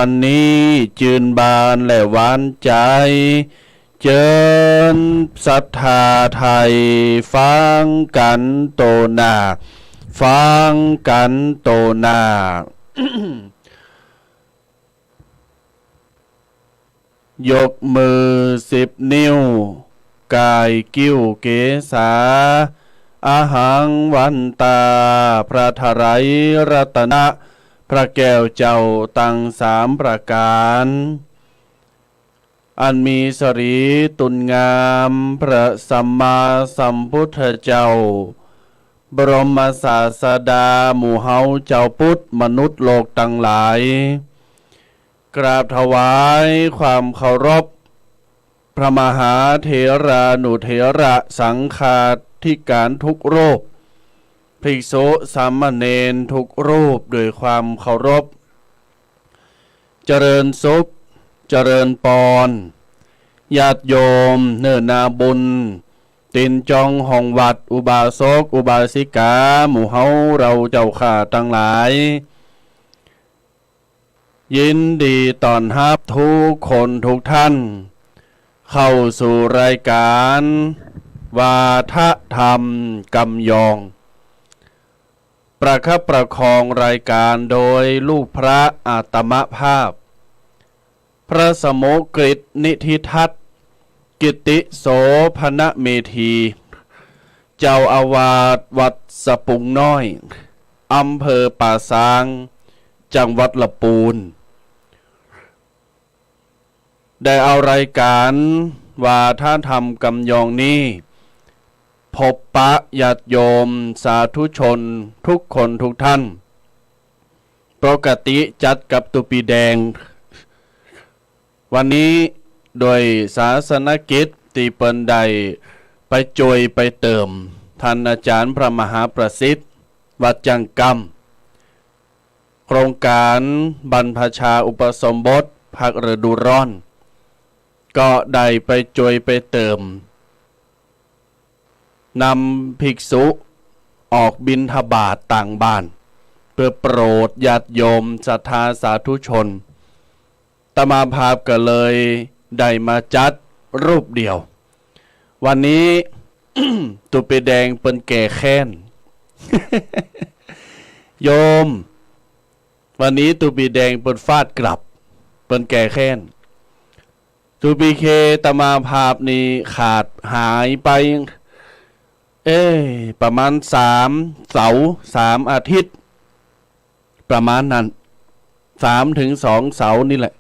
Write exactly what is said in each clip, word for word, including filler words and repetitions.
อันนี้จืนบานและหวานใจ๋ เจิญศรัทธาไทยฟังกั๋นโตหน้า ฟังกั๋นโตหน้า ยกมือสิบนิ้ว ก่ายกิ้วเกศา อะหังวันตา พระไตรรัตนะ พระแก้วเจ้าตังสามประก๋าน อันมีสรีตุนงาม พระสัมมาสัมพุทธเจ้า บรมศาสดา หมู่เฮาจาวปุทธมนุษย์โลกตังหลาย กราบถวายความเคารพ พระมหาเถรานุเถระสังฆาธิการทุกรูป ภิกษุสามเณรทุกรูปด้วยความเคารพ เจริญสุข เจริญปอน ญาติโยมเน่อนาบุญ ตี๋นจองห้องวัด อุบาสก อุบาสิกา หมู่เฮาเราเจ้าข้าตังหลาย ยินดีต้อนฮับทุกคนทุกท่าน เข้าสู่รายก๋าน วาทธรรมกำยอง ประคับประคองรายก๋านโดยลูกพระอาตมภาพ พระสมุกฤตนิธิทัศน์ กิตติโสภณเมธี เจ้าอาวาสวัดสะปุงน้อย อำเภอป่าซาง จังหวัดละปูน ได้เอารายก๋าน วาทธรรมกำยองนี้ พบปะญาติโยมสาธุชนทุกคนทุกท่าน ปกติจัดกับตุ๊ปีแดง วันนี้โดยศาสนกิจตี้เปิ้นได้ไปจ้วยไปเติม ต้านอาจ๋ารย์พระมหาประสิทธิ์ วัดจ้างกำ โครงก๋านบรรพชาอุปสมบทภาคฤดูร้อน ก็ได้ไปจ้วยไปเติม นำภิกษุออกบิณฑบาตตางบ้าน เปื้อโปรดญาติโยมศรัทธาสาธุชน อาตมาภาพก็เลยได้มาจัดรูปเดียว วันนี้ ตุ๊ปีแดงเปิ้นแก้แค้น โยม วันนี้ตุ๊ปีแดงเปิ้นฟาดกลับ เปิ้นแก้แค้น ตุ๊ปีเคอาตมาภาพนี่ขาดหายไป เอ๊ะ ประมาณสามเสาร์ สามอาทิตย์ ประมาณนั้น สามเถิงสองเสาร์นี่แหละ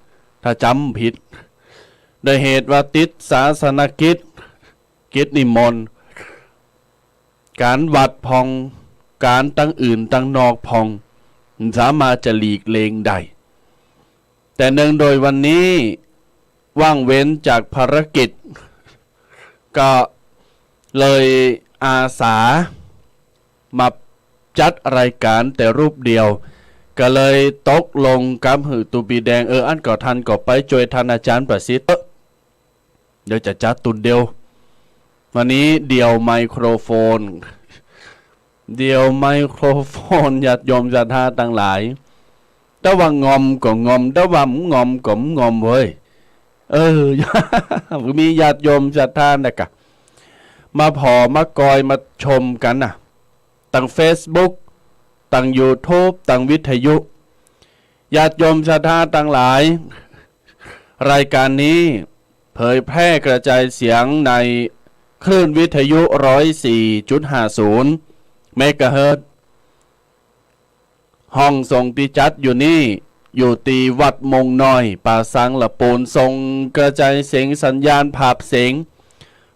ถ้าจ๋ำผิด โดยเหตุว่าติดศาสนกิจ กิจนิมนต์ ก๋านวัดพ่อง ก๋านตังอื่นตังนอกพ่อง บ่สามารถจะหลีกเลี่ยงได้ แต่เนื่องโดยวันนี้ว่างเว้นจากภารกิจ ก็เลยอาสามาจัดรายก๋านแต่รูปเดียว ก็เลยตกลงกับหื้อตุ๊ปีแดง เออ อั้นก็ต้านก็ไปจ้วยต้านอาจ๋ารย์ประสิทธิ์เต๊อะ เดี๋ยวจะจัดตุ๊นเดียว วันนี้เดี่ยวไมโครโฟน เดี่ยวไมโครโฟน ญาติโยมศรัทธาตังหลาย แต่ว่างอมก็งอม แต่ว่าบ่งอมก็บ่งอมเว้ย เออ มีญาติโยมศรัทธานะกะ มาผ่อมากอยมาชมกั๋นนะ ตังเฟซบุ๊ก ตังยูทูบ ตังวิทยุ ญาติโยมศรัทธาตังหลาย รายก๋านนี้เผยแพร่กระจายเสียงในคลื่นวิทยุ ร้อยสี่จุดห้าศูนย์ เมกะเฮิรตซ์ ห้องส่งตี้จัดอยู่นี้ อยู่ตี้วัดมงน้อย ป่าซางละปูน ส่งกระจายเสียงสัญญาณภาพเสียง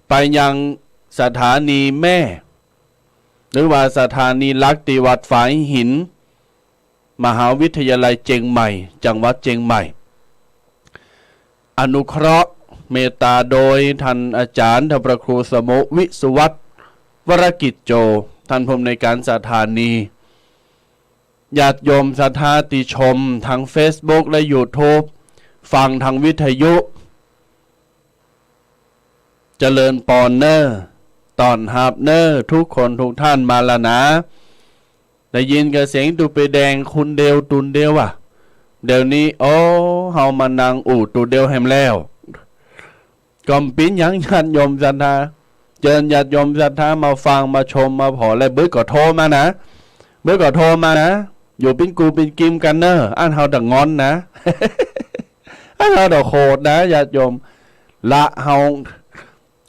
ไปยังสถานีแม่ หรือว่าสถานีหลักตี้วัดฝายหิน มหาวิทยาลัยเจียงใหม่ จังหวัดเจียงใหม่ อนุเคราะห์เมตตาโดยต้านอาจ๋ารย์ ต้านพระครูสมุ วิสุวัฒน์ วรกิจโจ ต้านผู้อำนวยก๋านสถานี ญาติโยมศรัทธาตี้ชมตางเฟซบุ๊กและยูทูบ ฟังตางวิทยุ เจริญปอนเน่อ ต้อนฮับเน่อ ทุกคนทุกท่านมาละนา ได้ยินกะเสียงตุ๊ปีแดงคนเดียวตุ๊นเดียวอะ เดี๋ยวนี้ โอ้ เฮามานั่งอู้ตูเดียวแหมแล้ว ก็บ่เป๋นหยังญาติโยมศรัทธา เจิญญาติโยมศรัทธามาฟัง มาชม มาผ่อ และเบิดก็โทรมานะ เบิดก็โทรมานะ อยู่เป๋นกูเป๋นกิมกั๋นเน่อ อั้นเฮาจะงอนนะ อั้นเฮาจะโขดนะ ญาติโยม ละเฮา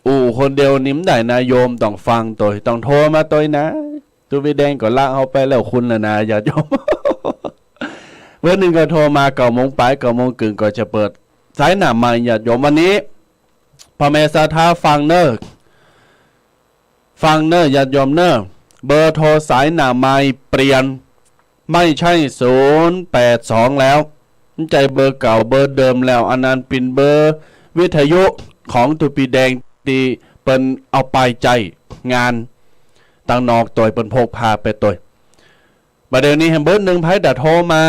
อู้คนเดียวนี่บ่ได้นะ โยมต้องฟังตวย ต้องโทรมาตวยนะ ตูปีแดงก็ละเฮาไปแล้วคุณละนะ ญาติโยม เบิดหนึ่งก็โทรมา เก้าโมงป๋าย เก้าโมงเกิ่งก็จะเปิดสายหน้าไมค์ ญาติโยม วันนี้ พ่อแม่ศรัทธาฟังเน่อ ฟังเน่อ ญาติโยมเน่อ เบอร์โทรสายหน้าไมค์เปลี่ยน ไม่ใช่ศูนย์แปดสองแล้ว บ่ใจ้เบอร์เก่าเบอร์เดิมแล้ว อันนั้นเป๋นเบอร์วิทยุของตูปีแดงตี้เปิ้นเอาไปใจ๊งานตังนอกตวย เปิ้นพกพาไปตวย บ่าเดี๋ยวนี้แหมเบิดหนึ่ง ใผจะโทรมา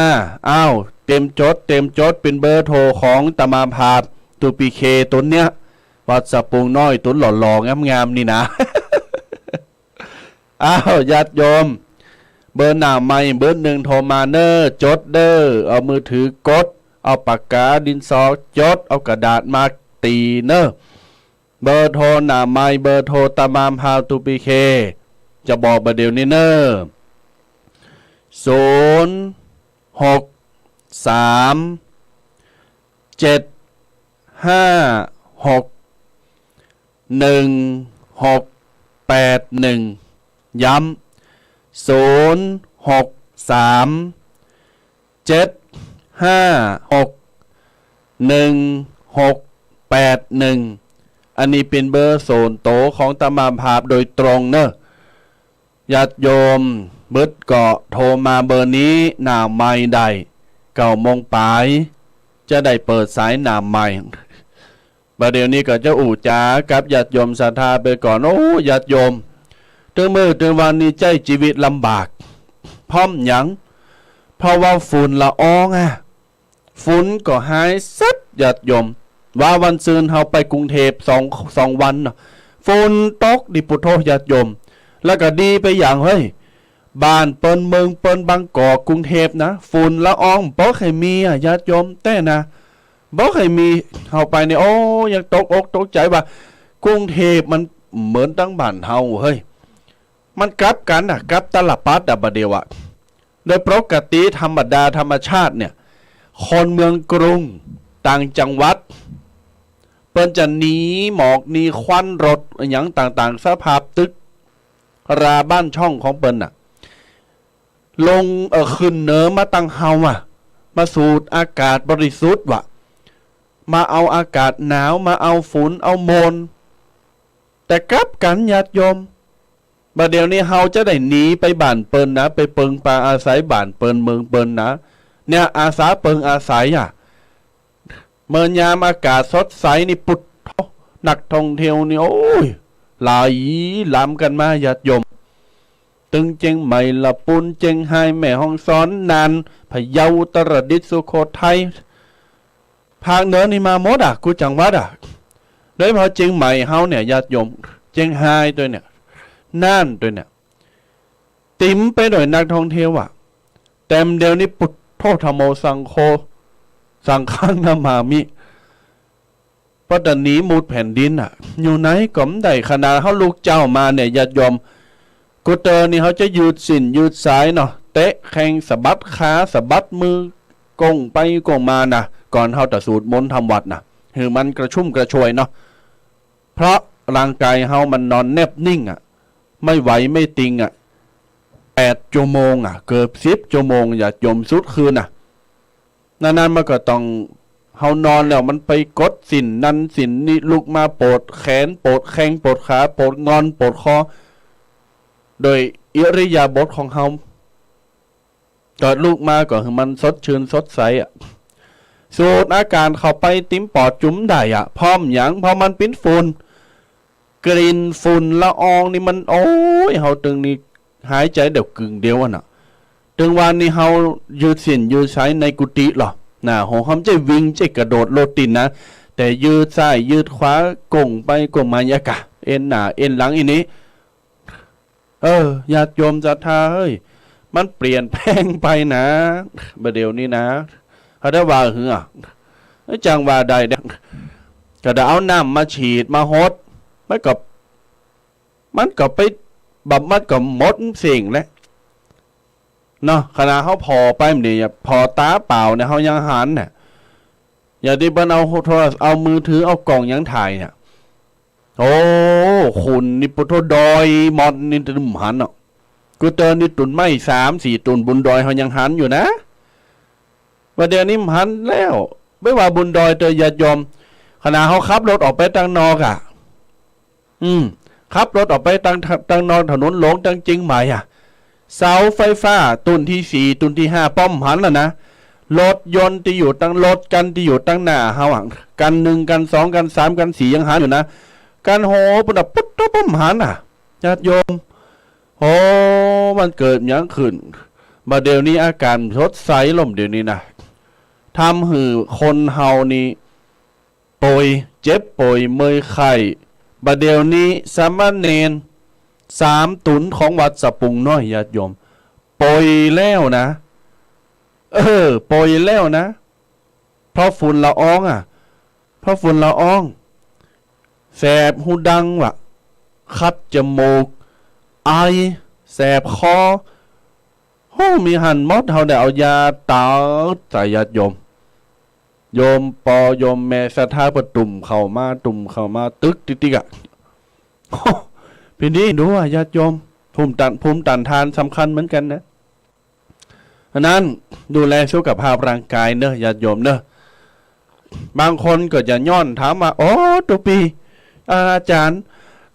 อ้าว เตรียมจด เตรียมจด เป๋นเบอร์โทรของอาตมาภาพ ตูปีเค ตนเนี้ย วัดสะปุงน้อย ตนหล่อๆ งามๆ นี่นะ อ้าว ญาติโยม เบอร์หน้าไมค์เบอร์หนึ่งโทรมาเน่อ จดเน่อ เอามือถือกด เอาปากกาดินสอจด เอากระดาษมาตี๋เน่อ เบอร์โทรหน้าไมค์ เบอร์โทรอาตมาภาพ ตูปีเค จะบอกบ่าเดี๋ยวนี้เน่อ ศูนย์หกสาม เจ็ดห้าหก หนึ่งหกแปดหนึ่ง ย้ำ ศูนย์หกสาม เจ็ดห้าหก หนึ่งหกแปดหนึ่ง อันนี้เป๋นเบอร์ส่วนตั๋วของอาตมาภาพโดยตรงเน่อ ญาติโยมเบิดก็โทรมาเบอร์นี้หน้าไมค์ได้ เก้าโมงป๋าย จะได้เปิดสายหน้าไมค์ บ่าเดี๋ยวนี้ก็จะอู้จ๋ากับญาติโยมศรัทธาไปก่อน โอ้ ญาติโยม ตึงมื้อตึงวันนี้ใจ๊จีวิตลำบาก เพราะหยัง เพราะว่าฝุ่นละอองอะ ฝุ่นก็หายเสร็จ ญาติโยม ว่าวันซืนเฮาไปกรุงเทพฯสอง สองวันเนาะ ฝุ่นตกดีปุโธ ญาติโยม แล้วก็ดีไปอย่าง เฮ้ย บ้านเปิ้นเมืองเปิ้นบางกอกกรุงเทพฯนะ ฝุ่นละอองบ่เคยมีอะ ญาติโยม แต๊นะ บ่เคยมี เฮาไปนี่ โอ้ ยังตกอกตกใจ๋ว่ากรุงเทพฯมันเหมือนตังบ้านเฮา เฮ้ย มันกลับกั๋นน่ะ กลับตาลปัตรอะ บ่าเดี่ยวอะ โดยปกติธรรมดาธรรมชาติเนี่ย คนเมืองกรุง ต่างจังหวัด เปิ้นจะหนีหมอกหนีควันรถอะหยังต่างๆ สภาพตึกราบ้านช่องของเปิ้นน่ะ ลง เอ่อ ขึ้นเหนือมาตังเฮาอะ มาสูดอากาศบริสุทธิ์วะ มาเอาอากาศหนาว มาเอาฝุ่น เอามล แต่กลับกั๋นญาติโยม บ่าเดี่ยวนี้เฮาจะได้หนีไปบ้านเปิ้นนะ ไปเปิงปาอาศัยบ้านเปิ้นเมืองเปิ้นนะ เนี่ย อาสาเปิงอาศัยอะ เมื่อยามอากาศสดใสนี่ปุโธ นักท่องเที่ยวนี่ โอ้ย ไหลลำกั๋นมา ญาติโยม ตึงเจียงใหม่ ละปูน เจียงฮาย แม่ฮ่องสอน น่าน พะเยา อุตรดิตถ์ สุโขทัย ภาคเหนือนี่มาหมดอะ กู้จังหวัดอะ โดยเฉพาะเจียงใหม่เฮาเนี่ย ญาติโยม เจียงฮายตวยเนี่ย น่านตวยเนี่ย เต็มไปด้วยนักท่องเที่ยวอะ แต่บ่าเดี่ยวนี้ปุโธ ธัมโม สังโฆ สังฆัง นะมามิ ปัตตานีหมดแผ่นดินน่ะ อยู่ไหนก็บ่ได้ ขนาดเฮาลุกเจ๊ามาเนี่ย ญาติโยม กูเตอร์นี่เฮาจะยืดสิ้นยืดสายเนาะ เตะแข้ง สะบัดขา สะบัดมือ ก้งไปก้งมานะ ก่อนเฮาจะสูดมนต์ทำวัตรนะ หื้อมันกระชุ่มกระชวยเนาะ เพราะร่างกายเฮามันนอนแนบนิ่งอะ ไม่ไหวไม่ติงอะ แปดชั่วโมงอะ เกือบสิบชั่วโมง ญาติโยม สุดคืนน่ะ นั้นๆ มันก็ต้อง เฮานอนแล้วมันไปกดสิ้นนั้นสิ้นนี้ ลุกมาปวดแขน ปวดแข้ง ปวดขา ปวดงอน ปวดคอ โดยอิริยาบถของเฮา เกิดลุกมาก็หื้อมันสดชื่นสดใสอะ สูดอากาศเข้าไปเต็มปอดจุ๋มได้อะ เพราะหยัง เพราะมันเป๋นฝุ่น กลิ่นฝุ่นละอองนี่มัน โอ้ย เฮาตึงนี่หายใจ๋เดี่ยวกึ่งเดียวอะน่ะ ตึงวันนี้เฮายืดสิ้นยืดสายในกุฏิลอ น่ะ โห เฮาบ่ใจ้วิ่ง บ่ใจ้กระโดดโลดเต้นนะ แต่ยืดซ้ายยืดขวา ก้งไปก้งมา อย่างกะ เอนหน้าเอนหลังอี้นี่ เออ ญาติโยมศรัทธาเฮ้ย มันเปลี่ยนแปลงไปนะ บ่าเดี่ยวนี้นะ เขาได้ว่าหื้อ จั่งว่าได้เด้ ก็ได้เอาน้ำมาฉีดมาหด มันก็ มันก็ไป บำบัดก็หมดเสี้ยงแหละ เนาะ ขนาดเฮาผ่อไปนี่ ผ่อต๋าเปล่าเนี่ย เฮายังหันเนี่ย อย่างตี้เปิ้นเอาโทรศัพท์ เอามือถือ เอากล้องหยังถ่ายเนี่ย โอ้ ขุ่นนี่ปะโถ ดอยหมดนี่ตึงบ่หันเนาะ กูเตือนนี่ ตุ๊นไม้สามสี่ตุ๊นบนดอยเฮายังหันอยู่นะ บ่าเดี่ยวนี้บ่หันแล้ว บ่ว่าบนดอยเต๊อะ ญาติโยม ขนาดเฮาขับรถออกไปตังนอกอะ อืม ขับรถออกไปตัง ตังนอกถนนหลวงตังเจียงใหม่อะ เสาไฟฟ้าตุ๊นตี้สี่ ตุ๊นตี้ห้า ป้อมหันแล้วนะ รถยนต์ตี้อยู่ตัง รถคันตี้อยู่ตังหน้าเฮาอะ คันหนึ่ง คันสอง คันสาม คันสี่ ยังหันอยู่นะ คันโห ปุ้นน่ะ ปุ๊ดตุ๊บ ป้อมหันน่ะ ญาติโยม โอ้ มันเกิดหยังขึ้น บ่าเดี่ยวนี้อากาศสดใสลมเดี๋ยวนี้นะ ทำหื้อคนเฮานี่ ป่วย เจ็บป่วยเมื่อยไข้ บ่าเดี่ยวนี้สามเณรสามตุ๊นของวัดสะปุงน้อย ญาติโยม ป่วยแล้วนะ เออ ป่วยแล้วนะ เพราะฝุ่นละอองอะ เพราะฝุ่นละออง แสบฮูดังวะ คัดจมูก ไอ แสบคอ โอ้ มีหันหมด เฮาได้เอายาต๋าใส่ ญาติโยม โยมป้อโยมแม่ศรัทธาเปิ้นตุ้มเข้ามา ตุ้มเข้ามา ตึกติ๊กๆ อะ โอ้ เป๋นดีดูอะ ญาติโยม ภูมิต้าน ภูมิต้านทานสำคัญเหมือนกั๋นนะ อันนั้นดูแลสุขภาพร่างกายเนอะ ญาติโยมเนอะ บางคนก็จะย้อนถามว่า โอ้ ตุ๊ปี้ อา อาจ๋ารย์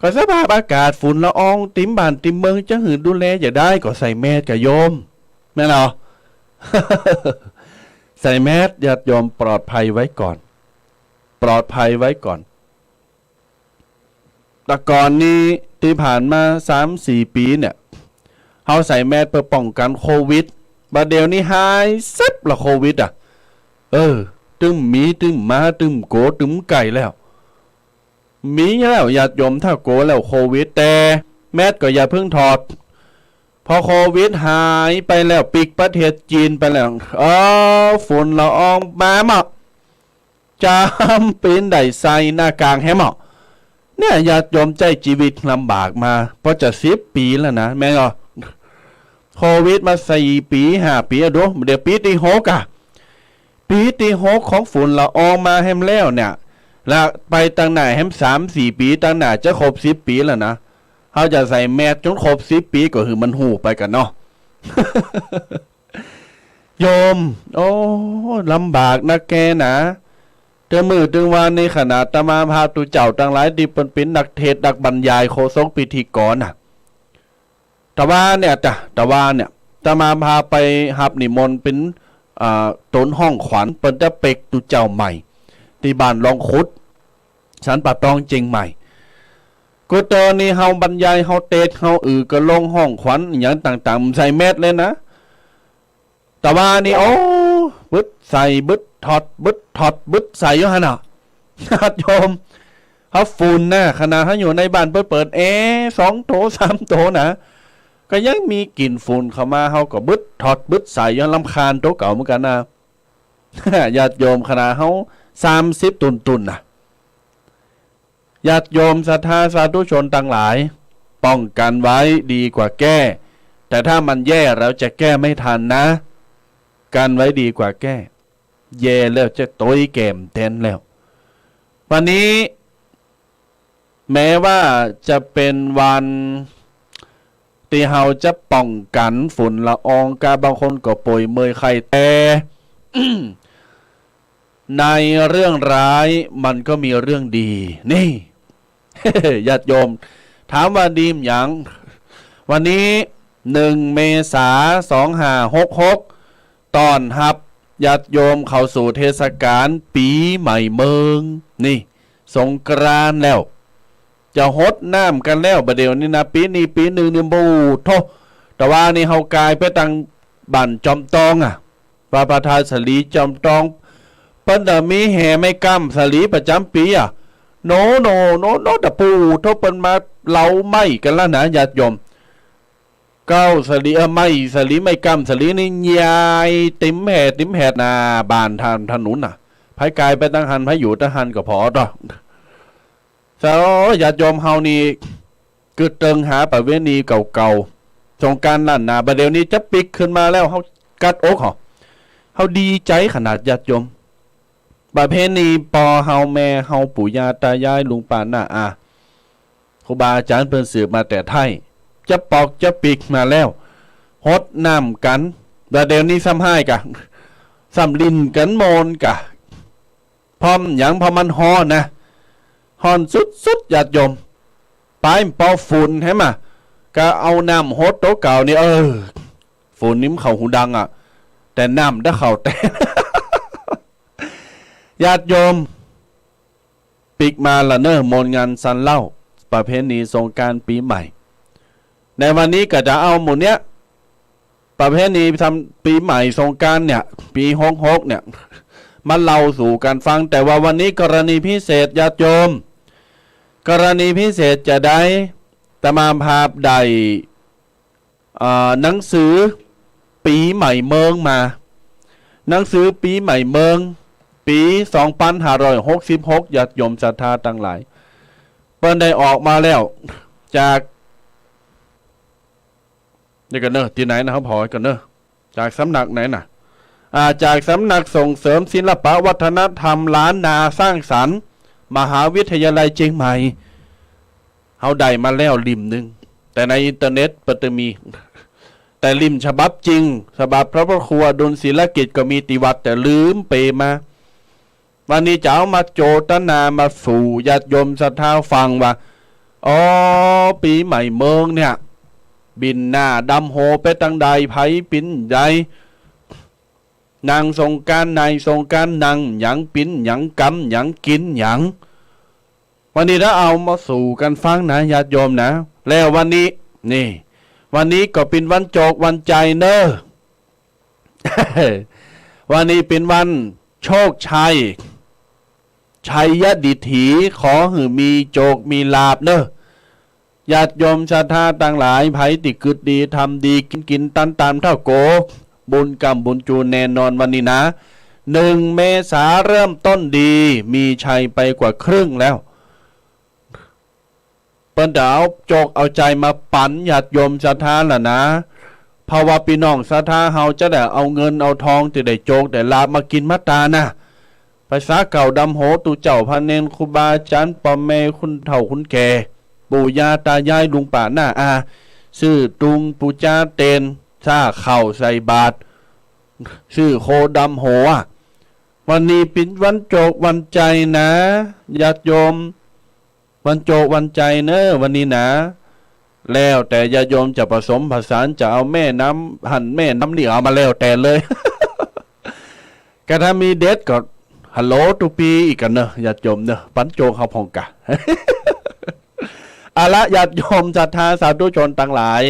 ก็สภาพอากาศฝุ่นละอองเต็มบ้านเต็มเมือง จะหื้อดูแลจะใด ก็ใส่แมสก่ะโยม แม่นเหรอ ใส่แมส ญาติโยม ปลอดภัยไว้ก่อน ปลอดภัยไว้ก่อน แต่ก่อนนี้ ตี้ผ่านมาสามสี่ปี๋เนี่ย เฮาใส่แมสเปื้อป้องกั๋นโควิด บ่าเดี่ยวนี้หายเซ็บละโควิดอะ เออ ตึงมี ตึงมา ตึงโก๋ ตึงไก๋แล้ว มีแล้ว ญาติโยม ถ้าโก๋แล้วโควิด แต่แมสก็อย่าเพิ่งถอด พอโควิดหายไปแล้ว ปิดประเทศจีนไปแล้ว เออ ฝุ่นละอองมาเมาะ จ๋ำเป๋นได้ใส่หน้ากากแหมเมาะ เนี่ย ญาติโยม ใจ๊จีวิตลำบากมา ปอจะสิบปี๋แล้วนะ แม่นก่อ โควิดมาสี่ปี๋ ห้าปี๋อะดู เดี๋ยวปี๋ตี้หกอะ ปี๋ตี้หกของฝุ่นละอองมาแหมแล้วเนี่ย ละไปตังหน้าแหมสามสี่ปี๋ ตังหน้าจะครบสิบปี๋แล้วนะ เฮาจะใส่แมสจนครบสิบปี๋ ก็หื้อมันฮู้ไปก่อนเนาะ โยม โอ้ ลำบากนักแกหนา เตื้อมื้อเตื้อวานนี้ ขนาดอาตมาภาพตุ๊เจ้าตังหลายตี้เปิ้นเป๋นนักเทศน์นักบรรยาย โฆษกพิธีกรน่ะ แต่ว่าเนี่ยจ้ะ แต่ว่าเนี่ย อาตมาภาพไปฮับนิมนต์เป๋น อ่า ต๋นฮ้องขวัญ เปิ้นจะเปกตุ๊เจ้าใหม่ ตี้บ้านลองขุด สันป่าตองเจียงใหม่ กูเตือนนี่ เฮาบรรยาย เฮาเตสน์ เฮาอือเกอโลงฮ้องขวัญอะหยังต่างๆ บ่ใส่แมสเลยนะ แต่ว่านี่ โอ้ บึดใส่ บึดถอด บึดถอด บึดใส่อยู่หั้นน่ะ ญาติโยม เฮาฝุ่นน่ะ ขนาดเฮาอยู่ในบ้านเปิ้นเปิดแอร์สองโต สามโตนะ ก็ยังมีกลิ่นฝุ่นเข้ามา เฮาก็บึดถอด บึดใส่อยู่ รำคาญตั๋วเก่าเหมือนกั๋นนะ ญาติโยม ขนาดเฮาสามสิบตุ๊นๆ น่ะ ญาติโยมศรัทธาสาธุชนตังหลาย ป้องกันไว้ดีกว่าแก้ แต่ถ้ามันแย่แล้วจะแก้ไม่ทันนะ กันไว้ดีกว่าแก้ แย่แล้วจะตวยแก้มแตนแล้ว วันนี้ แม้ว่าจะเป๋นวันตี้เฮาจะป้องกั๋นฝุ่นละอองกา บางคนก็ป่วยเมื่อยไข้ แต่ ในเรื่องร้ายมันก็มีเรื่องดี นี่ ญาติโยม ถามว่าดีหยัง วันนี้ หนึ่ง เมษา สองห้าหกหก ต้อนฮับญาติโยมเข้าสู่เทศกาลปี๋ใหม่เมิง นี่ สงกรานต์แล้ว จะหดน้ำกั๋นแล้ว บ่าเดี่ยวนี้นะ ปี๋นี้ปี๋นึ่งนี่ โอ้โธ่ แต่ว่านี่เฮากายไปตังบ้านจอมตองอะ ว่าพระธาตุสาลีจอมตอง เปิ้นจะมีแห่ไม้กำสาลีประจ๋ำปี๋อะ โน โน โน โน แต่ปู๋โธ่ เปิ้นมาเหลาไม้กั๋นแล้วนะ ญาติโยม เก๊าสะหลี เออ ไม้สะหลี ไม้ก้ำสะหลีนี่ใหญ่เต็มแผ่เต็มแผ่หน้าบ้านต๋ามถนนน่ะ ใผก๋ายไปตางหั้น ใผอยู่ตางหั้นก็ผ่อตอ เจ้า ญาติโยมเฮานี่ กึ๊ดเติงหาประเพณีเก่าๆ สงกรานต์ล้านนา บ่าเดี่ยวนี้จะปิ๊กขึ้นมาแล้ว เฮากั๊ดอกเหาะ เฮาดีใจ๋ขนาด ญาติโยม ประเพณีปอเฮาแม่เฮา ปู่ย่าต๋ายาย ลุงป้าน้าอา ครูบาอาจ๋ารย์เปิ้นสืบมาแต่ไท้ จะปอกจะปิ๊กมาแล้ว ฮดน้ำกั๋น บ่าเดี่ยวนี้ซ้ำฮ้ายกะ ซ้ำหลิ้นกั๋นโมนกะ เพราะหยัง เพราะมันฮ้อนนะ ฮ้อนสุดๆ ญาติโยม ปายมันปอฝุ่นหั้นมะ ก็เอาน้ำฮดโตเก่านี่ เออ ฝุ่นนี่มันเข้าหูดังอะ แต่น้ำถ้าเข้าแต่ ญาติโยม ปิ๊กมาละเน่อ มนต์งานสันเหล้า ประเพณีสงกรานต์ปี๋ใหม่ ในวันนี้ก็จะเอาหมู่เนี้ย ประเพณีทำปี๋ใหม่สงกรานต์เนี่ย ปี๋หกหกเนี่ย มาเล่าสู่กั๋นฟัง แต่ว่าวันนี้กรณีพิเศษ ญาติโยม กรณีพิเศษจะได้ อาตมาภาพได้ เอ่อ หนังสือปี๋ใหม่เมิงมา หนังสือปี๋ใหม่เมิง ปี๋สองปันห้าร้อยหกสิบหก ญาติโยมศรัทธาตังหลาย เปิ้นได้ออกมาแล้ว จาก เดี๋ยวก่อนเน่อ ตี้ไหนนะ เฮาผ่อก่อนเน่อ จากสำนักไหนน่ะ อ่า จากสำนักส่งเสริมศิลปะวัฒนธรรมล้านนาสร้างสรรค์ มหาวิทยาลัยเจียงใหม่ เฮาได้มาแล้วเล่มนึ่ง แต่ในอินเทอร์เน็ตเปิ้นจะมี แต่เล่มฉบับจริง ฉบับพระพุทธครูอดุลศิลกิจก็มีตี้วัด แต่ลืมเป๋มา วันนี้จะเอามาโจทนามาสู่ญาติโยมศรัทธาฟังว่า อ๋อ ปี๋ใหม่เมิงเนี่ย บินหน้าดำหัวไปตางใด ใผปิ๋นใด นั่งสงกรานต์ไหน สงกรานต์นั่งหยัง ปิ๋นหยัง กำหยัง กิ๋นหยัง วันนี้ถ้าเอามาสู่กั๋นฟังนะ ญาติโยมนะ แล้ววันนี้ นี่ วันนี้ก็เป๋นวันโจควันชัยเน่อ วันนี้เป๋นวันโชคชัย ชัยดิถี ขอหื้อมีโจคมีลาภเน่อ ญาติโยมศรัทธาตังหลาย ใผตี้กึ๊ดดีทำดี กิ๋นกิ๋นตันตามเต้าโก บุญก้ำบุญจูนแน่นอนวันนี้นะ หนึ่งเมษาเริ่มต้นดี มีชัยไปกว่าครึ่งแล้ว เปิ้นจะเอาโจคเอาชัยมาปั๋นญาติโยมศรัทธาละนะ เพราะว่าปี้น้องศรัทธาเฮาจะได้เอาเงินเอาทองตี้ได้โจคได้ลาภมากิ๋นมาตานนะ ภาษาเก่าดำหัว ตุ๊เจ้าพระเณร ครูบาอาจ๋ารย์ ป้อแม่ คนเฒ่าคนแก่ ปู่ย่าต๋ายาย ลุงป้าน้าอา ซื้อตุงปู๋จาเตียน ซ้าข้าวใส่บาตร ซื้อโคดำหัว วันนี้เป๋นวันโจควันชัยนะ ญาติโยม วันโจควันชัยเน่อ วันนี้นะ แล้วแต่ญาติโยมจะผสมผสาน จะเอาแม่น้ำหั้นแม่น้ำนี่ เอามาแล้วแต่เลย ก็ถ้ามีเด็ดก็ ฮัลโหล ตุ๊ปี้ อีกกั๋นเน่อ ญาติโยมเน่อ ปั๋นโจคเฮาพ่องกะ เอาละ ญาติโยมศรัทธาสาธุชนตังหลาย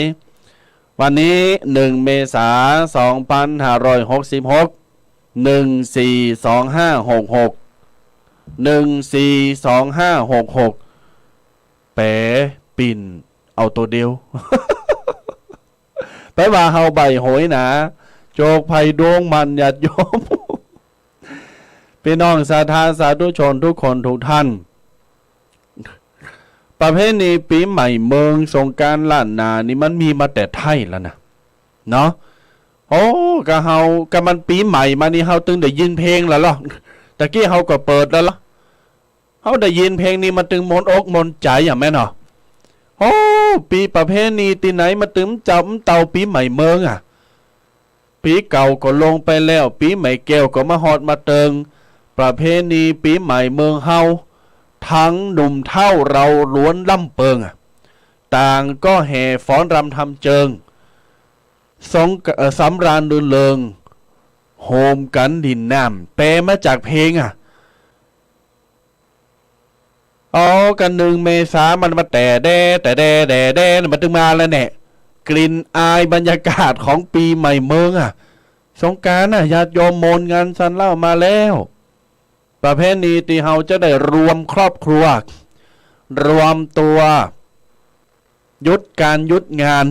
วันนี้ หนึ่งเมษา สองปันห้าร้อยหกสิบหก หนึ่งสี่สองห้าหกหก หนึ่งสี่สองห้าหกหก แป๋ปิ่นเอาตั๋วเดียว แป๋ว่าเฮาใบ้หวยนะ โจคใผดวงมัน ญาติโยม ปี้น้องศรัทธาสาธุชนทุกคนทุกท่าน ประเพณีปี๋ใหม่เมิง สงกรานต์ล้านนานี่มันมีมาแต่ไท้แล้วนะ เนาะ โอ้ ก็เฮา ก็มันปี๋ใหม่มานี่ เฮาตึงได้ยินเพลงแล้วเหรอ ตะกี้เฮาก็เปิดแล้วเหรอ เฮาได้ยินเพลงนี้มันตึงมนต์อกมนต์ใจ๋อะแม่นเหรอ โอ้ ปี๋ประเพณีตี้ไหนมันตึงจ๋ำเต่าปี๋ใหม่เมิงอะ ปี๋เก่าก็ลงไปแล้ว ปี๋ใหม่แก้วก็มาฮอดมาเติง ประเพณีปี๋ใหม่เมิงเฮา ตึงหนุ่มเฒ่าเฮาล้วนล้ำเปิงอะ ต่างก็แห่ฟ้อนรำทำเจิง สง เอ่อ สำราญรื่นเริง โฮมกั๋นหลิ้นน้ำ แป๋มาจากเพลงอะ เอากั๋น หนึ่งเมษามันมาแต่แด่ แต่แด่ แด่ แด่ มันตึงมาแล้วแหละ กลิ่นอายบรรยากาศของปี๋ใหม่เมิงอะ สงกรานต์น่ะ ญาติโยม มนต์งานสันเหล้ามาแล้ว ประเพณีตี้เฮาจะได้รวมครอบครัว รวมตั๋ว หยุดก๋านหยุดงาน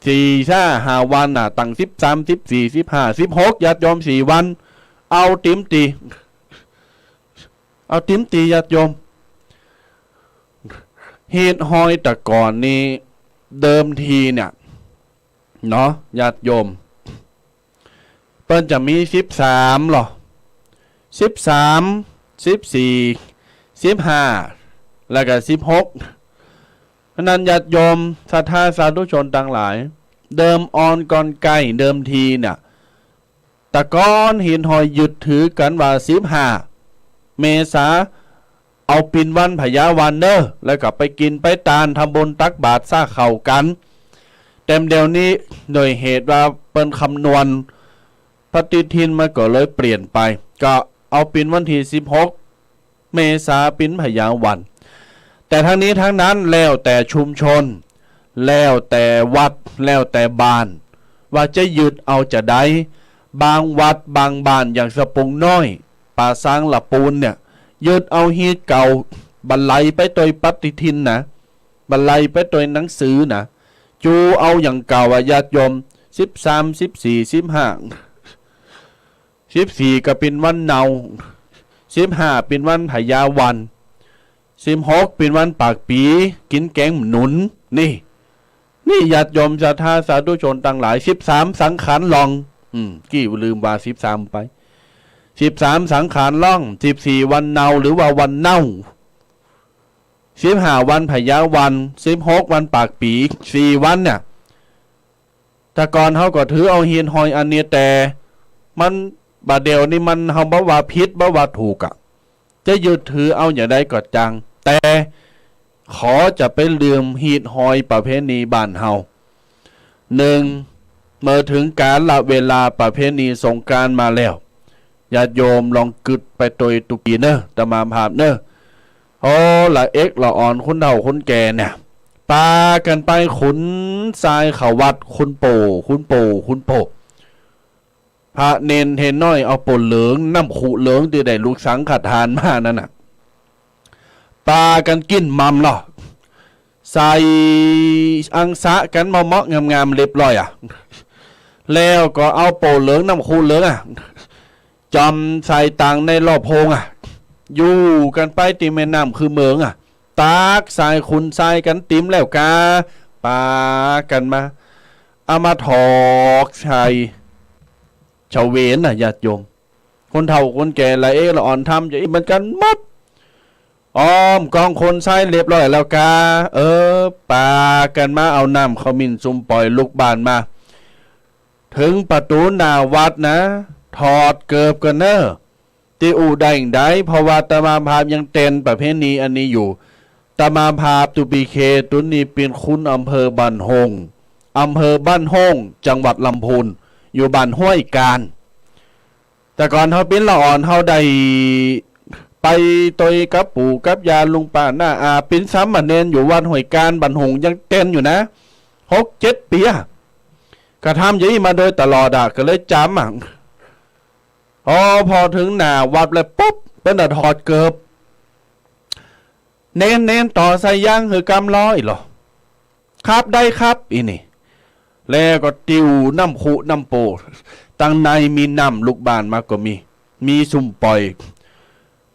สี่ซะห้าวันน่ะ ตั้งสิบสาม สิบสี่ สิบห้า สิบหก ญาติโยม สี่วัน เอาติ๋มตี๋ เอาติ๋มตี๋ ญาติโยม ฮีตฮอยแต่ก่อนนี้ เดิมทีเนี่ย เนาะ ญาติโยม เปิ้นจะมีสิบสามลอ สิบสาม สิบสี่ สิบห้า แล้วก็สิบหก เพราะนั้นญาติโยมศรัทธาสาธุชนตังหลาย เดิมอ่อนก่อนใก้เดิมทีเนี่ย แต่ก่อนฮีตฮอยยึดถือกั๋นว่าสิบห้า เมษา เอาเป๋นวันพญาวันเน่อ แล้วก็ไปกิ๋นไปตาน ทำบุญตักบาตรสร้างข้าวกั๋น แต่เดี๋ยวนี้โดยเหตุว่าเปิ้นคำนวณปฏิทินมันก็เลยเปลี่ยนไป ก็เอาเป๋นวันตี้สิบหก เมษาเป๋นพญาวัน แต่ทั้งนี้ทั้งนั้นแล้วแต่ชุมชน แล้วแต่วัด แล้วแต่บ้าน ว่าจะยึดเอาจาใด บางวัดบางบ้านอย่างสะปุงน้อย ป่าซางละปูนเนี่ย ยึดเอาฮีตเก่า บ่ไลไปตวยปฏิทินนะ บ่ไลไปตวยหนังสือนะ จูเอาอย่างเก่าอะญาติโยม สิบสาม สิบสี่ สิบห้า สิบสี่ ก็เป๋นวันเนา สิบห้า เป๋นวันพญาวัน สิบหก เป๋นวันปากปี๋ กิ๋นแกงหนุน นี่ นี่ญาติโยมศรัทธาสาธุชนตังหลาย สิบสาม สังขารล่อง อืม กี้ลืมว่าสิบสามไป สิบสาม สังขารล่อง สิบสี่ วันเนาหรือว่าวันเน่า สิบห้า วันพญาวัน สิบหก วันปากปี๋ สี่วันเนี่ย แต่ก่อนเฮาก็ถือเอาฮีตฮอยอันนี้ แต่มัน บ่าเดี่ยวนี้มัน เฮาบ่ว่าผิดบ่ว่าถูกอะ จะยึดถือเอาอย่างใดก็จัง แต่ขอจะไปลืมฮีตฮอยประเพณีบ้านเฮา หนึ่ง เมื่อถึงกาลเวลาประเพณีสงกรานต์มาแล้ว ญาติโยมลองกึ๊ดไปตวยตุ๊กปี๋เน่อ อาตมาภาพเน่อ โอ้ ละเอ็กละอ่อน คนเฒ่าคนแก่เนี่ย ปากั๋นไปขุนทรายเข้าวัด ขุนโป้ ขุนโป้ ขุนโป้ พระเณรเณรน้อยเอาโป้เหลือง น้ำขรุเหลืองตี้ได้ลุกสังฆทานมานั่นน่ะ ปากั๋นกิ๋นม่ำลอ ใส่อังสะกั๋นเหมาะๆ งามๆ เรียบร้อยอะ แล้วก็เอาโป้เหลือง น้ำขรุเหลืองอะ จ่อมใส่ตังในลอโพงอะ อยู่กั๋นไปตี้แม่น้ำคือเมืองอะ ตักใส่ขุนทรายกั๋นติ๋มแล้วกา ปากั๋นมา เอามาถอกใส่ เฉวียนน่ะญาติโยม คนเฒ่าคนแก่ละเอ็กละอ่อนทำจะอี้เหมือนกั๋นหมด อ้อมกองคนทรายเรียบร้อยแล้วกา เออ ปากั๋นมาเอาน้ำขมิ้นสุมป่อยลุกบ้านมา เถิงประตู๋หน้าวัดนะ ถอดเกิบก่อนเน่อ ตี้อู้ได้ได้ เพราะว่าอาตมาภาพยังเต้นประเพณีอันนี้อยู่ อาตมาภาพตุ๊กปี๋เค ตุ๊นนี้เป๋นขุนอำเภอบ้านโฮ่ง อำเภอบ้านโฮ่ง จังหวัดลำพูน อยู่บ้านห้วยกาญ แต่ก่อนเฮาเป๋นละอ่อนเฮาได้ไปตวยกับปู่กับย่าลุงป้าน้าอา เป๋นสามเณรอยู่วัดห้วยกาญ บ้านโฮ่ง ยังเต้นอยู่นะ หกเจ็ดปี๋อะ กระทำอย่างอี้มาโดยตลอดอะ ก็เลยจ๋ำอะ พอ พอเถิงหน้าวัดแล้วปุ๊บ เปิ้นน่ะถอดเกิบ เณร เณร ต่อใส่ยางหื้อกำลออี้ลอ ครับ ได้ครับ อี้นี่ แล้วก็ติวน้ำขรุน้ำโป้ ตังในมีน้ำลูกบ้านมาก็มี มีสุมป่อย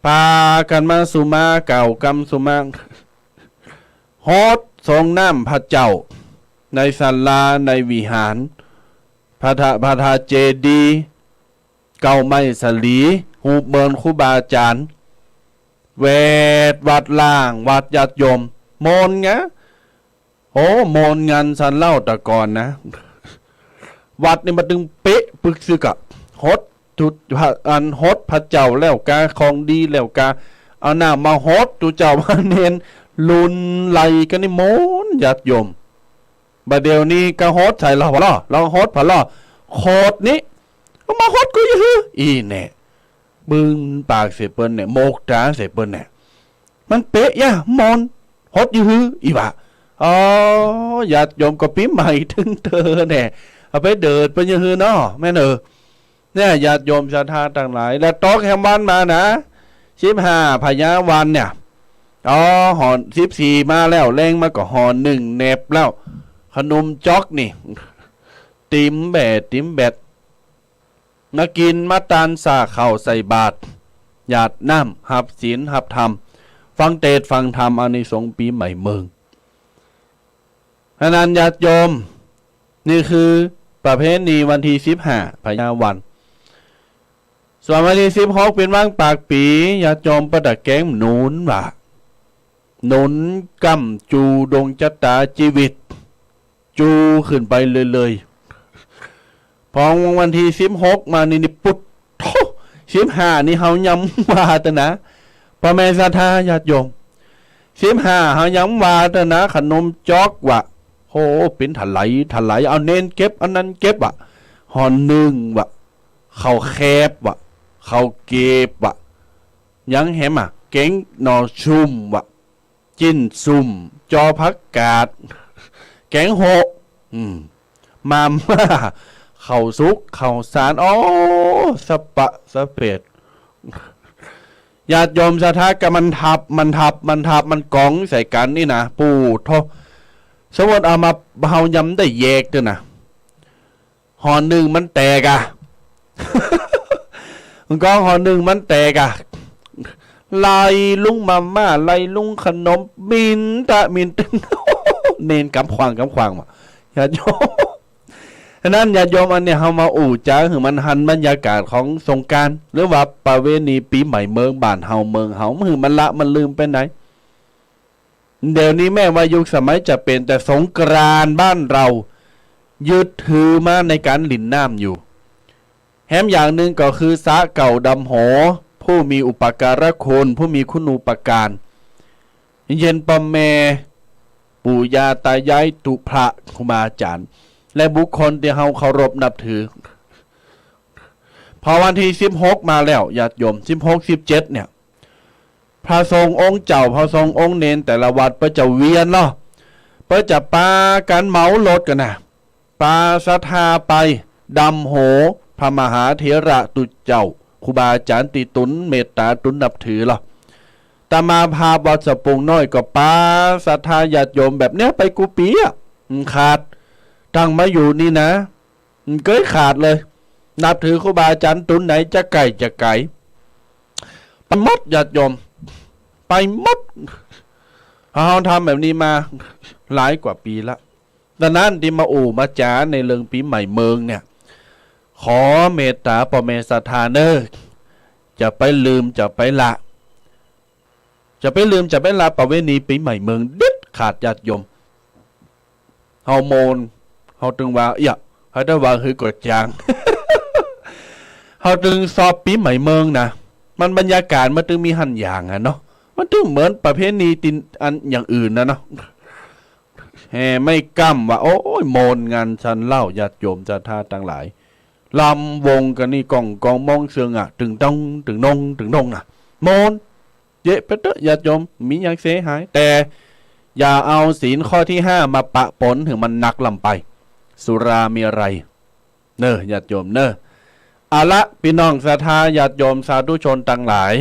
ปากั๋นมาสุมา เก้ากำสุมา หดส่งน้ำพระเจ้า ในศาลา ในวิหาร พระธา พระธาตุเจดีย์ เก๊าไม้สาลี ฮูปเหมือนครูบาอาจ๋ารย์ แวดวัด ล้างวัด ญาติโยม ม่วนไง โอ้ ม่วนงานสันเล่าแต่ก่อนนะ วัดนี่มันตึงเป๊ะปึกซึ่กอะ หดตุ๊ อันหดพระเจ้าแล้วกา ของดีแล้วกา เอาน้ำมาหดตุ๊เจ้ามาเณร ลุนไหลกั๋นนี่ม่วนญาติโยม บ่าเดี่ยวนี้ก็หดใส่ลอ ผะลอ ลองหดผะลอ โขดนี้ เอามาหดกูอย่าหื้อ อี้แน่ บึ้งปากใส่เปิ้นเนี่ย โมกต๋าใส่เปิ้นเนี่ย มันเป๊ะยะ ม่วน หดอย่าหื้อ อี้วะ อ๋อ ญาติโยมก็ปี๋ใหม่ตึงเตอแน่ เอาไปเดิดเปิ้นอย่าหื้อเนาะ แม่นเออ เนี่ย ญาติโยมศรัทธาตังหลาย แล้วตกแฮมวันมานะ สิบห้า พญาวันเนี่ย อ๋อ ห่อ สิบสี่ มาแล้ว แลงมาก็ห่อนึ่งแหนบแล้ว เข ขนมจ๊อกนี่ ติ๋มแบ่ ติ๋มแบด มากิ๋น มาตาน สาข้าวใส่บาตร หยาดน้ำ ฮับศีล ฮับธรรม ฟังเตสน์ ฟังธรรม อานิสงส์ปี๋ใหม่เมิง อันนั้นญาติโยม นี่คือประเพณีวันตี้สิบห้า พญาวัน ส่วนวันตี้สิบหก เป๋นวันปากปี๋ ญาติโยมเปิ้นตะแกงหนุนว่า หนุนก้ำจูดวงจะต๋าจีวิต จูขึ้นไปเลยๆ พอวันตี้สิบหกมานี่ นี่ปุดโธ่ สิบห้านี่เฮายังว่าเต๊อะนะ ป้อแม่ศรัทธาญาติโยม สิบห้าเฮายังว่าเต๊อะนะ ขนมจ๊อกวะ โอ้ เป๋นถะไหลถะไหล เอาเณรเก็บ อันนั้นเก็บวะ ห่อนึ่งวะ ข้าวแคบวะ ข้าวเกรียบวะ ยังแหมอะ แกงหน่อชุมวะ จิ๊นซุ่ม จอผักกาด แกงโฮะ อืม มาม่า ข้าวสุก ข้าวสาร โอ้ สะปะสะเปด ญาติโยมศรัทธาก็มันทับ มันทับ มันทับ มันก๋องใส่กั๋นนี่นะ ปู๊โธ่ สมมุติเอามา เฮายังได้แยกเต๊อะนะ ห่อนึ่งมันแตกอะ มันก๋องห่อนึ่งมันแตกอะ ไหลลุงมาม่า ไหลลุงขนม หมิ่นตะหมิ่นตึง เณรกำขวางกำขวางวะ ญาติโยม อันนั้นญาติโยม อันนี้เฮามาอู้จ๋าหื้อมันหันบรรยากาศของสงกรานต์ หรือว่าประเวณีปี๋ใหม่เมิงบ้านเฮาเมิงเฮา หื้อมันละมันลืมไปไหน เดี๋ยวนี้แม้ว่ายุคสมัยจะเปลี่ยน แต่สงกรานต์บ้านเฮายึดถือมาในก๋านหลิ้นน้ำอยู่ แหมอย่างนึ่งก็คือสระเก่าดำโห ผู้มีอุปการะคุณ ผู้มีคุณูปการ เยียะป้อแม่ ปู่ย่าต๋ายาย ตุ๊พระครูบาอาจ๋ารย์ และบุคคลตี้เฮาเคารพนับถือ พอวันตี้สิบหกมาแล้ว ญาติโยม สิบหก สิบเจ็ด เนี่ย พระสงฆ์องค์เจ้า พระสงฆ์องค์เณรแต่ละวัด เปิ้นจะเวียนเนาะ เปิ้นจะปากั๋นเหมารถกั๋นนะ ปาศรัทธาไปดำโห พระมหาเถระตุ๊เจ้า ครูบาอาจ๋ารย์ตี้ตนเมตต๋าตนนับถือเนาะ อาตมาภาพวัดสะปุงน้อยก็ปาศรัทธาญาติโยมแบบเนี้ยไปกู้ปี๋อะ อืม ขาด ตั้งมาอยู่นี่นะ อืม เกยขาดเลย นับถือครูบาอาจ๋ารย์ตนไหน จะใก้จะไก๋ ไปหมดญาติโยม ไปหมด เฮาทำแบบนี้มาหลายกว่าปี๋ละ ดังนั้นตี้มาอู้มาจ๋าในเรื่องปี๋ใหม่เมิงเนี่ย ขอเมตต๋าป้อแม่ศรัทธาเน่อ จะไปลืมจะไปละ จะไปลืมจะไปละประเวณีปี๋ใหม่เมิงเด็ดขาดญาติโยม เฮาโมน เฮาตึงว่า เอี้ย เฮาได้ว่าหื้อก็จาง เฮาตึงซอบปี๋ใหม่เมิงนะ มันบรรยากาศมันตึงมีหั้นอย่างอะเนาะ มันตึงเหมือนประเพณีตี้อันอย่างอื่นนะเนาะ แห่ไม้ก้ำวะ โอ้ย โมนงานฉันเหล้า ญาติโยมศรัทธาตังหลาย ลำวงกั๋นนี่ ก้องกองมองเสิงอะ ตึงต้อง ตึงนง ตึงนงอะ โมน เยียะไปเต๊อะญาติโยม มีหยังเสียหาย แต่อย่าเอาศีลข้อตี้ห้ามาปะปนหื้อมันหนักล้ำไป สุราเมรัย เน่อ ญาติโยมเน่อ เอาละ ปี้น้องศรัทธาญาติโยมสาธุชนตังหลาย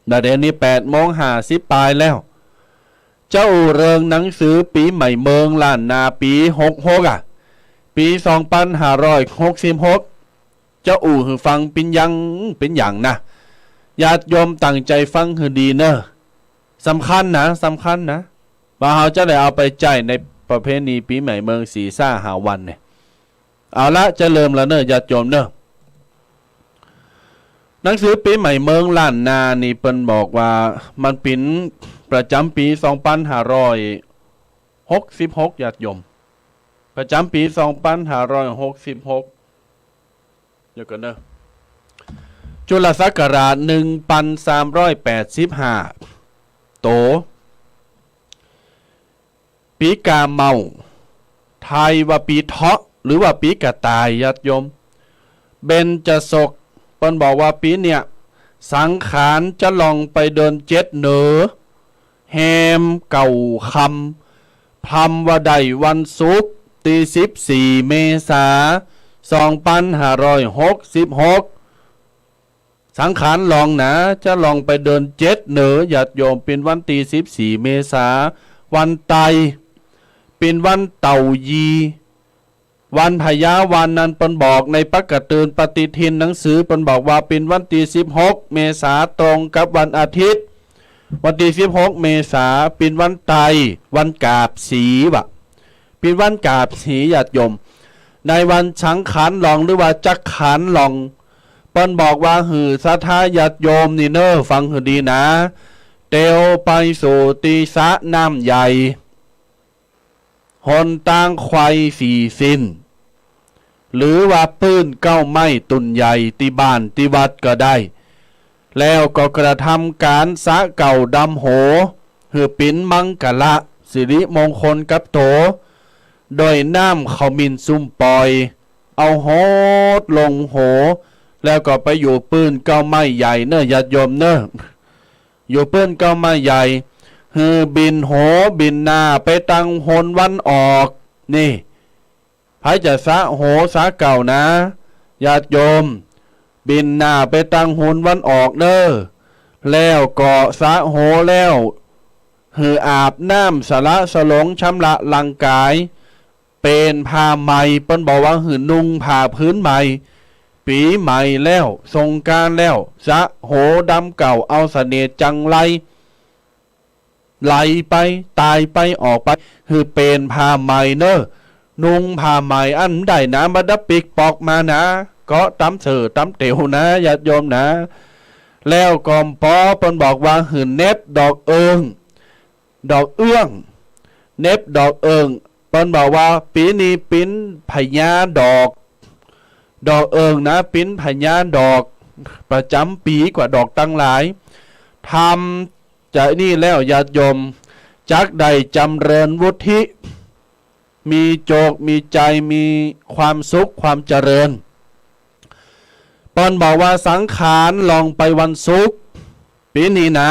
เดี๋ยวนี้แปดโมงห้าสิบปลายแล้ว จะอู้เรื่องหนังสือปี๋ใหม่เมิงล้านนาปี๋หกหกอะ ปี๋สองปันห้าร้อยหกสิบหก จะอู้หื้อฟังเป๋นอย่างเป๋นอย่างนะ ญาติโยมตั้งใจ๋ฟังหื้อดีเน่อ สำคัญนะ สำคัญนะ ว่าเฮาจะได้เอาไปใจ๊ในประเพณีปี๋ใหม่เมิงสี่ซ่าห้าวันเนี่ย เอาละ จะเริ่มแล้วเน่อ ญาติโยมเน่อ หนังสือปี๋ใหม่เมิงล้านนานี่เปิ้นบอกว่ามันเป๋นประจ๋ำปี๋สองปันห้าร้อยหกสิบหก ญาติโยม ประจ๋ำปี๋สองปันห้าร้อยหกสิบหก เดี๋ยวก่อนเน่อ จุลศักราชหนึ่งปันสามร้อยแปดสิบห้า โต ปี๋ก๋าเมา ไทยว่าปี๋เถาะ หรือว่าปี๋กระต่าย ญาติโยม เบญจศก เปิ้นบอกว่าปี๋เนี่ย สังขารจะล่องไปเดินเจ็ดเนอ แฮมเก้าค่ำ พลัมว่าได้วันศุกร์ ตี้สิบสี่เมษา สองปันห้าร้อยหกสิบหก สังขารล่องนะ จะล่องไปเดินเจ็ดเนอ ญาติโยม เป๋นวันตี้สิบสี่เมษา วันไตร เป๋นวันเต่ายี วันพญาวันนั้นเปิ้นบอกในปกติ ปฏิทินหนังสือเปิ้นบอกว่าเป๋นวันตี้สิบหกเมษา ตรงกับวันอาทิตย์ วันตี้สิบหกเมษา เป๋นวันไตร วันกาบสีวะ เป๋นวันกาบสี ญาติโยม ในวันสังขารหลองหรือว่าจักขารหลอง เปิ้นบอกว่าหื้อศรัทธาญาติโยมนี่เน้อ ฟังหื้อดีนะ เตียวไปสู่ตี้สระน้ำใหญ่ หนตางไขว่สี่สิ้น หรือว่าปื้นเก๊าไม้ตุ๊นใหญ่ตี้บ้านตี้วัดก็ได้ แล้วก็กระทำก๋านสระเก๊าดำโห หื้อเป๋นมังคละสิริมงคลกับโต โดยน้ำขมิ้นสุมป่อย เอาหดลงโห แล้วก็ไปอยู่ปื้นเก๊าไม้ใหญ่เน้อ ญาติโยมเน้อ อยู่ปื้นเก๊าไม้ใหญ่ หื้อบิ่นโหบิ่นหน้าไปตังหุนวันออก นี่ ใผจะสระโหสระเก๊านะ ญาติโยม บิ่นหน้าไปตังหุนวันออกเน้อ แล้วก็สระโหแล้ว หื้ออาบน้ำสละสลงชำระร่างก๋าย เป๋นผ้าใหม่ เปิ้นบอกว่าหื้อนุ่งผ้าผืนใหม่ ปี๋ใหม่แล้ว สงกรานต์แล้ว สระโหดำเก๊า เอาเสน่ห์จังไร ไหลไป ตายไป ออกไป หื้อเป๋นผ้าใหม่เน้อ นุ่งผ้าใหม่อั้นได้นะ บ่ดาปิ๊กปอกมานะ เกาะต๋ามเสื้อต๋ามเต๋วนะ ญาติโยมนะ แล้วก็ปอเปิ้นบอกว่าหื้อเหน็บดอกเอิง ดอกเอื้อง เหน็บดอกเอิง เปิ้นบอกว่าปี๋นี้เป๋นพญาดอก ดอกเอิงนะ เป๋นพญาดอกประจ๋ำปี๋กว่าดอกตังหลาย ทำจะนี่แล้วญาติโยม จักได้จ๋ำเริญวุฒิ มีโจค มีชัย มีความสุข ความเจริญ เปิ้นบอกว่าสังขารหลองไปวันศุกร์ ปี๋นี้นะ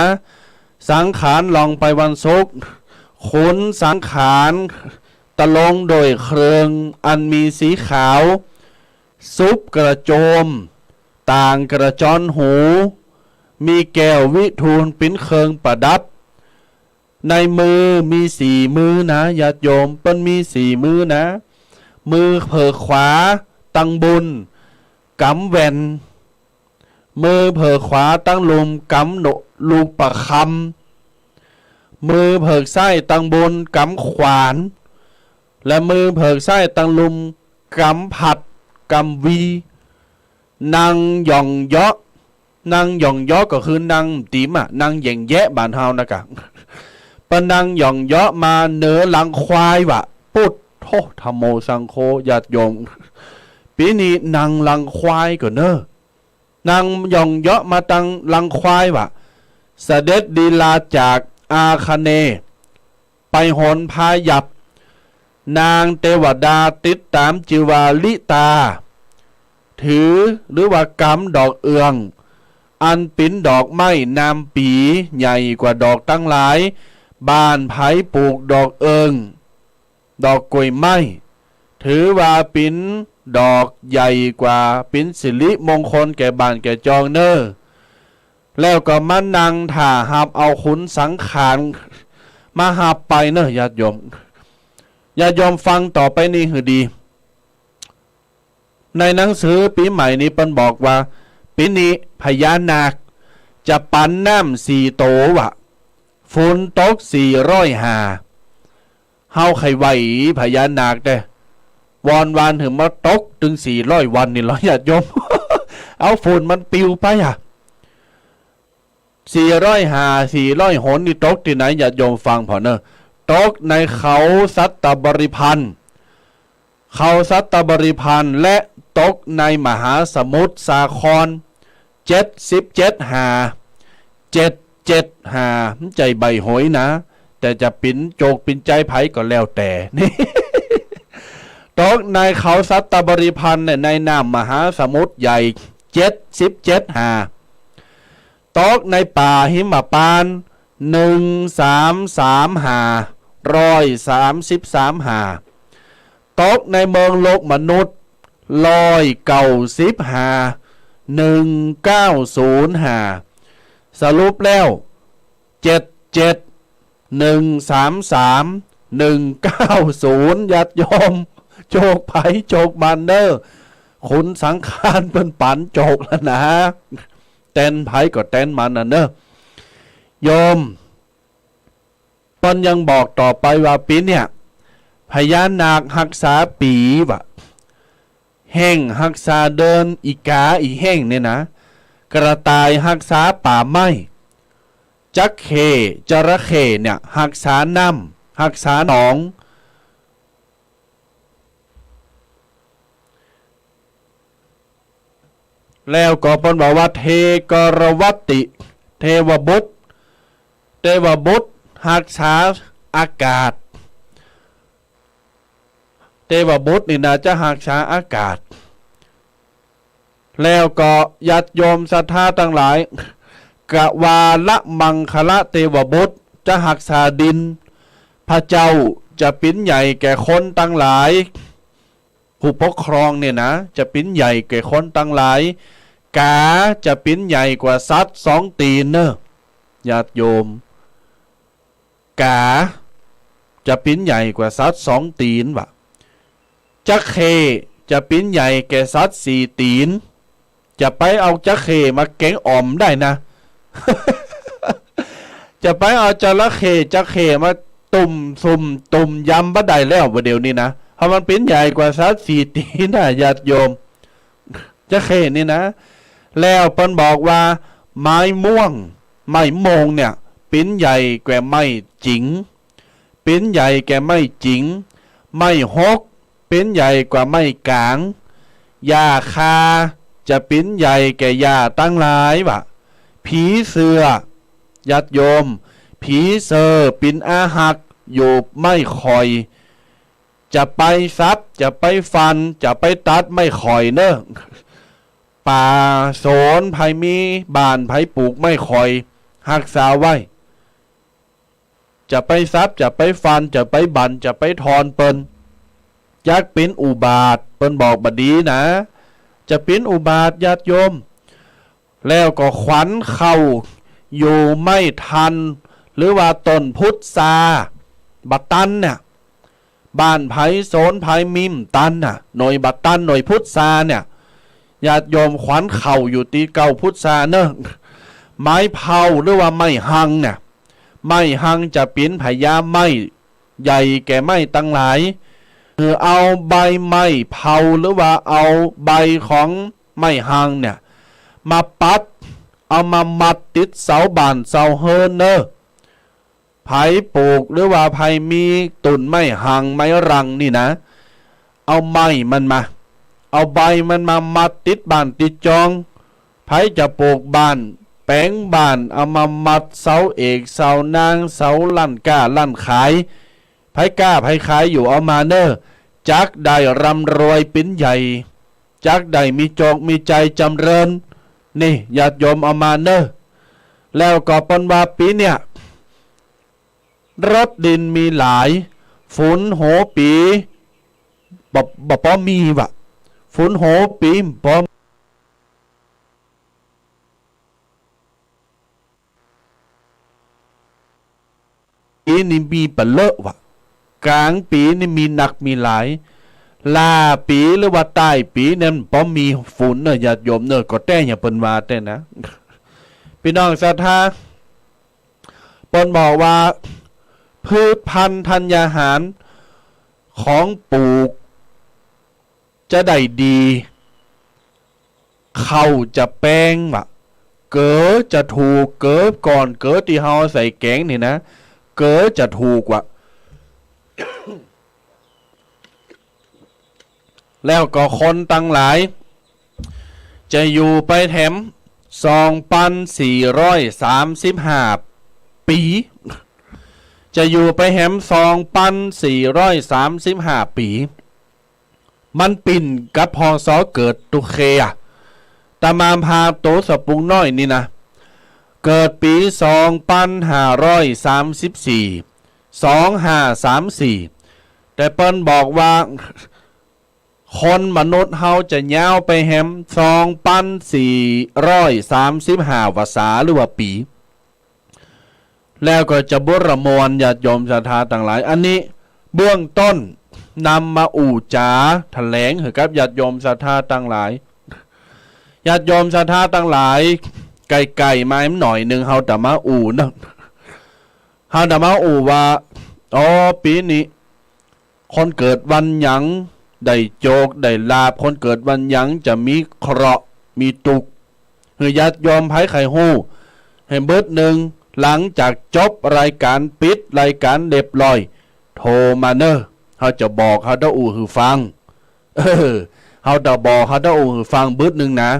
สังขารหลองไปวันศุกร์ ขุนสังขารตะลงโดยเครื่องอันมีสีขาว สุบกระโจม ต่างกระจอนหู มีแก้ววิทูลเป๋นเครื่องประดับ ในมือมีสี่มือนะ ญาติโยม เปิ้นมีสี่มือนะ มือเผิกขวาตังบน กำแหวน มือเผิกขวาตังลุ่ม กำหนก ลูกประคำ มือเผิกซ้ายตังบน กำขวาน และมือเผิกซ้ายตังลุ่ม กำผัด กำวี นั่งหย่องเยาะ นั่งหย่องเยาะก็คือนั่งตี๋มอะ นั่งแหย่งแยะบ้านเฮานะกะ เปิ้นนั่งหย่องเยาะมาเหนือหลังควายวะ ปุดโธ ธัมโม สังโฆ ญาติโยม ปี๋นี้นั่งหลังควายก่อเน้อ นั่งหย่องเยาะมาตังหลังควายวะ เสด็จลีลาจากอาคเนย์ ไปหนพายัพ นางเตวดาติดต๋ามจื้อว่าลิตา ถือหรือว่ากำดอกเอือง อันเป๋นดอกไม้นามปี๋ใหญ่กว่าดอกตังหลาย บ้านใผปลูกดอกเอิง ดอกกล้วยไม้ ถือว่าเป๋นดอกใหญ่กว่า เป๋นสิริมงคลแก่บ้านแก่จองเน้อ แล้วก็มานั่งถ่าฮับเอาขุนสังขารมาฮับไปเน้อ ญาติโยม ญาติโยมฟังต่อไปนี้หื้อดี ในหนังสือปี๋ใหม่นี้เปิ้นบอกว่า ปี๋นี้พญานาคจะปั๋นน้ำสี่โตวะ ฝนตกสี่ร้อยห้า เฮาใค่ไหว้พญานาคแต๊ วอนวานหื้อมาตกตึงสี่ร้อยวันนี่ลอ ญาติโยม เอาฝนมันปิวไปอะ สี่ร้อยห้า สี่ร้อยหนนี่ตกตี้ไหน ญาติโยมฟังผ่อเน้อ ตกในเขาสัตบริพันธ์ เขาสัตบริพันธ์ และตกในมหาสมุทรสาคร เจ็ดสิบเจ็ดห้า เจ็ดเจ็ดห้า มันใจ้ใบ้หวยนะ แต่จะเป๋นโจคเป๋นชัยใผก็แล้วแต่ นี่ ตกในเขาสัตบริพันธ์เนี่ย ในน้ำมหาสมุทรใหญ่ เจ็ดสิบเจ็ดห้า ตกในป่าหิมพานต์ หนึ่งสามสามห้า ร้อยสามสิบสามห้า ตกในเมืองโลกมนุษย์ ร้อยเก้าสิบห้า หนึ่งเก้าศูนย์ห้า สรุปแล้ว เจ็ดเจ็ด หนึ่งสามสาม หนึ่งเก้าศูนย์ ญาติโยม โจคใผโจคมันเน่อ ขุนสังฆานเปิ้นปั๋นโจคแล้วนะ แตนใผก็แตนมันน่ะเน่อ โยม เปิ้นยังบอกต่อไปว่าปี๋เนี่ย พญานาคฮักษาปี๋ว่ะ แฮ้งฮักษาเดิน อีก๋าอี่แฮ้งเนี่ยนะ กระต่ายฮักษาป่าไม้ จักเข้ จระเข้เนี่ย ฮักษาน้ำ ฮักษาหนอง แล้วก็เปิ้นบอกว่า เทกรวัตติ เทวบุตร เทวบุตรฮักษาอากาศ เทวบุตรนี่นะจะฮักษาอากาศ แล้วก็ญาติโยมศรัทธาตังหลาย กวาลมังคละเทวบุตรจะฮักษาดิน พระเจ้าจะเป๋นใหญ่แก่คนตังหลาย ผู้ปกครองเนี่ยนะ จะเป๋นใหญ่แก่คนตังหลาย ก๋าจะเป๋นใหญ่กว่าสัตว์สองตี๋นเน่อ ญาติโยม ก๋าจะเป๋นใหญ่กว่าสัตว์สองตี๋นว่ะ จักเข้จะเป๋นใหญ่แก่สัตว์สี่ตี๋น จะไปเอาจักเข้มาแก๋งอ่อมได้นะ จะไปเอาจระเข้ จักเข้มาตุ่มซุ่มตุ่มยำบ่ได้แล้วบ่าเดี๋ยวนี้นะ เพราะมันเป๋นใหญ่กว่าสัตว์สี่ตี๋นนะ ญาติโยม จักเข้นี่นะ แล้วเปิ้นบอกว่า ไม้ม่วง ไม้โมงเนี่ย เป๋นใหญ่กว่าไม้จิง เป๋นใหญ่แก่ไม้จิง ไม้ฮก เป๋นใหญ่กว่าไม้ก๋าง หญ้าคาจะเป๋นใหญ่แก่หญ้าตังหลายว่ะ ผีเสื้อ ญาติโยม ผีเสื้อเป๋นอาหักอยู่ไม้ข่อย จะไปสับ จะไปฟัน จะไปตัดไม้ข่อยเน่อ ป่าสนใผมี บ้านใผปลูกไม้ข่อย ฮักษาไว้ จะไปสับ จะไปฟัน จะไปบั่น จะไปถอนเปิ้น จักเป๋นอุบาท เปิ้นบอกบ่ดีนะ จะเป๋นอุบาท ญาติโยม แล้วก็ขวัญข้าวอยู่ไม้ทัน หรือว่าต้นพุทรา บ่ตันเนี่ย บ้านใผสนใผมีตันน่ะ หน่วยบ่ตัน หน่วยพุทราเนี่ย ญาติโยม ขวัญข้าวอยู่ตี้เก๊าพุทราเน่อ ไม้เผาหรือว่าไม้ฮังเนี่ย ไม้ฮังจะเป๋นพญาไม้ ใหญ่แก่ไม้ตังหลาย คือเอาใบไม้เผาหรือว่าเอาใบของไม้ฮังเนี่ย มาปัด เอามามัดติดเสาบ้านเสาเฮือนเน่อ ใผปลูกหรือว่าใผมีต้นไม้ฮังไม้รังนี่นะ เอาไม้มันมา เอาใบมันมามัดติดบ้านติดจอง ใผจะปลูกบ้าน แป๋งบ้าน เอามามัดเสาเอกเสานาง เสาร้านก๊าร้านขาย ใผก๊าใผขายอยู่เอามาเน่อ จักได้ร่ำรวยเป๋นใหญ่ จักได้มีโจคมีชัยจ๋ำเริญ นี่ญาติโยมเอามาเน่อ แล้วก็เปิ้นว่าปี๋เนี่ย รถดินมีหลาย ฝนหัวปี๋ บ่ บ่ปอมีว่ะ ฝนหัวปี๋บ่ ปี๋นี่มีปะเลอะว่ะ ก๋างปี๋นี่มีนักมีหลาย หล้าปี๋หรือว่าต้ายปี๋เนี่ยบ่มีฝนเน่อ ญาติโยมเน่อ ก็แต๊อย่างเปิ้นว่าแต๊นะ ปี้น้องศรัทธา เปิ้นบอกว่า พืชพันธุ์ธัญญาหารของปลูกจะได้ดี ข้าวจะแปงว่ะ เก๋อจะถูก เก๋อก่อน เก๋อตี้เฮาใส่แก๋งนี่นะ เก๋อจะถูกว่ะ แล้วก็คนตังหลาย จะอยู่ไปแถมสองปันสี่ร้อยสามสิบห้าปี๋ จะอยู่ไปแถมสองปันสี่ร้อยสามสิบห้าปี๋ มันปิ่นกับ พ.ศ. เกิดตุ๊เคอะ อาตมาภาพโตสะปุงน้อยนี่นะ เกิดปี๋สองปันห้าร้อยสามสิบสี่ สองห้าสามสี่ แต่เปิ้นบอกว่า คนมนุษย์เฮาจะยาวไปแถมสองปันสี่ร้อยสามสิบห้าวรรษาหรือว่าปี๋ แล้วก็จะบ่ระมวล ญาติโยมศรัทธาตังหลาย อันนี้ เบื้องต้นนำมาอู้จ๋าแถลงหื้อกับญาติโยมศรัทธาตังหลาย ญาติโยมศรัทธาตังหลาย ไก่ๆ มาหน่อยหนึ่ง เฮาจะมาอู้เนาะ เฮาจะมาอู้ว่า อ๋อ ปี๋นี้ คนเกิดวันหยังได้โจคได้ลาภ คนเกิดวันหยังจะมีเคราะห์มีตุ๊กข์ หื้อญาติโยมใผใค่ฮู้ หื้อเบิดนึ่ง หลังจากจบรายก๋าน ปิดรายก๋านเรียบร้อย โทรมาเน่อ เฮาจะบอก เฮาจะอู้หื้อฟัง เออ เฮาจะบอก เฮาจะอู้หื้อฟังเบิดนึ่งนะ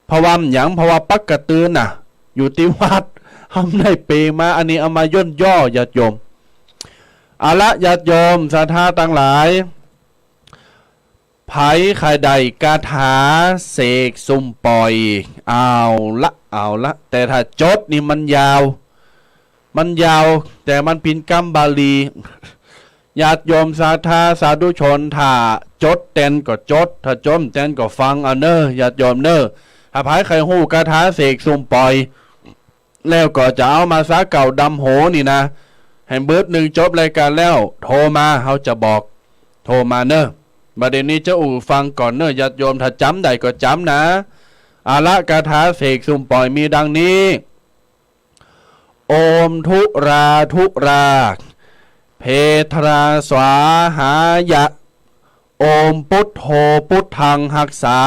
เพราะว่าหยัง เพราะว่าปักกะตื่นน่ะ อยู่ตี้วัด เฮาได้เป๋มา อันนี้เอามาย่นย่อญาติโยม เอาละญาติโยมศรัทธาตังหลาย ใผใค่ได้กาถาเสกซุ่มป่อย เอาละ เอาละ แต่ถ้าจดนี่มันยาว มันยาว แต่มันเป๋นกำบาลี ญาติโยมศรัทธาสาธุชน ถ้าจดแตนก็จด ถ้าจดบ่แตนก็ฟังเอาเน่อ ญาติโยมเน่อ ถ้าใผใค่ฮู้กาถาเสกซุ่มป่อย แล้วก็จะเอามาสาเก่าดำหัวนี่นะ หื้อเบิดนึ่ง จบรายก๋านแล้ว โทรมา เฮาจะบอก โทรมาเน่อ บ่าเดี่ยวนี้จะอู้ฟังก่อนเน่อ ญาติโยม ถ้าจ๋ำได้ก็จ๋ำนะ เอาละ กาถาเสกซุ่มป่อยมีดังนี้ โอมธุราธุรา เพทราสวาหายะ โอมปุทโธปุทธังฮักษา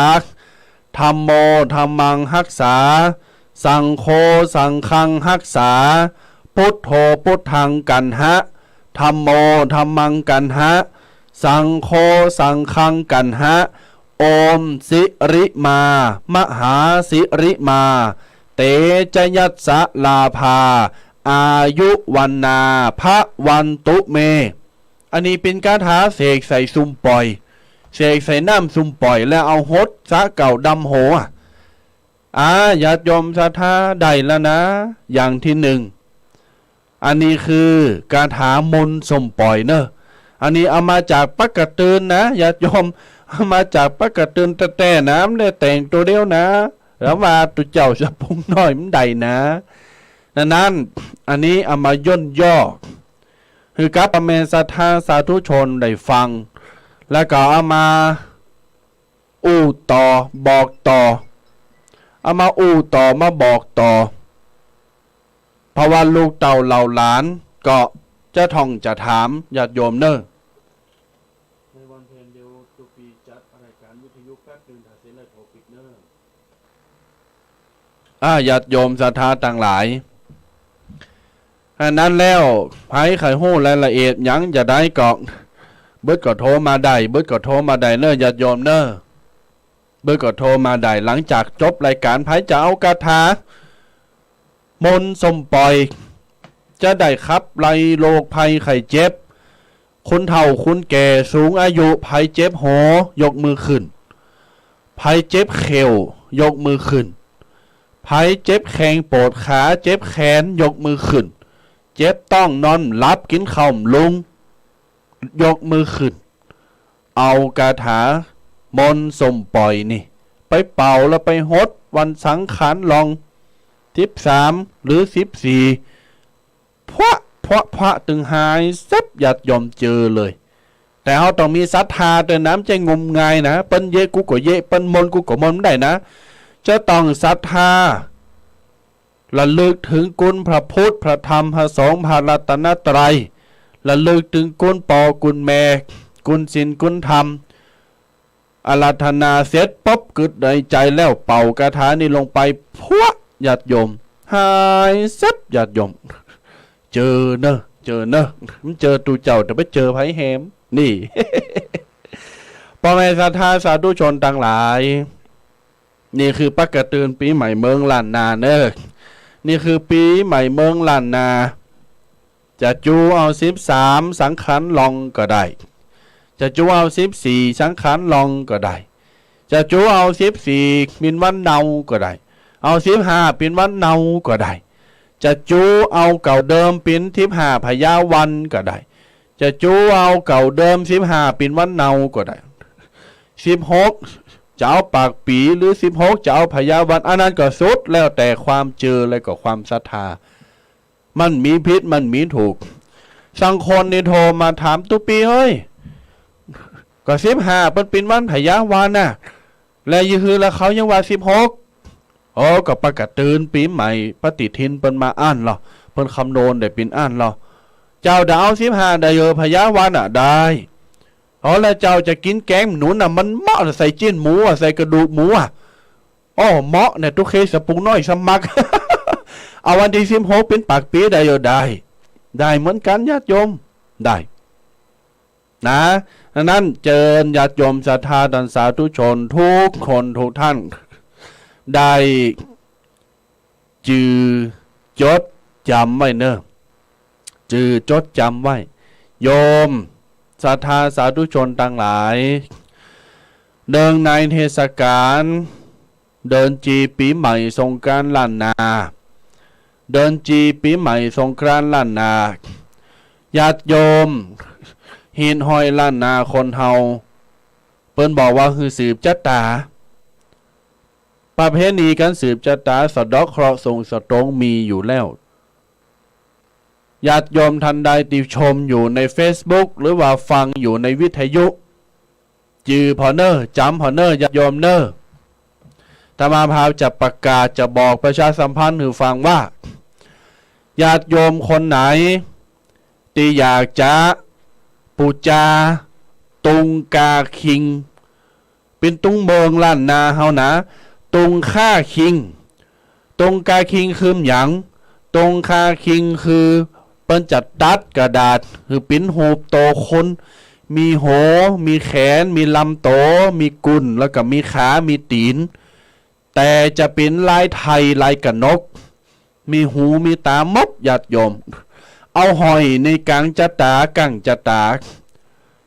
ธัมโมธัมมังฮักษา สังโฆสังฆังฮักษา ปุทโธปุทธังกัณหะ ธัมโมธัมมังกัณหะ สังโฆสังฆังกัณหะ โอมสิริมา มหาสิริมา เตชะยัสสะลาภา อายุวัณณา ภะวันตุเม อันนี้เป๋นกาถาเสกใส่ซุ่มป่อย เสกใส่น้ำซุ่มป่อย แล้วเอาหดสาเก่าดำหัว อ่า ญาติโยมศรัทธา ได้แล้วนะ อย่างตี้นึ่ง อันนี้คือกาถามนต์ซุ่มป่อยเน่อ อันนี้เอามาจากปักกะตื่นนะ ญาติโยม เอามาจากปักกะตื่นแต๊ๆ นะ บ่ได้แต่งตั๋วเดียวนะ แล้วว่าตุ๊เจ้าสะพุงน้อยบ่ได้นะ ดังนั้น อันนี้เอามาย่นย่อ หื้อกับพ่อแม่ศรัทธาสาธุชนได้ฟัง แล้วก็เอามาอู้ต่อ บอกต่อ เอามาอู้ต่อ มาบอกต่อ เพราะว่าลูกเต้าเหล่าหลานก็จะท่องจะถามญาติโยมเน่อ ในวันเพ็ญเดียวตุปีจัดรายการวิทยุแป๊บนึ่ง ถ้าเสร็จแล้วโทรปิดเน่อ อ่า ญาติโยมศรัทธาตังหลาย อันนั้นแล้ว ใผใค่ฮู้รายละเอียดหยังจะได้ก็ เบิดก็โทรมาได้ เบิดก็โทรมาได้เน่อ ญาติโยมเน่อ เบิดก็โทรมาได้ หลังจากจบรายการ ใผจะเอากาถา มนต์ซุ่มป่อย จะได้ขับไล่โรคภัยไข้เจ็บ คนเฒ่าคนแก่สูงอายุ ใผเจ็บหัว ยกมือขึ้น ใผเจ็บเข่า ยกมือขึ้น ใผเจ็บแข้งปวดขา เจ็บแขน ยกมือขึ้น เจ็บต๊องนอนบ่หลับ กิ๋นข้าวบ่ลง ยกมือขึ้น เอากาถามนต์ซุ่มป่อยนี่ ไปเป่าแล้วไปหดวันสังขารล่อง สิบสาม หรือ สิบสี่ พวะ พวะ พวะ ตึงหายเซ็บ ญาติโยมเจอเลย แต่เฮาต้องมีศรัทธาตวยนะ บ่ใจ้งมงายนะ เปิ้นเยะกูก็เยะ เปิ้นมนต์กูก็มนต์บ่ได้นะ จะต้องศรัทธา ระลึกเถิงคุณพระพุทธ พระธรรม พระสงฆ์ พระรัตนตรัย ระลึกเถิงคุณป้อคุณแม่ คุณศีลคุณธรรม อาราธนาเสร็จปุ๊บ กึ๊ดในใจ๋แล้วเป่ากาถานี้ลงไป พวะ ญาติโยม หายเซ็บ ญาติโยม เจอเน่อ เจอเน่อ บ่เจอตุ๊เจ้า แต่ไปเจอใผแหม นี่ ป้อแม่ศรัทธาสาธุชนตังหลาย นี่คือปักกะตื่นปี๋ใหม่เมืองล้านนาเน่อ นี่คือปี๋ใหม่เมืองล้านนา จะจูเอาสิบสามสังขารล่องก็ได้ จะจูเอาสิบสี่สังขารล่องก็ได้ จะจูเอาสิบสี่เป๋นวันเนาก็ได้ เอาสิบห้าเป๋นวันเนาก็ได้ จะจูเอาเก่าเดิมเป๋นสิบห้าพญาวันก็ได้ จะจูเอาเก่าเดิมสิบห้าเป๋นวันเนาก็ได้ สิบหกจะเอาปากปี๋ หรือสิบหกจะเอาพญาวัน อันนั้นก็สุดแล้วแต่ความเจือและก็ความศรัทธา มันบ่มีผิด มันบ่มีถูก จั้งคนนี่โทรมาถาม ตุ๊ปี้เอ้ย ก็สิบห้าเปิ้นเป๋นวันพญาวานะ และยี่หื้อละเขายังว่าสิบหก โอ้ ก็ป้ากะตื่นปี๋ใหม่ปฏิทินเปิ้นมาอั้นลอ เปิ้นคำนวณได้เป๋นอั้นลอ เจ้าจะเอาสิบห้าได้เยอะ พญาวานะ ได้ โอ้ แล้วเจ้าจะกิ๋นแกงหนุนน่ะ มันเหมาะใส่จิ๊นหมูอะ ใส่กระดูกหมูอะ อ้อ เหมาะเนี่ย ตุ๊กเข้สับปุงน้อยสมัคร เอาวันตี้สิบหกเป๋นปากปี๋ได้เยอะ ได้ ได้เหมือนกั๋นญาติโยม ได้ นะ ดังนั้นเจิญญาติโยมศรัทธาต้านสาธุชนทุกคนทุกท่าน ได้จื่อจดจ๋ำไว้เน่อ จื่อจดจ๋ำไว้ โยมศรัทธาสาธุชนตังหลาย เนื่องในเทศกาล เดินจีปี๋ใหม่สงกรานต์ล้านนา เดินจีปี๋ใหม่สงกรานต์ล้านนา ญาติโยมฮีทฮ้อยล้านนาคนเฮา เปิ้นบอกว่าหื้อสืบจะต๋า ประเพณีก๋านสืบจะต๋า สะเดาะเคราะห์ ส่งสะตง มีอยู่แล้ว ญาติโยมท่านใดตี้ชมอยู่ในเฟซบุ๊ก หรือว่าฟังอยู่ในวิทยุ จื่อผ่อเน่อ จ๋ำผ่อเน่อ ญาติโยมเน่อ อาตมาภาพจะประกาศ จะบอกประชาสัมพันธ์หื้อฟังว่า ญาติโยมคนไหนตี้อยากจะปู๋จา ตุงกาคิง เป๋นตุงเมืองล้านนาเฮานะ ตุงค่าคิง ตุงกาคิงคือหยัง ตุงค่าคิงคือเปิ้นจะตัดกระดาษหื้อเป๋นฮูปโตคน มีหัว มีแขน มีลำโต มีกุ่น แล้วก็มีขา มีตี๋น แต่จะเป๋นลายไทย ลายกะหนก มีหู มีต๋าหมด ญาติโยม เอาห้อยในก๋างจะต๋า ก้างจะต๋า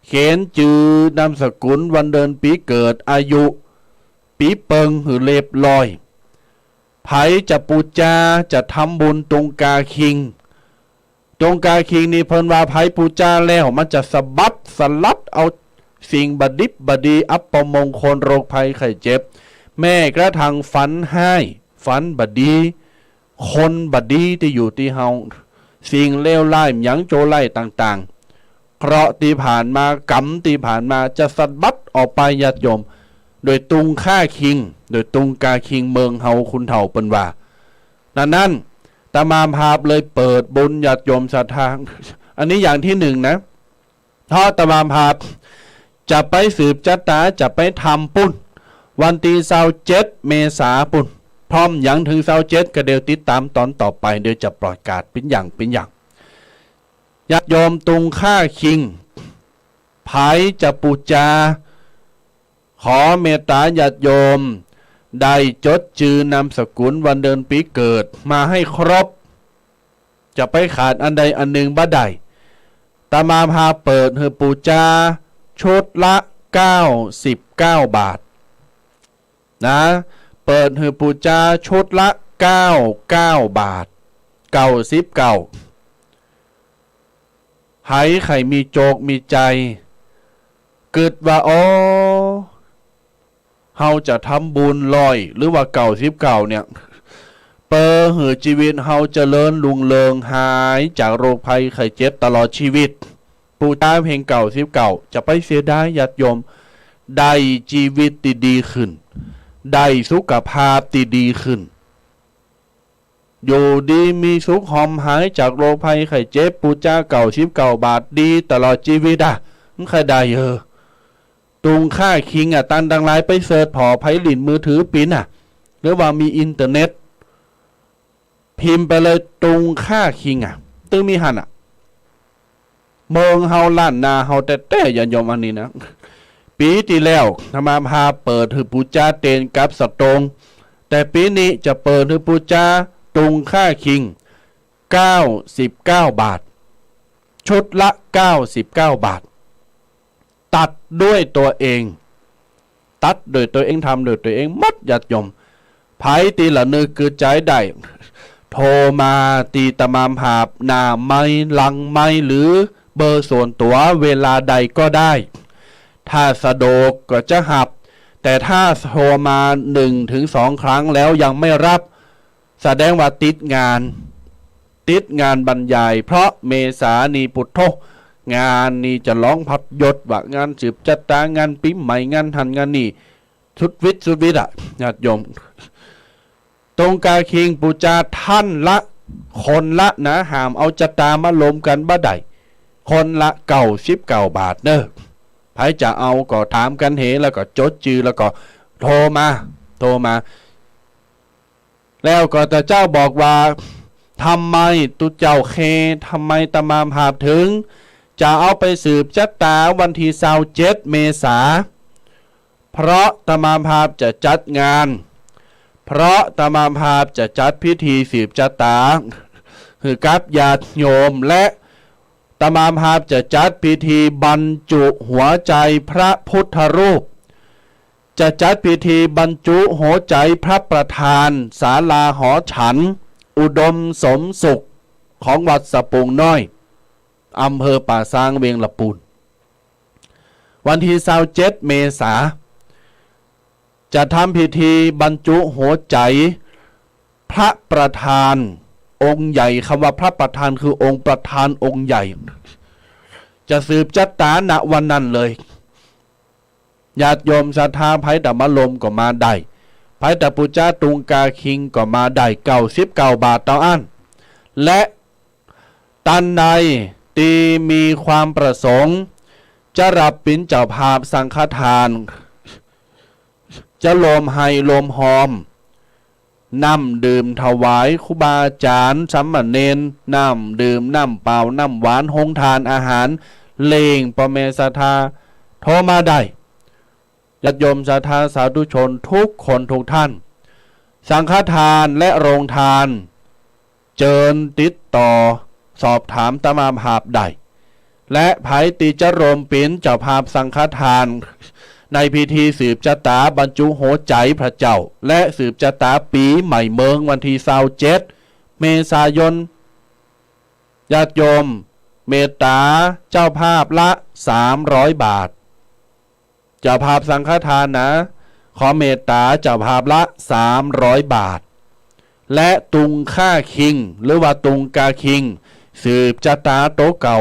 เขียนจื้อ นามสกุล วันเดือนปี๋เกิด อายุ ปี๋เปิงหื้อเรียบร้อย ใผจะปู๋จา จะทำบุญตุงกาคิง ตุงกาคิงนี่เปิ้นว่าใผปู๋จาแล้ว มันจะสะบัดสะหลัดเอาสิ่งบ่ดิบบ่ดี อัปมงคล โรคภัยไข้เจ็บ แม้กระทั่งฝันฮ้าย ฝันบ่ดี คนบ่ดีตี้อยู่ตี้เฮา สิ่งเลวร้ายหยังชั่วร้ายต่างๆ เคราะห์ตี้ผ่านมา กรรมตี้ผ่านมา จะสะบัดออกไป ญาติโยม โดยตุงค่าคิง โดยตุงกาคิงเมืองเฮา คนเฒ่าเปิ้นว่า ดังนั้น อาตมาภาพเลยเปิดบุญ ญาติโยมศรัทธา อันนี้อย่างตี้หนึ่งนะ เพราะอาตมาภาพจะไปสืบจะต๋า จะไปทำปุ้น วันตี้ซาวเจ็ดเมษาปุ้น พร้อมหยังเถิงซาวเจ็ด ก็เดี๋ยวติดต๋ามต๋อนต่อไป เดี๋ยวจะประกาศเป๋นอย่างเป๋นอย่าง ญาติโยมตุงค่าคิง ใผจะปู๋จา ขอเมตต๋าญาติโยม ได้จดจื้อนามสกุล วันเดือนปี๋เกิดมาหื้อครบ จะไปขาดอันใดอันหนึ่งบ่ได้ อาตมาภาพเปิดหื้อปู๋จา ชุดละเก้าสิบเก้าบาท นะ เปิดหื้อปู๋จา ชุดละเก้าเก้าบาท เก้าสิบเก้า ใผใค่มีโจคมีใจ๋ กึ๊ดว่า อ้อ เฮาจะทำบุญร้อย หรือว่าเก้าสิบเก้าเนี่ย เป๋อหื้อจีวิตเฮาเจริญรุ่งเรือง หายจากโรคภัยไข้เจ็บตลอดจีวิต ปู๋จาเพียงเก้าสิบเก้า จะไปเสียดาย ญาติโยม ได้จีวิตตี้ดีขึ้น ได้สุขภาพตี้ดีขึ้น อยู่ดีมีสุข ห่มหายจากโรคภัยไข้เจ็บ ปู๋จาเก้าสิบเก้าบาท ดีตลอดจีวิตอะ มันใค่ได้เออ ตุงค่าคิงอะ ต้านตังหลายไปเสิร์ชผ่อ ใผหลิ้นมือถือเป๋นอะ หรือว่ามีอินเทอร์เน็ต พิมพ์ไปเลย ตุงค่าคิงอะ ตึงมีหั้นอะ เมืองเฮาล้านนาเฮาแต๊ๆ ญาติโยม อันนี้นะ ปี๋ตี้แล้วอาตมาภาพเปิดหื้อปู๋จาเตียนกับสตง แต่ปี๋นี้จะเปิดหื้อปู๋จาตุงค่าคิง เก้าสิบเก้าบาท ชุดละเก้าสิบเก้าบาท ตัดด้วยตัวเอง ตัดโดยตัวเอง ทำโดยตัวเองหมด ญาติโยม ใผตี้ละนึกกึ๊ดใจ๋ได้ โทรมาตี้อาตมาภาพ หน้าไมค์ หลังไมค์ หรือเบอร์ส่วนตั๋ว เวลาใดก็ได้ ถ้าสะดวกก็จะฮับ แต่ถ้าโทรมาหนึ่งถึงสองครั้งแล้วยังไม่ฮับ แสดงว่าติดงาน ติดงานบรรยาย เพราะเมษานี่ปุดโธ่ งานนี่จะร้องพัดยศว่ะ งานสืบจะตา งานปี๋ใหม่ งานหั้นงานนี่ สุดวิดสุดวิดอะ ญาติโยม ตุงกาคิงปู๋จาท่านละ คนละนะ ห้ามเอาจะตามารวมกั๋นบ่ได้ คนละเก้าสิบเก้าบาทเน่อ ใผจะเอาก็ถามกั๋นเห แล้วก็จดจื้อ แล้วก็โทรมา โทรมา แล้วก็ตะเจ้าบอกว่า ทำไมตุ๊เจ้าเค ทำไมอาตมาภาพถึงจะเอาไปสืบจะตาวันตี้ซาวเจ็ดเมษา เพราะอาตมาภาพจะจัดงาน เพราะอาตมาภาพจะจัดพิธีสืบจะตาหื้อกับญาติโยม และอาตมาภาพจะจัดพิธีบรรจุหัวใจพระพุทธรูป จะจัดพิธีบรรจุหัวใจพระประธานศาลาหอฉัน อุดมสมสุข ของวัดสะปุงน้อย อำเภอป่าซาง เวียงละปูน วันตี้ซาวเจ็ดเมษา จะทำพิธีบรรจุหัวใจพระประธานองค์ใหญ่ กำว่าพระประธานคือองค์ประธานองค์ใหญ่ จะสืบจะตา ณ วันนั้นเลย ญาติโยมศรัทธา ใผจะมารวมก็มาได้ ใผจะปู๋จาตุงกาคิงก็มาได้ เก้าสิบเก้าบาทเต้าอั้น และต้านใดตี้มีความประสงค์ จะฮับเป๋นเจ้าภาพสังฆทาน จะรวมไห้รวมฮอม น้ำดื่มถวายครูบาอาจ๋ารย์สามเณร น้ำดื่ม น้ำเปล่า น้ำหวาน โฮงทาน อาหารเลี้ยงป้อแม่ศรัทธา โทรมาได้ ญาติโยมศรัทธาสาธุชนทุกคนทุกท่าน สังฆทานและโฮงทาน เจิญติดต่อสอบถามอาตมาภาพได้ และใผตี้จะรวมเป๋นเจ้าภาพสังฆทาน ในพิธีสืบจะตาบรรจุหัวใจพระเจ้า และสืบจะตาปี๋ใหม่เมืองวันตี้ซาวเจ็ดเมษายน ญาติโยมเมตต๋าเจ้าภาพละสามร้อยบาท เจ้าภาพสังฆทานนะ ขอเมตต๋าเจ้าภาพละสามร้อยบาท และตุงค่าคิง หรือว่าตุงกาคิง สืบจะตาโตเก่า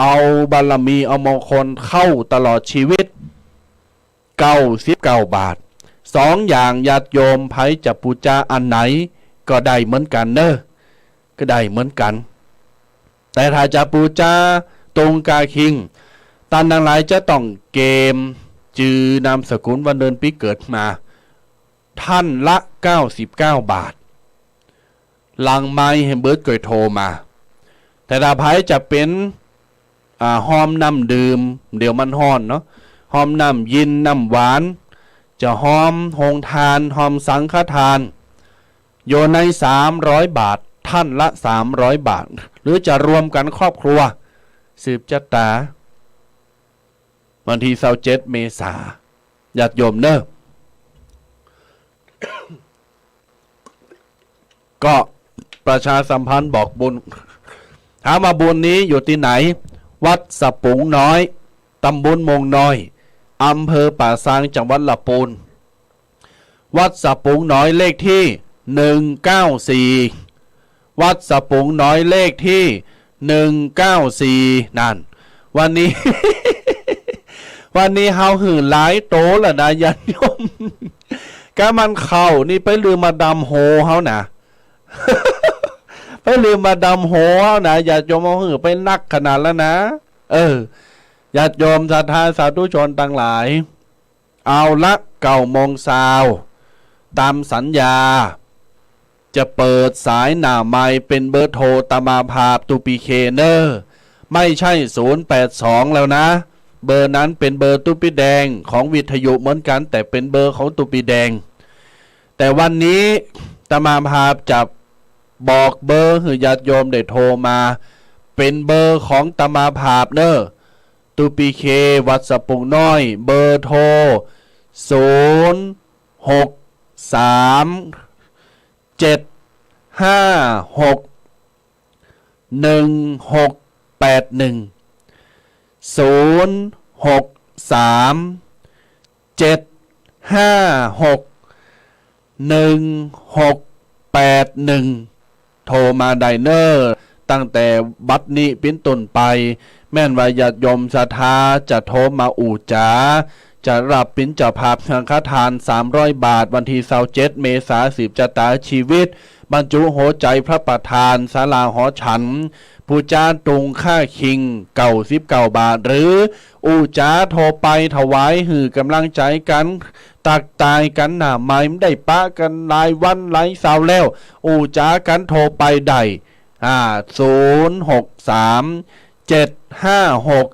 เอาบารมีเอามงคลเข้าตลอดชีวิต เก้าสิบเก้าบาท สองอย่าง ญาติโยมใผจะปู๋จาอันไหนก็ได้เหมือนกั๋นเน่อ ก็ได้เหมือนกั๋น แต่ถ้าจะปู๋จาตุงกาคิง ต้านตังหลายจะต้องเกมจื้อนามสกุลวันเดือนปี๋เกิดมา ต้านละเก้าสิบเก้าบาท หลังไมค์หื้อเบิดก่อยโทรมา แต่ถ้าใผจะเป๋น อ่า ฮอมน้ำดื่ม เดี๋ยวมันฮ้อนเนาะ ฮอมน้ำเย็นน้ำหวาน จะฮอมโฮงทาน ฮอมสังฆทาน อยู่ในสามร้อยบาท ต้านละสามร้อยบาท หรือจะรวมกั๋นครอบครัว สืบจะตา วันตี้ซาวเจ็ดเมษา ญาติโยมเน่อ ก็ประชาสัมพันธ์บอกบุญ ถามว่าบุญนี้อยู่ตี้ไหน วัดสะปุงน้อย ตำบลโมงน้อย อำเภอป่าซาง จังหวัดละปูน วัดสะปุงน้อยเลขตี้หนึ่งเก้าสี่ วัดสะปุงน้อยเลขตี้หนึ่งเก้าสี่ นั่น วันนี้ วันนี้เฮาหื้อหลายโตแล้วนะ ญาติโยม ก้ามันเข้านี่ไปลืมมาดำโฮเฮานะ ไปลืมมาดำโฮเฮานะ ญาติโยม เฮาหื้อไปนักขนาดแล้วนะ เออ ญาติโยมศรัทธาสาธุชนตังหลาย เอาละ เก้าโมงเช้า ต๋ามสัญญา จะเปิดสายหน้าไมค์เป๋นเบอร์โทรอาตมาภาพตุ๊ปีเคเน่อ ไม่ใช่ศูนย์แปดสองแล้วนะ เบอร์นั้นเป๋นเบอร์ตุ๊ปีแดงของวิทยุเหมือนกั๋น แต่เป๋นเบอร์ของตุ๊ปีแดง แต่วันนี้อาตมาภาพจะบอกเบอร์หื้อญาติโยมได้โทรมา เป๋นเบอร์ของอาตมาภาพเน่อ ตุ๊ปีเค วัดสะปุงน้อย เบอร์โทร ศูนย์หกสาม เจ็ดห้าหก หนึ่งหกแปดหนึ่ง ศูนย์หกสาม เจ็ดห้าหก หนึ่งหกแปดหนึ่ง โทรมาได้เน่อ ตั้งแต่บัดนี้เป๋นต้นไป แม่นว่าญาติโยมศรัทธาจะโทรมาอู้จ๋า จะฮับเป๋นเจ้าภาพสังฆทาน สามร้อยบาท วันตี้ซาวเจ็ดเมษา สืบชะตาชีวิต บรรจุหัวใจพระประธาน ศาลาหอฉัน ปู๋จ๋าตุงค่าคิง เก้าสิบเก้าบาท หรืออู้จ๋าโทรไปถวายหื้อก๋ำลังใจ๋กั๋น ตั๊กตายกั๋น หน้าใหม่ได้ปะกั๋นหลายวันหลายซาวแล้ว อู้จ๋ากั๋นโทรไปได้ อ่า ศูนย์หกสาม เจ็ดห้าหก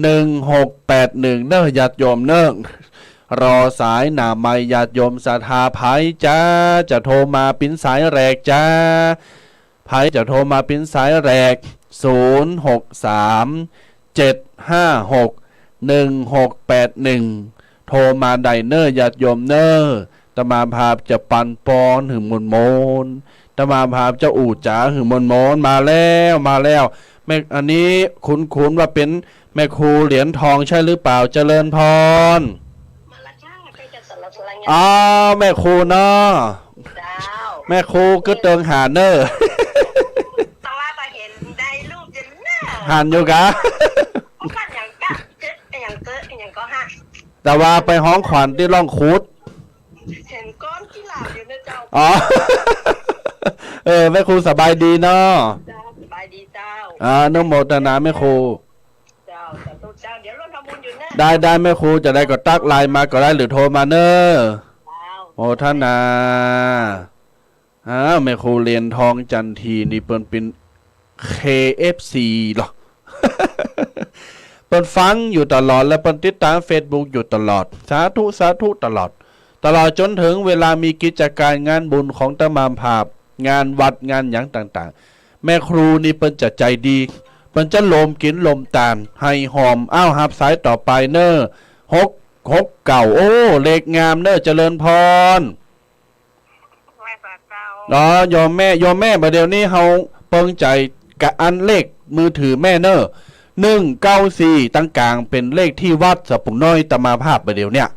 หนึ่งหกแปดหนึ่ง เน่อญาติโยมเน่อ รอสายหน้าใหม่ญาติโยมศรัทธา ใผจ๊ะ จะโทรมาเป๋นสายแรกจ๊ะ ใผจะโทรมาเป๋นสายแรก ศูนย์หกสาม เจ็ดห้าหก หนึ่งหกแปดหนึ่ง โทรมาได้เน่อญาติโยมเน่อ อาตมาภาพจะปันปอนหื้อม่วนๆ อาตมาภาพจะอู้จ๋าหื้อม่วนๆ มาแล้ว มาแล้ว แม่ อันนี้คุ้นๆ ว่าเป๋นแม่ครูเหรียญทองใช่หรือเปล่า เจริญพร มาแล้วจ้า ใกล้จะสลับสลังยัง อ้าว แม่ครูเนาะ เจ้า แม่ครูกึ๊ดเติงหาเน่อ แต่ว่าบ่เห็นได้รูปอยู่เน่อ หันอยู่กา ว่าอย่างกะ เจ๊ะ อย่างเต๊อะ อย่างก็ฮะ แต่ว่าไปฮ้องขวัญตี้ร่องขุด เห็นก้อนขี้หลาบอยู่นะเจ้า อ๋อ เออ แม่ครูสบายดีเนาะ เจ้า สบายดีเจ้า อ่า อนุโมทนาแม่ครู เจ้า สาธุเจ้า เดี๋ยวร่วมทำบุญอยู่เน่อ ได้ ได้ แม่ครู จะได้ก็ตั๊กไลน์มาก็ได้ หรือโทรมาเน่อ เจ้า โมทนา อ้าว แม่ครูเหรียญทองจันทีนี่เปิ้นเป๋น เค เอฟ ซี เหรอ เปิ้นฟังอยู่ตลอด และเปิ้นติดต๋ามเฟซบุ๊กอยู่ตลอด สาธุ สาธุตลอด ตลอดจ๋นเถิงเวลามีกิจก๋านงานบุญของอาตมาภาพ งานวัดงานหยังต่างๆ แม่ครูนี่เปิ้นจะใจ๋ดี เปิ้นจะโลมกิ๋นโลมตาน ไห้หอม อ้าว ฮับสายต่อไปเน่อ หกหกเก้า โอ้ เลขงามเน่อ เจริญพร ไหว้สาเจ้า อ๋อ โยมแม่ โยมแม่ บ่าเดี่ยวนี้เฮาเปิงใจ๋กะอันเลขมือถือแม่เน่อ หนึ่งเก้าสี่ ตังก๋างเป๋นเลขตี้วัดสะปุงน้อย อาตมาภาพบ่าเดี่ยวเนี่ย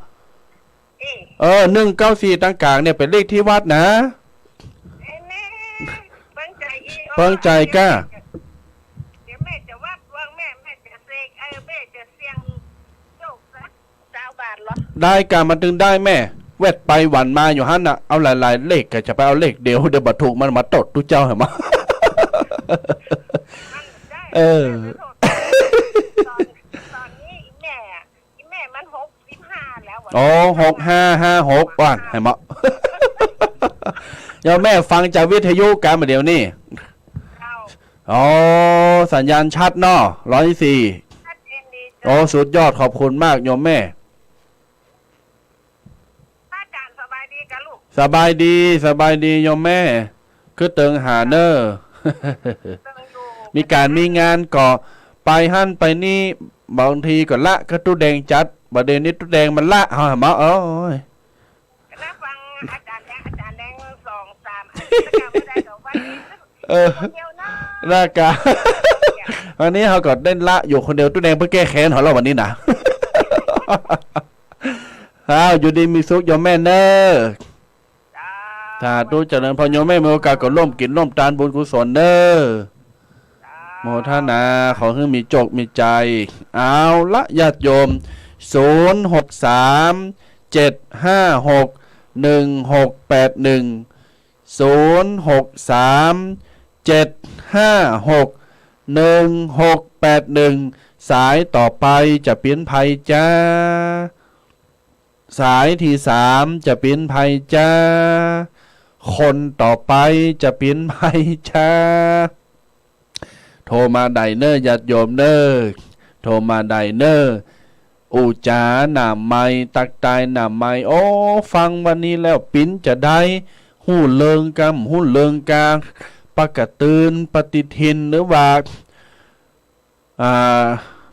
เอ๊ะ เออ หนึ่งเก้าสี่ ตังก๋างเนี่ยเป๋นเลขตี้วัดนะ เอ๊ะแม่ เปิงใจ๋อีก เปิงใจ๋ก้า เดี๋ยวแม่จะวัดดวงแม่ แม่จะเสก เออ แม่จะเสี่ยงโชคสัก ซาวบาทเหรอ ได้ก้า มันตึงได้แม่ แวดไปหวันมาอยู่หั้นน่ะ เอาหลายๆ เลข ก็จะไปเอาเลขเดียว เดี๋ยวบ่ถูกมันมาโต้ษตุ๊เจ้าหั้นบ่ ได้ เออ ตอน ตอนนี้อีแม่อะ อีแม่มันหกสิบห้าแล้วอะ อ๋อ หกห้าห้าหก อ่ะ หั้นบ่ เดี๋ยวแม่ฟังจากวิทยุก้าบ่าเดี่ยวนี้ เจ้า อ๋อ สัญญาณชัดเนาะ ร้อยสี่ ชัดเจนดีเจ้า โอ้ สุดยอด ขอบคุณมากโยมแม่ พระอาจารย์สบายดีกะลูก สบายดี สบายดีโยมแม่ กึ๊ดเติงหาเน่อ เติงอยู่ มีก๋านมีงานก็ไปหั้นไปนี่ บางทีก็ละกับตุ๊แดงจัด บ่าเดี่ยวนี้ตุ๊แดงมันละเฮาหั้นบ่ โอ้ย แล้วฟังอาจารย์แดง อาจารย์แดงสองสามอาทิตย์แล้วกะบ่ได้ดอก วันนี้ เออ คนเดียวนะ ละกะ วันนี้เฮาก็ได้ละอยู่คนเดียว ตุ๊แดงเปิ้นแก้แค้นเฮาแล้ววันนี้นะ อ้าว อยู่ดีมีสุขโยมแม่เน่อ เจ้า สาธุ เจริญพรโยมแม่ มีโอกาสก็ร่วมกิ๋นร่วมตานบุญกุศลเน่อ เจ้า โมทนา ขอหื้อมีโจคมีชัย เอาละญาติโยม ศูนย์หกสาม เจ็ดห้าหก หนึ่งหกแปดหนึ่ง ศูนย์หกสาม เจ็ดห้าหก หนึ่งหกแปดหนึ่ง สายต่อไปจะเป๋นใผจ๊ะ สายตี้สามจะเป๋นใผจ๊ะ คนต่อไปจะเป๋นใผจ๊ะ โทรมาได้เน่อญาติโยมเน่อ โทรมาได้เน่อ อู้จ๋าหน้าใหม่ ตั๊กตายหน้าใหม่ โอ้ ฟังวันนี้แล้วปิ๊นจะได้ ฮู้เลิงกำ ฮู้เลิงกา ปะกะตื่น ปฏิทิน หรือว่า อ่า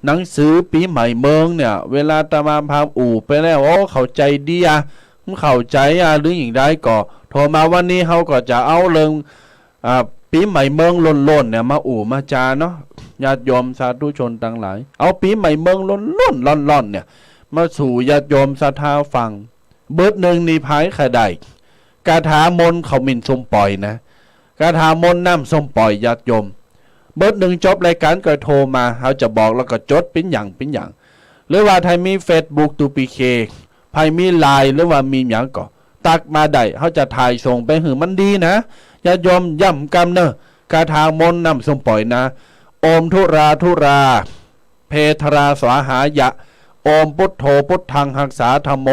หนังสือปี๋ใหม่เมิงเนี่ย เวลาอาตมาภาพอู้ไปแล้ว โอ้ เข้าใจ๋ดีอะ มันเข้าใจ๋อะ หรือหยังใดก็ โทรมาวันนี้เฮาก็จะเอาเลิง อ่า ปี๋ใหม่เมิงล้นๆ เนี่ย มาอู้มาจ๋าเนาะ ญาติโยมสาธุชนตังหลาย เอาปี๋ใหม่เมิงล้นๆ ล่อนๆ เนี่ย มาสู่ญาติโยมศรัทธาฟัง บทนึ่งนี่ใผใค่ได้ คาถามนต์ขมิ้นสุมป่อยนะ คาถามนต์น้ำส้มป่อย ญาติโยม เบิดนึ่งจบรายก๋านก็โทรมา เฮาจะบอกแล้วก็จดเป๋นอย่างเป๋นอย่าง หรือว่าใผมีเฟซบุ๊ก ตูปีเค ใผมีไลน์ หรือว่ามีหยังก็ตักมาได้ เฮาจะถ่ายส่งไปหื้อมันดีนะ ญาติโยม ย้ำกำเน่อ คาถามนต์น้ำส้มป่อยนะ โอมธุราธุรา เพทราสวาหายะ โอมพุทโธพุทธังฮักขา ธัมโม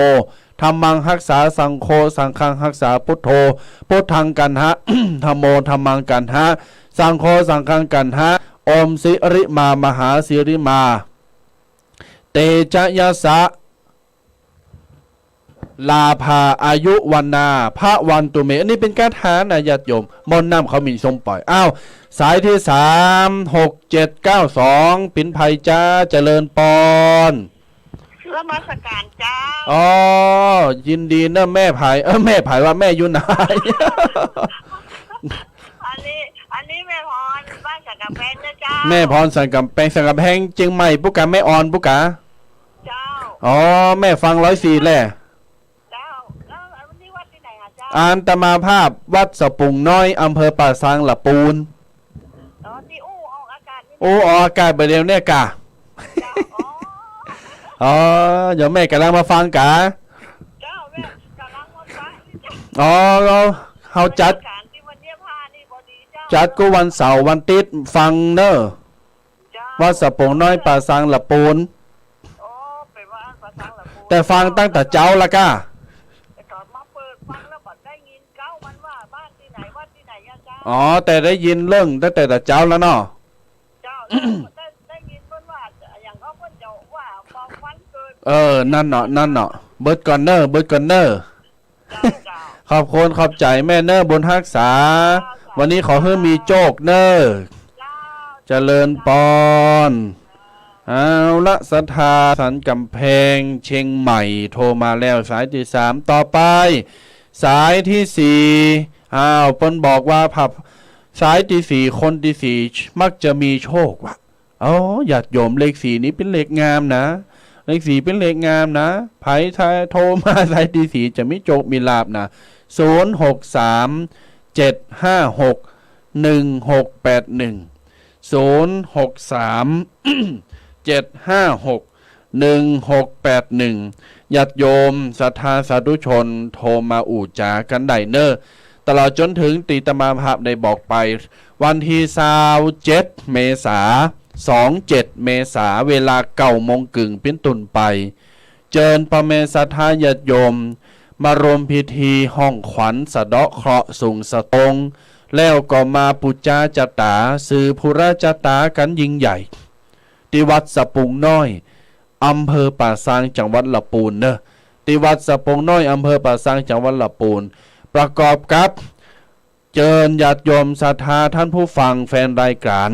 ธัมมังฮักขา สังโฆ สังฆังฮักขา พุทโธ พุทธังกัณหะ ธัมโม ธัมมังกัณหะ สังโฆ สังฆังกัณหะ โอมสิริมา มหาสิริมา เตจะยะสะ ลาภา อายุ วัณณา ภะวันตุเม อันนี้เป๋นคาถานะ ญาติโยม มนต์น้ำขมิ้นส้มป่อย อ้าว สายตี้สาม หกเจ็ดเก้าสอง เป๋นใผจ๊ะ เจริญปอน นมัสก๋านเจ้า อ๋อ ยินดีเน่อแม่ใผ เออ แม่ใผว่าแม่อยู่ไหน อันนี้ อันนี้แม่พร บ้านสันก๋ำแพงเน่อเจ้า แม่พรสันก๋ำแพง สันก๋ำแพงเจียงใหม่ปุ้นกา แม่อ่อนปุ้นกา เจ้า อ๋อ แม่ฟังร้อยสี่แหละ เจ้า แล้วอันนี้วัดตี้ไหนอะเจ้า อาตมาภาพวัดสะปุงน้อย อำเภอป่าซางละปูน อ๋อ ตี้อู้ออกอากาศนี่ อู้ออกอากาศบ่าเดี่ยวเนี้ยก่า เจ้า อ๋อ อ๋อ โยมแม่ก่ำลังมาฟังก๋า เจ้า แม่ก่ำลังมาฟัง อ๋อ เฮา เฮาจัด บรรยากาศตี้วันเนี้ยพานี่บ่ดีเจ้า จัดกู้วันเสาร์วันติ๊ด ฟังเน่อ เจ้า วัดสะปุงน้อย ป่าซางละปูน อ๋อ เป๋นวัดป่าซางละปูน แต่ฟังตั้งแต่เจ๊าละก่า แต่ก่อนมาเปิดฟังแล้วบ่ได้ยินเก้ามันว่าบ้านตี้ไหน วัดตี้ไหนอะเจ้า อ๋อ แต่ได้ยินเรื่องตั้งแต่เจ๊าแล้วเนาะ เจ้า แล้วได้ ได้ยินเปิ้นว่า อย่างก็เปิ้นจะว่าบอกวันเกิด เออ นั่นเนาะ นั่นเนาะ เบิดก่อนเน่อ เบิดก่อนเน่อ เจ้า เจ้า ขอบคุณ ขอบใจ๋แม่เน่อ บุญฮักษา เจ้า วันนี้ขอหื้อมีโจคเน่อ เจ้า เจริญปอน เอาละ ศรัทธาสันก๋ำแพง เจียงใหม่ โทรมาแล้ว สายตี้สาม ต่อไป สายตี้สี่ อ้าว เปิ้นบอกว่าผับ สายตี้สี่ คนตี้สี่ มักจะมีโชคว่ะ อ๋อ ญาติโยม เลขสี่นี้เป๋นเลขงามนะ เลขสี่เป๋นเลขงามนะ ใผโทรมาสายตี้สี่ จะมีโจคมีลาภนะ ศูนย์หกสาม เจ็ดห้าหก หนึ่งหกแปดหนึ่ง ศูนย์หกสาม เจ็ดห้าหก หนึ่งหกแปดหนึ่ง ญาติโยม ศรัทธาสาธุชน โทรมาอู้จ๋ากั๋นได้เน่อ ตลอดจ๋นเถิงตี้อาตมาภาพได้บอกไป วันตี้ซาวเจ็ด เมษา สองเจ็ด เมษา เวลาเก้าโมงเกิ่งเป๋นต้นไป เจิญป้อแม่ศรัทธาญาติโยม มาร่วมพิธีฮ้องขวัญสะเดาะเคราะห์สุงสะตง แล้วก็มาปู๋จาจะต๋า สืบปุระจะต๋ากั๋นยิ่งใหญ่ ตี้วัดสะปุงน้อย อำเภอป่าซาง จังหวัดละปูนเน่อ ตี้วัดสะปุงน้อย อำเภอป่าซาง จังหวัดละปูน ประกอบกับ เจิญญาติโยมศรัทธาต้านผู้ฟังแฟนรายก๋าน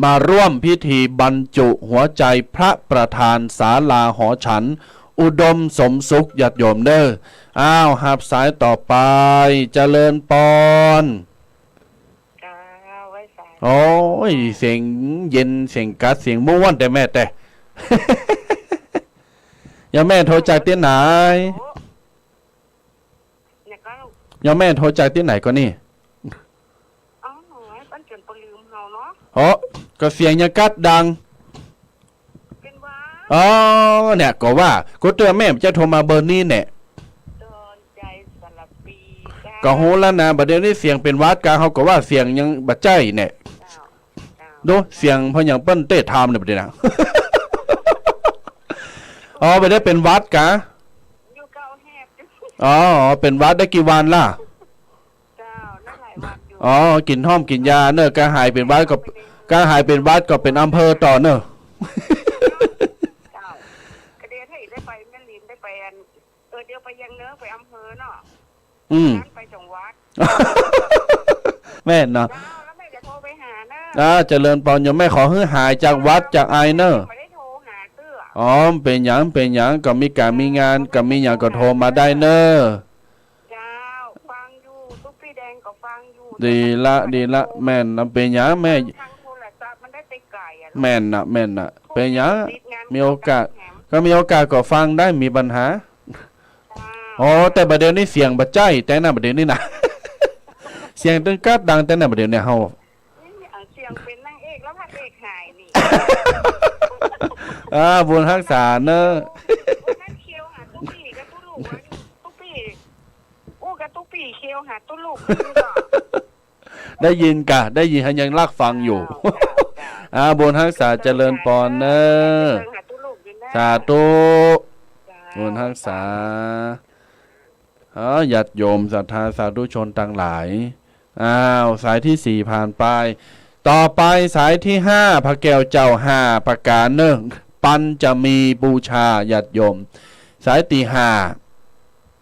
มาร่วมพิธีบรรจุหัวใจ๋พระประธานศาลาหอฉัน อุดมสมสุข ญาติโยมเน่อ อ้าว ฮับสายต่อไป เจริญปอน เจ้า ไหว้สา โอ้ย เสียงเย็น เสียงกั๊ด เสียงม่วนแต๊แม่แต๊ โยมแม่โทรจากตี้ไหน โอ้ เนี่ยก็ โยมแม่โทรจากตี้ไหนก่อนี่ อ๋อ บ้านเกิดปะลืมเฮาเนาะ อ๋อ ก็เสียงยังกั๊ดดัง เป๋นหวัด อ๋อ เนี่ย ก็ว่า ก็เตื้อแม่จะโทรมาเบอร์นี้แหละ ดอนใจ๋สารปี ก็ฮู้แล้วนะ บ่าเดี่ยวนี้เสียงเป๋นหวัดกา เฮาก็ว่าเสียงยังบ่ใจ้แหละ เจ้า เจ้า ดู เสียงเปิ้นหยังเปิ้นเต๊ะทามเนี่ย บ่าเดี่ยวนะ อ๋อ บ่าเดี่ยวเป๋นหวัดกา อยู่เก้าแหบอยู่ อ๋อ เป๋นหวัดได้กี่วันละ เจ้า ได้หลายวันอยู่ อ๋อ กิ๋นฮ้อมกิ๋นยาเน่อ กาหายเป๋นหวัดก็ กาหายเป๋นหวัดก็เป๋นอำเภอต่อเน่อ เจ้า กะเดียถ้าอีกได้ไปแม่ริม ได้ไปอัน เออ เดี๋ยวไปยังเน่อ ไปอำเภอเนาะ อืม ไปจังหวัด แม่นเนาะ เจ้า แล้วแม่จะโทรไปหาเน่อ อ่า เจริญปอนโยมแม่ ขอหื้อหายจากหวัดจากไอเน่อ ไม่ได้โทรหาเตื้อ อ๋อ เป๋นหยัง เป๋นหยัง ก็มีก๋านมีงาน ก็มีหยังก็โทรมาได้เน่อ เจ้า ฟังอยู่ ตุ๊กปี้แดงก็ฟังอยู่ ดีละ ดีละ แม่นนะ เป๋นหยังแม่ ทางโทรศัพท์มันได้ไปไก๋อะ แม่นนะ แม่นนะ เป๋นหยัง ติดงาน มีโอกาส ก็มีโอกาสก็ฟังได้ มีปัญหา เจ้า อ๋อ แต่บ่าเดี่ยวนี้เสียงบ่ใจ้แต๊นะ บ่าเดี่ยวนี้นะ เสียงตึงกัดดังแต่ไหนบ่าเดี่ยวเนี่ยเฮา นี่เอาเสียงเป๋นนางเอกแล้วพระเอกหายนี่ อ่า บุญฮักษาเนอะ วันนั้นเคียวหาตุ๊ปี้กับตุ๊ลูก ตุ๊ปี้ อู้กับตุ๊ปี้เคียวหาตุ๊ลูก ได้ยินกะ ได้ยิน ยังลักฟังอยู่ เจ้า เจ้า เจ้า อ่า บุญฮักษาเจริญปอนเนอะ เคียวหาตุ๊ลูกอยู่นะ สาธุ เจ้า บุญฮักษา เออ ญาติโยมศรัทธาสาธุชนตังหลาย อ้าว สายตี้สี่ผ่านไป ต่อไปสายตี้ห้า พระแก้วเจ้าห้าประก๋านเนอะ ปัญจมีบูชา ญาติโยม สายตี้ห้า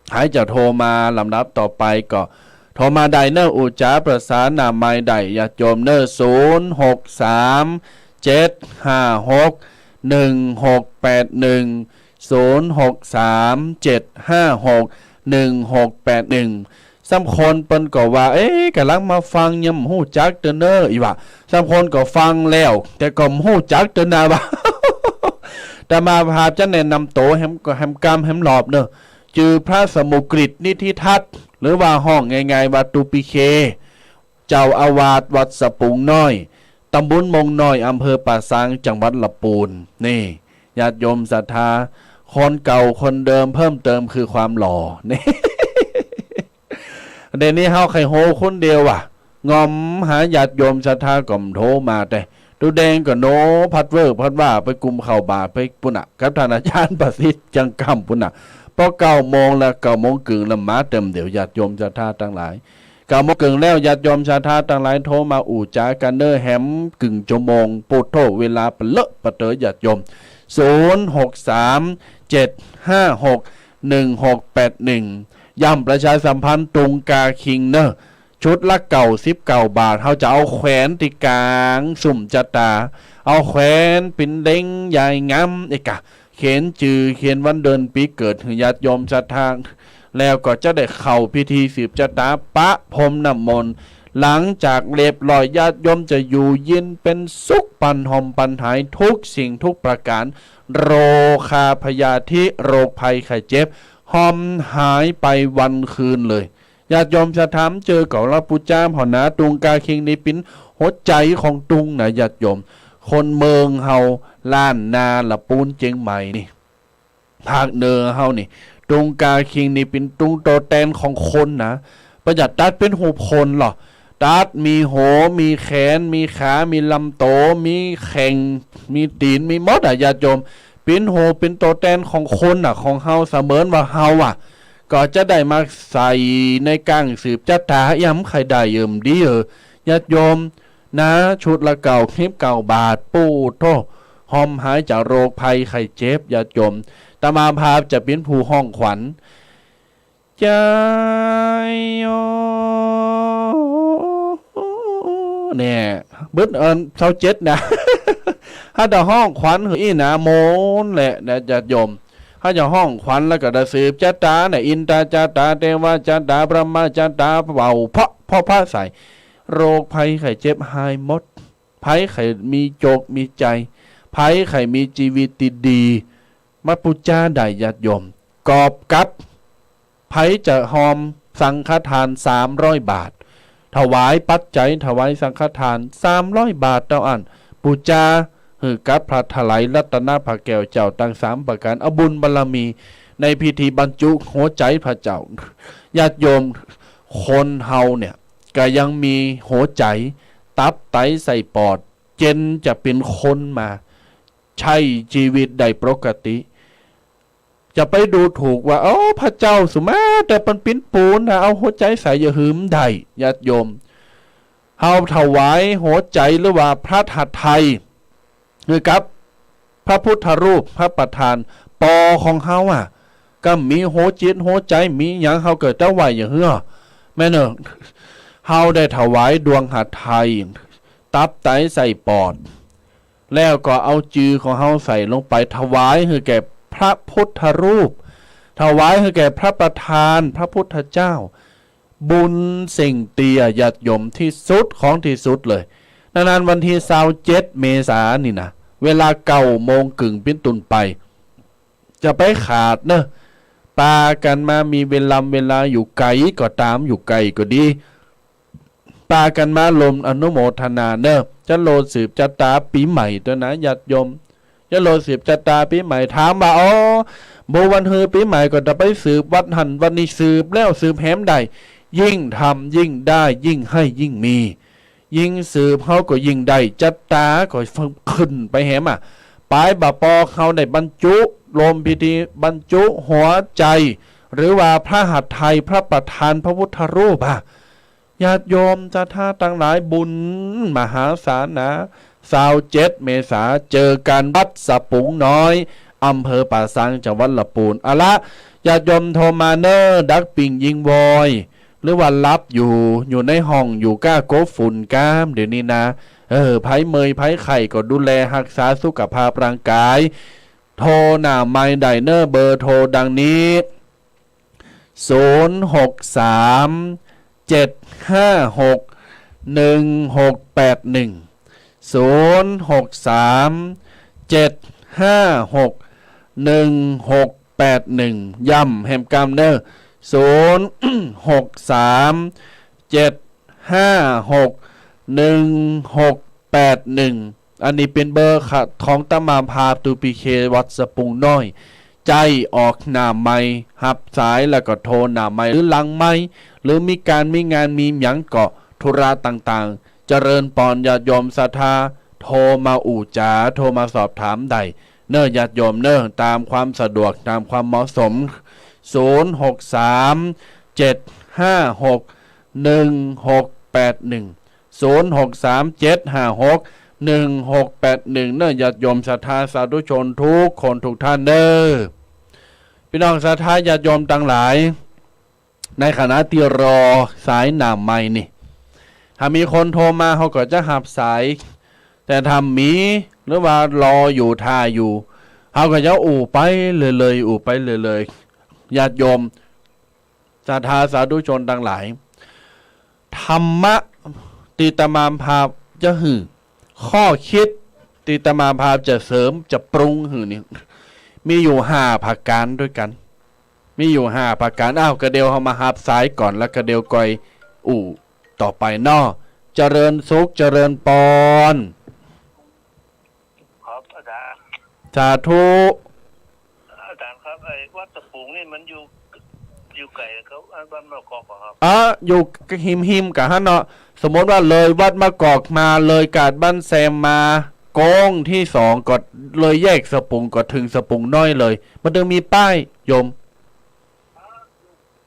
ใผจะโทรมาลำดับต่อไปก็โทรมาได้เนอะ อุจจาประสานหน้าไมค์ได้ ญาติโยมเนอะ ศูนย์หกสาม เจ็ดห้าหก หนึ่งหกแปดหนึ่ง ศูนย์หกสาม เจ็ดห้าหก หนึ่งหกแปดหนึ่ง สำคนเปิ้นก็ว่า เอ๊ะ ก่ำลังมาฟังยังบ่ฮู้จักเตื้อเน่อ อี่ว่า สำคนก็ฟังแล้ว แต่ก็บ่ฮู้จักเตื้อนาว่า อาตมาภาพจะแนะนำโตแหม ก็แหมกำแหมรอบเน่อ จื้อพระสมุกฤตนิธิทัศน์ หรือว่าฮ้องง่ายๆ ว่าตุ๊ปิเค เจ้าอาวาสวัดสะปุงน้อย ตำบลมงน้อย อำเภอป่าซาง จังหวัดละปูน นี่ ญาติโยมศรัทธา คนเก่าคนเดิม เพิ่มเติมคือความหล่อ นี่ เดี๋ยวนี้เฮาใค่ฮู้คนเดียวอะ งอมหาญาติโยมศรัทธาก็บ่โทรมาแต๊ ตุ๊แดงก็โนพัดเวิร์กพัดว่าไปกุมข้าวบาตรไปปู้นน่ะ กับท่านอาจารย์ประสิทธิ์จังกำปู้นน่ะ ปอเก้าโมงแล้ว เก้าโมงเกิ่งแล้วมาเติมเดี่ยว ญาติโยมศรัทธาตังหลาย เก้าโมงเกิ่งแล้ว ญาติโยมศรัทธาตังหลายโทรมาอู้จ๋ากั๋นเน่อ แหมกึ่งชั่วโมง ปุดโธ่ เวลาปะเลอะปะเต๋อ ญาติโยม ศูนย์หกสาม เจ็ดห้าหก หนึ่งหกแปดหนึ่ง ย้ำประชาสัมพันธ์ ตุงกาคิงเน่อ ชุดละเก้าสิบเก้าบาท เฮาจะเอาแขวนตี้ก๋างสุมจะต๋า เอาแขวนเป๋นเล็งใหญ่งามเอกะ เขียนจื้อ เขียนวันเดือนปี๋เกิดหื้อญาติโยมศรัทธา แล้วก็จะได้เข้าพิธีสืบจะต๋า ประพรมน้ำมนต์ หลังจากเรียบร้อย ญาติโยมจะอยู่เย็นเป๋นสุข ปัญหาปัญหาทุกสิ่งทุกประก๋าน โรคาพยาธิ โรคภัยไข้เจ็บ ห่อมหายไปวันคืนเลย ญาติโยมศรัทธา เจิ่งเก่าละปู๋จามเฮานา ตุงกาคิงนี่เป๋นหัวใจ๋ของตุงนะญาติโยม คนเมืองเฮา ล้านนา ละปูน เจียงใหม่นี่ ภาคเหนือเฮานี่ ตุงกาคิงนี่เป๋นตุงโตแตนของคนนะ บ่อยากตัดเป๋นฮูปคนหรอก ตัดมีหัว มีแขน มีขา มีลำโต มีแข่ง มีตี๋น มีหมดอะญาติโยม เป๋นฮูปเป๋นโตแตนของคนน่ะ ของเฮา เสมือนว่าเฮาอะ ก็จะได้มาใส่ในก๋างสืบจะต๋า เยียะใค่ได้เยิ่มดีเออ ญาติโยม นะ ชุดละเก้าสิบเก้าบาท ปู้โธ่ ห่อมหายจากโรคภัยไข้เจ็บ ญาติโยม อาตมาภาพจะเป๋นผู้ฮ้องขวัญ ใจ๋โย เนี่ย เบิดอันซาวเจ็ดนะ เฮาจะฮ้องขวัญหื้ออี้หนาโมนแหละนะญาติโยม เฮาจะฮ้องขวัญแล้วก็ได้สืบจะต๋าเนี่ย อินตาจะต๋า เตวาจะต๋า บรหมาจะต๋า เว้าเพราะ เพราะพระใส่ โรคภัยไข้เจ็บหายหมด ใผใค่มีโจคมีใจ๋ ใผใค่มีจีวิตตี้ดี มาปู๋จาได้ญาติโยม กอบกับ ใผจะฮอมสังฆทานสามร้อยบาท ถวายปัจจัย ถวายสังฆทานสามร้อยบาทเต้าอั้น ปู๋จาหื้อกับพระถลายรัตนพระแก้วเจ้าตังสามประก๋าน เอาบุญบารมีในพิธีบรรจุหัวใจ๋พระเจ้า ญาติโยม คนเฮาเนี่ย ก็ยังมีหัวใจ๋ ตับ ไต ไส้ ปอด เจ๋นจะเป๋นคนมา ใช้จีวิตได้ปกติ จะไปดูถูกว่า โอ้ พระเจ้าสุมา แต่เปิ้นเป๋นปู๋นนะ เอาหัวใจ๋ใส่จะหื้อบ่ได้ ญาติโยม เฮาถวายหัวใจ๋หรือว่าพระหฤทัย หื้อกับพระพุทธรูป พระประธาน ปอของเฮาอะ ก็มีหัวจิตหัวใจ๋ มีหยังเฮาก็จะไหว้อย่างเฮือ แม่นเนอะ เฮาได้ถวายดวงหฤทัย ตับ ไต ไส้ ปอด แล้วก็เอาจือของเฮาใส่ลงไป ถวายหื้อแก่พระพุทธรูป ถวายหื้อแก่พระประธาน พระพุทธเจ้า บุญเส่งเตี้ย ญาติโยม ตี้สุดของตี้สุดเลย ดังนั้นวันตี้ซาวเจ็ดเมษานี่นะ เวลาเก้าโมงเกิ่งเป๋นต้นไป จะไปขาดเนอะ ปากั๋นมา มีเวลา เวลาอยู่ไก๋ก็ต๋าม อยู่ใก้ก็ดี ปากั๋นมาร่วมอนุโมทนาเน่อ จะโลดสืบจะตาปี๋ใหม่ตวยนะญาติโยม จะโลดสืบจะตาปี๋ใหม่ ถามว่า อ๋อ บ่วันหือปี๋ใหม่ก็จะไปสืบวัดหั้นวัดนี้ สืบแล้วสืบแหมได้ ยิ่งทำยิ่งได้ ยิ่งให้ยิ่งมี ยิ่งสืบเฮาก็ยิ่งได้ จะตาก็ขึ้นไปแหมอะ ป๋ายบ่าปอเฮาได้บรรจุ ร่วมพิธีบรรจุหัวใจ๋ หรือว่าพระหัตถ์ไทยพระประธานพระพุทธรูปอะ ญาติโยมศรัทธาตังหลาย บุญมหาศาลนะ ซาวเจ็ดเมษา เจอกั๋นวัดสะปุงน้อย อำเภอป่าซาง จังหวัดละปูน เอาละ ญาติโยมโทรมาเน่อ ดักปิ่งยิงวอย หรือว่าหลับอยู่ อยู่ในห้อง อยู่ก้าก๊บฝุ่นก้าม เดี๋ยวนี้นะ เออ ใผเมื่อยใผไข้ก็ดูแลฮักษาสุขภาพร่างกาย โทรหน้าไมค์ได้เน่อ เบอร์โทรดังนี้ ศูนย์ หก สาม เจ็ด ห้า หก หนึ่ง หก แปด หนึ่ง ศูนย์ หก สาม เจ็ด ห้า หก หนึ่ง หก แปด หนึ่ง ย้ำแหมกำเน่อ ศูนย์ หก สาม เจ็ด ห้า หก หนึ่ง หก แปด หนึ่ง อันนี้เป๋นเบอร์ของอาตมาภาพ ตูปีเค วัดสะปุงน้อย ใจ๊ออกหน้าไมค์ ฮับสายแล้วก็โทรหน้าไมค์ หรือหลังไมค์ หรือมีก๋านมีงานมีหยังก็ธุระต่างๆ เจริญปอนญาติโยมศรัทธา โทรมาอู้จ๋า โทรมาสอบถามได้เน่อญาติโยมเน่อ ต๋ามความสะดวก ต๋ามความเหมาะสม ศูนย์ หก สาม เจ็ด ห้า หก หนึ่ง หก แปด หนึ่ง ศูนย์ หก สาม เจ็ด ห้า หก หนึ่ง หก แปด หนึ่ง เน่อญาติโยมศรัทธาสาธุชนทุกคนทุกท่านเน่อ ปี้น้องศรัทธาญาติโยมตังหลาย ในขณะตี้รอสายหน้าไมค์นี่ ถ้ามีคนโทรมาเฮาก็จะฮับสาย แต่ถ้ามี หรือว่ารออยู่ ถ่าอยู่ เฮาก็จะอู้ไปเรื่อยๆ อู้ไปเรื่อยๆ ญาติโยมศรัทธาสาธุชนตังหลาย ธรรมะตี้อาตมาภาพจะหื้อ ข้อคิดตี้อาตมาภาพจะเสริมจะปรุงหื้อนี่ มีอยู่ห้าประก๋านตวยกั๋น มีอยู่ห้าประก๋าน อ้าว กะเดี่ยวเฮามาฮับสายก่อน แล้วกะเดี่ยวก่อยอู้ต่อไปเนาะ เจริญสุข เจริญปอน ครับอาจารย์ สาธุ อาจารย์ครับ ไอ้วัดสะปุงนี่มันอยู่ อยู่ไก๋กับวัดมะกอกบ่ครับ อ่ะ อยู่หิมๆ กั๋นหั้นเนาะ สมมติว่าเลยวัดมะกอกมา เลยกาดบ้านแซมมา โก๊งตี้สองก็เลยแยกสะปุง ก็เถิงสะปุงน้อยเลย มันเถิงมีป้ายโยม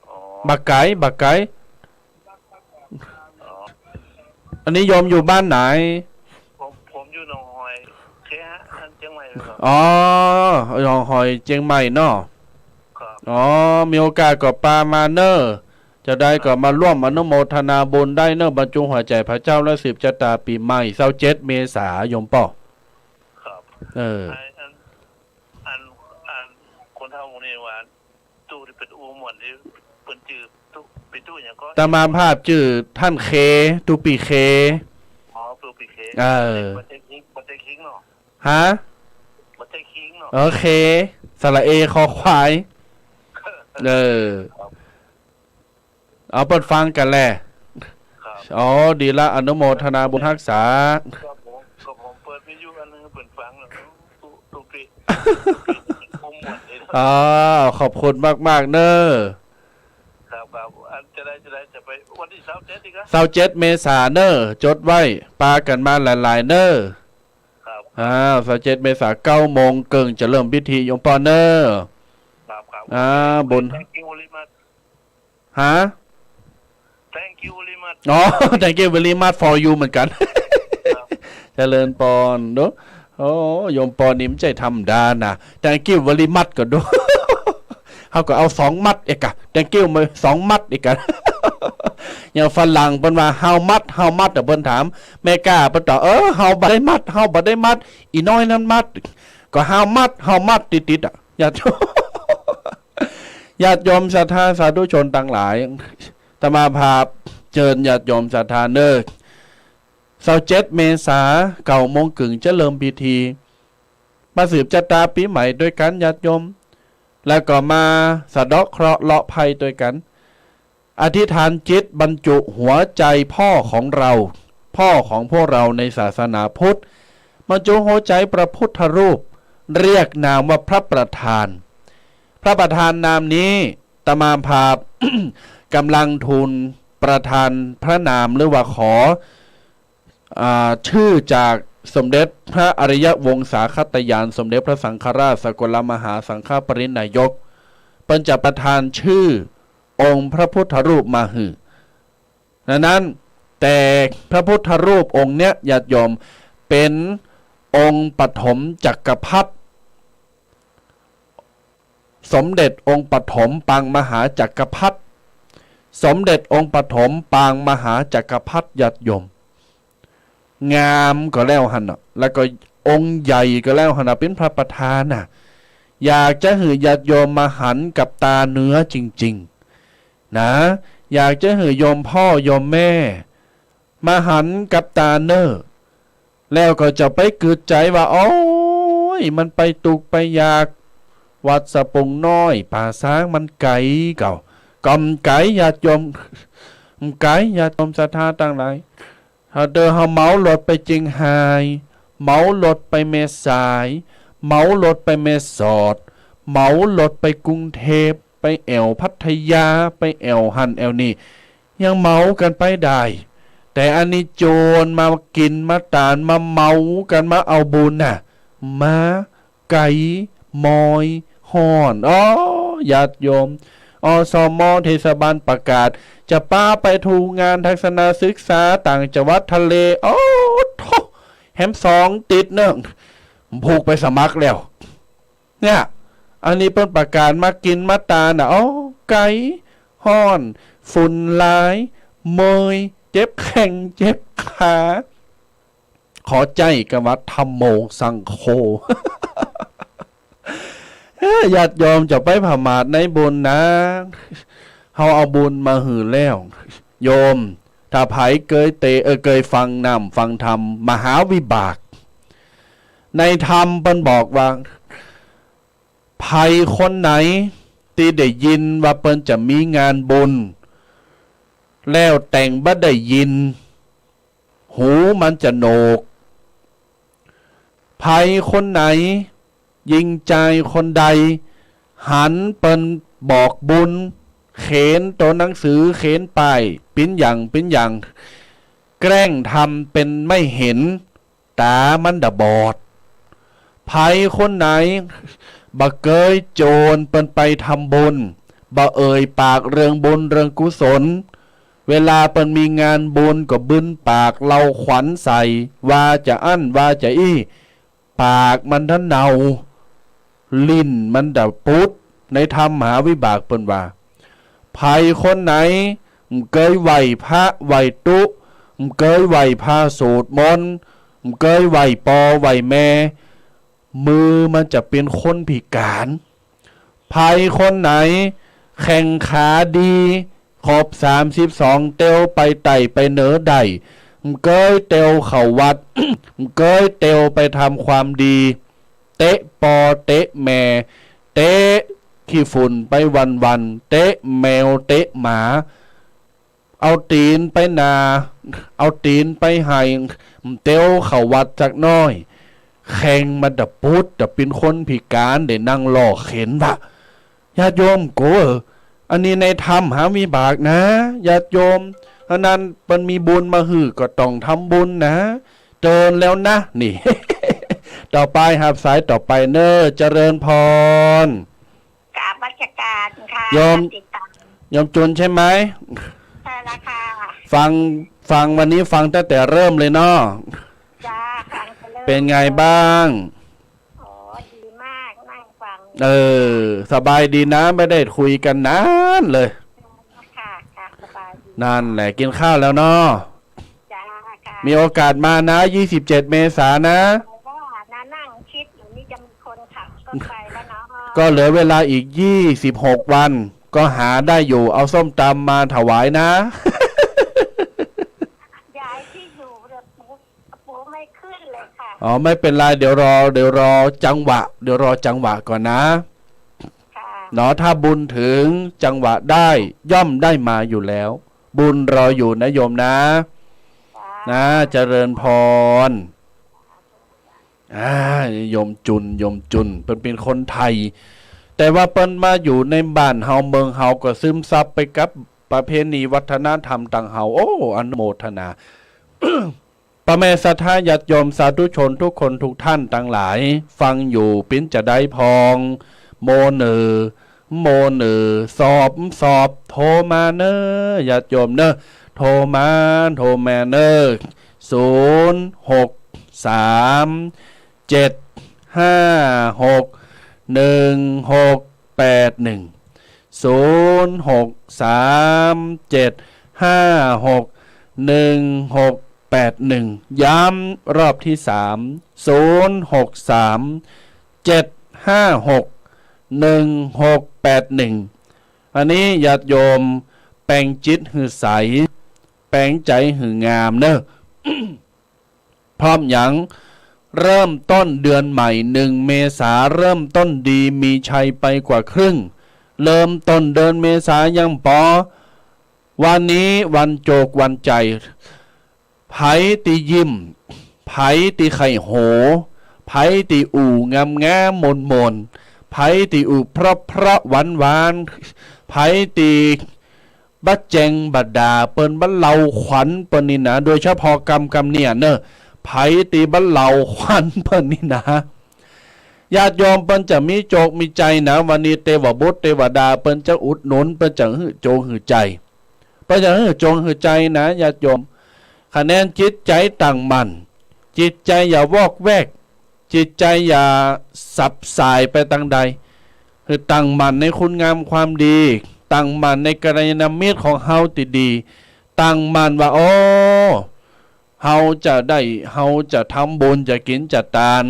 อ๋อ บ่ไก๋ บ่ไก๋ อ๋อ อันนี้โยมอยู่บ้านไหน ผม ผมอยู่หนองหอย เคฮะ อันเจียงใหม่เลยครับ อ๋อ หนองหอยเจียงใหม่เนาะ ครับ อ๋อ มีโอกาสก็ปามาเน่อ จะได้ก็มาร่วมอนุโมทนาบุญได้เน่อ บรรจุหัวใจ๋พระเจ้าและสืบจะตาปี๋ใหม่ ซาวเจ็ดเมษา โยมป้อ ครับ เออ ไอ้อัน อัน อันคนเฒ่าหมู่นี้ว่า ตู้ตี้เปิ้นอู้ม่วนตี้เปิ้นจื้อตู้ เป๋นตู้หยังก่อ อาตมาภาพจื้อต้านเค ตู้ปีเค อ๋อ ตู้ปีเค เออ บ่ใจ้คิง บ่ใจ้คิงเนาะ ฮะ บ่ใจ้คิงเนาะ เออ เค สระเอ คอควาย เออ ครับ เอาเปิ้นฟังกั๋นแล ครับ อ๋อ ดีละ อนุโมทนาบุญฮักษา ครับผม ครับผม เปิดวิทยุอันหนึ่งเปิ้นฟังแล้ว ตู้ ตู้ปี ผมม่วนดีนะ อ๋อ ขอบคุณมากๆ เน่อ ครับ ครับ อันจะได้ จะได้ จะไปวันตี้ซาวเจ็ดอีกนะ ซาวเจ็ดเมษาเน่อ จดไว้ ปากั๋นมาหลายๆ เน่อ ครับ อ่า ซาวเจ็ดเมษา เก้าโมงเกิ่งจะเริ่มพิธี โยมป้อเน่อ ครับ ครับ อ่า บุญ Thank you very much ฮะ Thank you very much อ๋อ Thank you very much for you เหมือนกั๋น ครับ เจริญปอนเนาะ โอ้ โยมปอนี่มันใจ้ธรรมดานะ Thank you very much ก็ดู เฮาก็เอาสองมัดเอกอะ Thank you มาสองมัดเอกอะ อย่างฝรั่งเปิ้นว่า How much How much อะ เปิ้นถาม แม่ก๊าเปิ้นตอบ เออ เฮาบ่ได้มัด เฮาบ่ได้มัด อีน้อยนั้นมัด ก็ How much How much ติดๆ อะ ญาติโยม ญาติโยมศรัทธาสาธุชนตังหลาย อาตมาภาพเจิญญาติโยมศรัทธาเน่อ ซาวเจ็ดเมษา เก้าโมงเกิ่งจะเริ่มพิธี มาสืบจะตาปี๋ใหม่ตวยกั๋นญาติโยม แล้วก็มาสะเดาะเคราะห์เลาะภัยตวยกั๋น อธิษฐานจิตบรรจุหัวใจพ่อของเรา พ่อของพวกเราในศาสนาพุทธ บรรจุหัวใจพระพุทธรูป เรียกนามว่าพระประธาน พระประธานนามนี้ อาตมาภาพ กำลังทูลประทานพระนามหรือว่าขอ อ่า ชื่อจากสมเด็จพระอริยวงศาคตญาณ สมเด็จพระสังฆราชสกลมหาสังฆปริณายก เปิ้นจะประทานชื่อองค์พระพุทธรูปมาหื้อ ดังนั้น แต่พระพุทธรูปองค์เนี้ย ญาติโยม เป๋นองค์ปฐมจักรพรรดิ สมเด็จองค์ปฐมปางมหาจักรพรรดิ สมเด็จองค์ปฐมปางมหาจักรพรรดิ ญาติโยม งามก็แล้วหั้นน่ะ แล้วก็องค์ใหญ่ก็แล้วหั้นน่ะ เป๋นพระประธานน่ะ อยากจะหื้อญาติโยมมาหันกับตาเนื้อจริงๆ นะ อยากจะหื้อโยมพ่อโยมแม่ มาหันกับตาเน้อ แล้วก็จะไปกึ๊ดใจ๋ว่า โอ๊ย มันไปตุ๊กข์ไปยาก วัดสะปุงน้อย ป่าซางมันไก๋เก่า ก็บ่ไก๋ ญาติโยม บ่ไก๋ ญาติโยมศรัทธาตังหลาย ถ้าเตอเฮาเหมารถไปเจียงฮาย เหมารถไปแม่สาย เหมารถไปแม่สอด เหมารถไปกรุงเทพฯ ไปแอ่วพัทยา ไปแอ่วหั้นแอ่วนี่ ยังเหมากั๋นไปได้ แต่อันนี้โจรมากิ๋นมาตาน มาเหมากั๋นมาเอาบุญน่ะ มาไก๋ มอย ฮ้อน อ้อ ญาติโยม อสม เทศบาลประกาศ จะปาไปดูงานทัศนศึกษาต่างจังหวัดทะเล โอ้โธ่ แหมสองติดเนาะ ผูกไปสมัครแล้ว เนี่ย อันนี้เปิ้นประกาศมากิ๋นมาตานน่ะ โอ้ ไก๋ ฮ้อน ฝุ่นหลาย เมื่อย เจ็บแข้งเจ็บขา ขอใจ๊กำว่าธัมโม สังโฆ เอ้อ ญาติโยมจะไปประมาทในบุญนะ เฮาเอาบุญมาหื้อแล้ว โยม ถ้าใผเกยเต เอ่อ เกยฟังนำฟังธรรม มหาวิบาก ในธรรมเปิ้นบอกว่า ใผคนไหนตี้ได้ยินว่าเปิ้นจะมีงานบุญ แล้วแต่งบ่ได้ยิน หูมันจะโหนก ใผคนไหน ญิงจายคนใด หันเปิ้นบอกบุญ เขนโตหนังสือ เขนป้าย เป๋นอย่างเป๋นอย่าง แกล้งทำเป๋นไม่เห็น ต๋ามันดะบอด ใผคนไหน บ่เกยโจรเปิ้นไปทำบุญ บ่เอ่ยปากเรื่องบุญเรื่องกุศล เวลาเปิ้นมีงานบุญก็บึนปากเล่าขวัญใส่ ว่าจะอั้นว่าจะอี้ ปากมันดันเน่า ลิ้นมันดะปุด ในธรรมมหาวิบากเปิ้นว่า ใผคนไหน บ่เกยไหว้พระไหว้ตุ๊ บ่เกยไหว้พระสวดมนต์ บ่เกยไหว้ปอไหว้แม่ มือมันจะเป๋นคนพิก๋าน ใผคนไหน แข้งขาดี ครบสามสิบสองเตียว ไปใต้ไปเหนือได้ บ่เกยเตียวเข้าวัด บ่เกยเตียวไปทำความดี เตะปอเตะแม่ เตะขี้ฝุ่นไปวันๆ เตะแมวเตะหมา เอาตี๋นไปนา เอาตี๋นไปไฮ่ บ่เตียวเข้าวัดสักน้อย แข้งมันดะปุด ดะเป๋นคนพิก๋าน ได้นั่งล้อเข็นวะ ญาติโยมโก อันนี้ในธรรมมหาวิบากนะ ญาติโยม อันนั้นเปิ้นมีบุญมาหื้อก็ต้องทำบุญนะ เตื๋อนแล้วนะ นี่ ต่อไปฮับสายต่อไปเน้อ เจริญพร กราบนมัสการค่ะ โยม ติดตาม โยมจุนใช่ไหม ใช่แล้วค่ะ ฟัง ฟังวันนี้ฟังตั้งแต่เริ่มเลยเนาะ จ้า ฟังแต่เริ่ม เป๋นไงบ้าง อ๋อ ดีมาก นั่งฟัง เออ สบายดีนะ ไม่ได้คุยกันนานเลย ค่ะ ค่ะ สบายดี นั่นแหละ กิ๋นข้าวแล้วเนาะ จ้า ค่ะ มีโอกาสมานะ ยี่สิบเจ็ดเมษานะ ว่านะ นั่งคิดอยู่นี่จะมีคนขับรถไปแล้วเนาะ ก็เหลือเวลาอีกยี่สิบหกวัน ก็หาได้อยู่ เอาส้มตำมาถวายนะ ย้ายที่อยู่เลย ปูไม่ขึ้นเลยค่ะ อ๋อ ไม่เป็นไร เดี๋ยวรอ เดี๋ยวรอจังหวะ เดี๋ยวรอจังหวะก่อนนะ ค่ะ เนาะ ถ้าบุญถึงจังหวะได้ย่อมได้มาอยู่แล้ว บุญรออยู่นะโยมนะ นะ เจริญพร อ่า โยมจุน โยมจุน เปิ้นเป๋นคนไทย แต่ว่าเปิ้นมาอยู่ในบ้านเฮาเมืองเฮาก็ซึมซับไปกับประเพณีวัฒนธรรมตังเฮา โอ้ อนุโมทนา ป้อแม่ศรัทธาญาติโยมสาธุชนทุกคนทุกท่านตังหลาย ฟังอยู่เป๋นจาใดพ่อง โมเน่อ โมเน่อ สอบ สอบ โทรมาเน่อ ญาติโยมเน่อ โทรมา โทรมาเน่อ ศูนย์ หก สาม เจ็ด ห้า หก หนึ่ง หก แปด หนึ่ง ศูนย์ หก สาม เจ็ด ห้า หก หนึ่ง หก แปด หนึ่ง ย้ำรอบตี้สาม ศูนย์ หก สาม เจ็ด ห้า หก หนึ่ง หก แปด หนึ่ง อันนี้ญาติโยมแป๋งจิตหื้อใส แป๋งใจ๋หื้องามเน่อ พร้อมหยัง เริ่มต้นเดือนใหม่ หนึ่ง เมษา เริ่มต้นดี มีชัยไปกว่าครึ่ง เริ่มต้นเดือนเมษายังปอ วันนี้วันโจกวันใจ๋ ใผตี้ยิ้ม ใผตี้ใค่หัว ใผตี้อู้งามๆ ม่วนๆ ใผตี้อู้เพราะๆ หวานๆ ใผตี้บ่แจ้งบ่ด่าเปิ้น บ่เล่าขวัญเปิ้นนี่นะ โดยเฉพาะกำ กำเนี่ยเน่อ ใผตี้บ่เล่าขวัญเปิ้นนี่นะ ญาติโยมเปิ้นจะมีโจกมีใจ๋นะ วันนี้เตวบุตรเตวดาเปิ้นจะอุดหนุน เปิ้นจะหื้อโจงหื้อใจ๋ เปิ้นจะหื้อโจงหื้อใจ๋นะญาติโยม คะแนนจิตใจ๋ตั้งมั่น จิตใจ๋อย่าวอกแวก จิตใจ๋อย่าสับสายไปตางใด หื้อตั้งมั่นในคุณงามความดี ตั้งมั่นในกัลยาณมิตรของเฮาตี้ดี ตั้งมั่นว่า โอ้ เฮาจะได้ เฮาจะทำบุญ จะกิ๋นจะตาน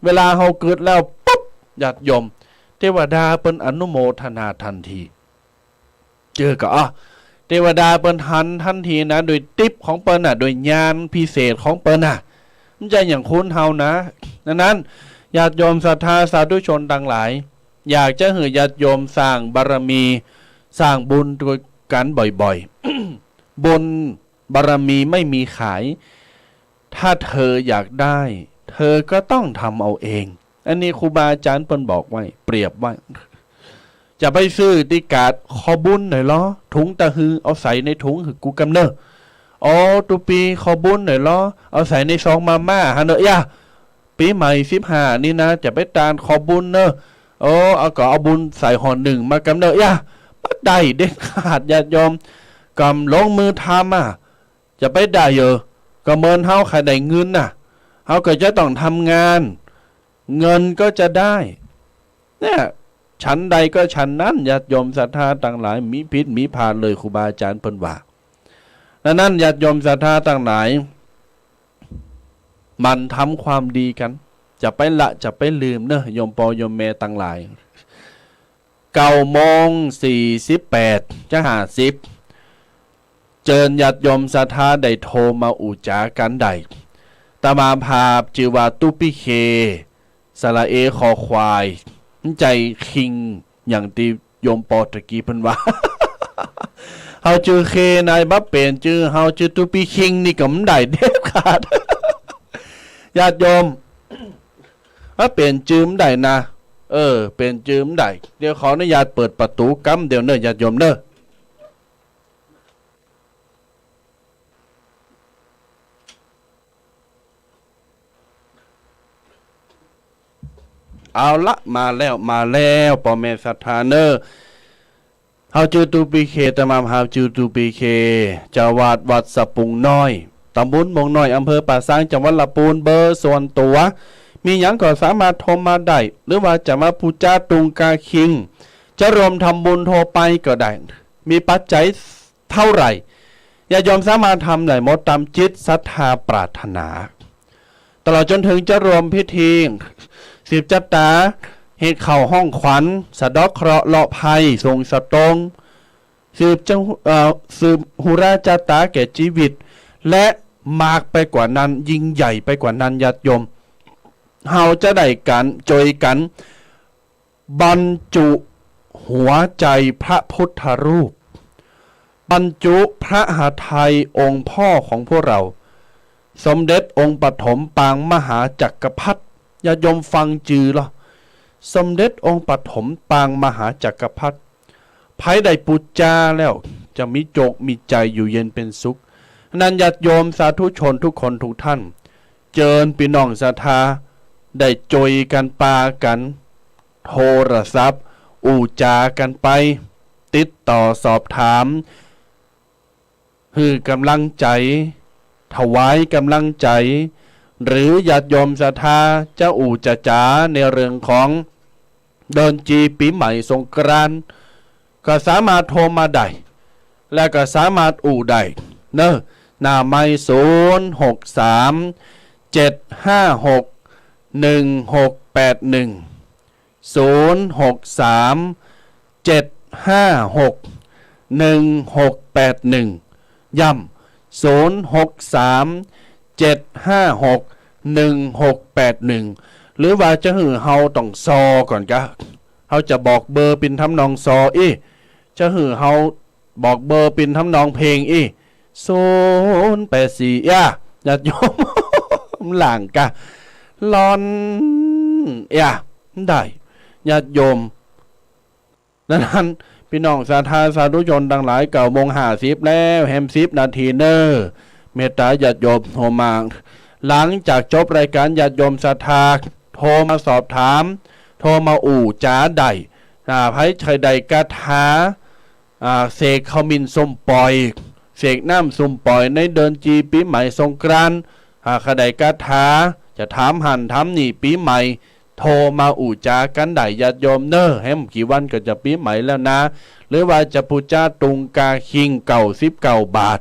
เวลาเฮากึ๊ดแล้วปุ๊บ ญาติโยม เตวดาเปิ้นอนุโมทนาตันที เจ้าก่อ อ้อ เตวดาเปิ้นหันตันทีนะ โดยติ๊บของเปิ้นน่ะ โดยญาณพิเศษของเปิ้นน่ะ บ่ใจ้อย่างคนเฮานะ ดังนั้น ญาติโยมศรัทธาสาธุชนตังหลาย อยากจะหื้อญาติโยมสร้างบารมี สร้างบุญตวยกั๋นบ่อยๆ บุญบารมีไม่มีขาย ถ้าเธออยากได้ เธอก็ต้องทำเอาเอง อันนี้ครูบาอาจ๋ารย์เปิ้นบอกไว้ เปรียบไว้ จะไปซื้อตี้กาด ขอบุญหน่อยลอ ถุงตะฮือ เอาใส่ในถุงหื้อกูกำเน่อ โอ้ ตุ๊ปี๋ ขอบุญหน่อยลอ เอาใส่ในซองมาม่าหั้นเน่อ อย่า ปี๋ใหม่สิบห้านี่นะ จะไปตานขอบุญเน่อ โอ้ เอาก็เอาบุญใส่ห่อนึ่งมากำเน่อ อย่า บ่ได้เด็ดขาดญาติโยม ก่ำลงมือทำอะ จะไปได้เหรอ ก็เหมือนเฮาใค่ได้เงินน่ะ เฮาก็จะต้องทำงาน เงินก็จะได้ เนี่ย ฉันใดก็ฉันนั้น ญาติโยมศรัทธาตังหลาย มีผิดมีพลาดเลย ครูบาอาจ๋ารย์เปิ้นว่า ดังนั้นญาติโยมศรัทธาตังหลาย หมั่นทำความดีกั๋น จะไปละจะไปลืมเน่อ โยมป้อโยมแม่ตังหลาย เก้าโมงสี่สิบแปด จะห้าสิบ เจิญญาติโยมศรัทธาได้โทรมาอู้จ๋ากั๋นได้ อาตมาภาพจื้อว่าตุ๊ปี๋เค สระเอ คอควาย บ่ใจ้คิง อย่างตี้โยมป้อตะกี้เปิ้นว่า เฮาจื้อเคนาย บ่เป๋นจื้อ เฮาจื้อตุ๊ปี๋คิงนี่ก็บ่ได้เด็ดขาด ญาติโยม บ่เป๋นจื้อบ่ได้นะ เออ เป๋นจื้อบ่ได้ เดี๋ยวขออนุญาตเปิดประตู๋กำเดียวเน่อ ญาติโยมเน่อ เอาละ มาแล้ว มาแล้ว ป้อแม่ศรัทธาเน่อ เฮาจื้อตุ๊ปี๋เค อาตมาภาพจื้อตุ๊ปี๋เค เจ้าอาวาสวัดสะปุงน้อย ตำบลม่วงน้อย อำเภอป่าซาง จังหวัดลำพูน เบอร์ส่วนตั๋ว มีหยังก็สามารถโทรมาได้ หรือว่าจะมาปู๋จาตุงกาคิง จะร่วมทำบุญทั่วไปก็ได้ มีปัจจัยเท่าไหร่ ญาติโยมสามารถทำได้หมดตามจิตศรัทธาปรารถนา ตลอดจ๋นเถิงจะร่วมพิธี สืบจะต๋า เฮ็ดข้าวฮ้องขวัญ สะเดาะเคราะห์เลาะภัย ส่งสะตง สืบจะ เอ่อ สืบหุราจะต๋าแก่จีวิต และมากไปกว่านั้น ยิ่งใหญ่ไปกว่านั้น ญาติโยม เฮาจะได้กั๋น จ้วยกั๋น บรรจุ หัวใจพระพุทธรูป บรรจุพระหทัยองค์พ่อของพวกเรา สมเด็จองค์ปฐมปางมหาจักรพรรดิ ญาติโยมฟังจือลอ สมเด็จองค์ปฐมปางมหาจักรพรรดิ ใผได้ปู๋จาแล้วจะมีโจคมีชัยอยู่เย็นเป๋นสุข นั้นญาติโยมสาธุชนทุกคนทุกท่าน เจิญปี้น้องศรัทธาได้จ่วยกั๋นปากั๋น โทรศัพท์ อู้จ๋ากั๋นไป ติดต่อสอบถาม หื้อก๋ำลังใจ๋ ถวายก๋ำลังใจ๋ หรือญาติโยมศรัทธาจะอู้จะจ๋าในเรื่องของเดินจีปี๋ใหม่สงกรานต์ ก็สามารถโทรมาได้ และก็สามารถอู้ได้เนาะ หน้าไมค์ ศูนย์ หก สาม เจ็ด ห้า หก หนึ่ง หก แปด หนึ่ง ศูนย์ หก สาม เจ็ด ห้า หก หนึ่ง หก แปด หนึ่ง ย้ำ ศูนย์ หก สาม เจ็ด ห้า หก หนึ่ง หก แปด หนึ่ง หรือว่าจะหื้อเฮาต้องซอก่อนกะ เฮาจะบอกเบอร์เป๋นทำนองซออี้ จะหื้อเฮาบอกเบอร์เป๋นทำนองเพลงอี้ ศูนย์ แปด สี่ เอี้ย ญาติโยม หลังกะ ลอน เอี้ย ได้ ญาติโยม นั้น ปี้น้องศรัทธาสาธุชนตังหลาย เก้าโมงห้าสิบแล้ว แหมสิบนาทีเน่อ เมตตาญาติโยมโทรมา หลังจากจบรายก๋านญาติโยมศรัทธาโทรมาสอบถาม โทรมาอู้จ๋าได้ อ่า ใผใค่ได้คาถา อ่า เสกขมิ้นส้มป่อย เสกน้ำส้มป่อยในเดินจีปี๋ใหม่สงกรานต์ อ่า ใค่ได้คาถา จะถามหั้นถามนี่ปี๋ใหม่ โทรมาอู้จ๋ากั๋นได้ญาติโยมเน่อ แหมกี่วันก็จะปี๋ใหม่แล้วนะ หรือว่าจะปู๋จาตุงกาคิง เก้าสิบเก้าบาท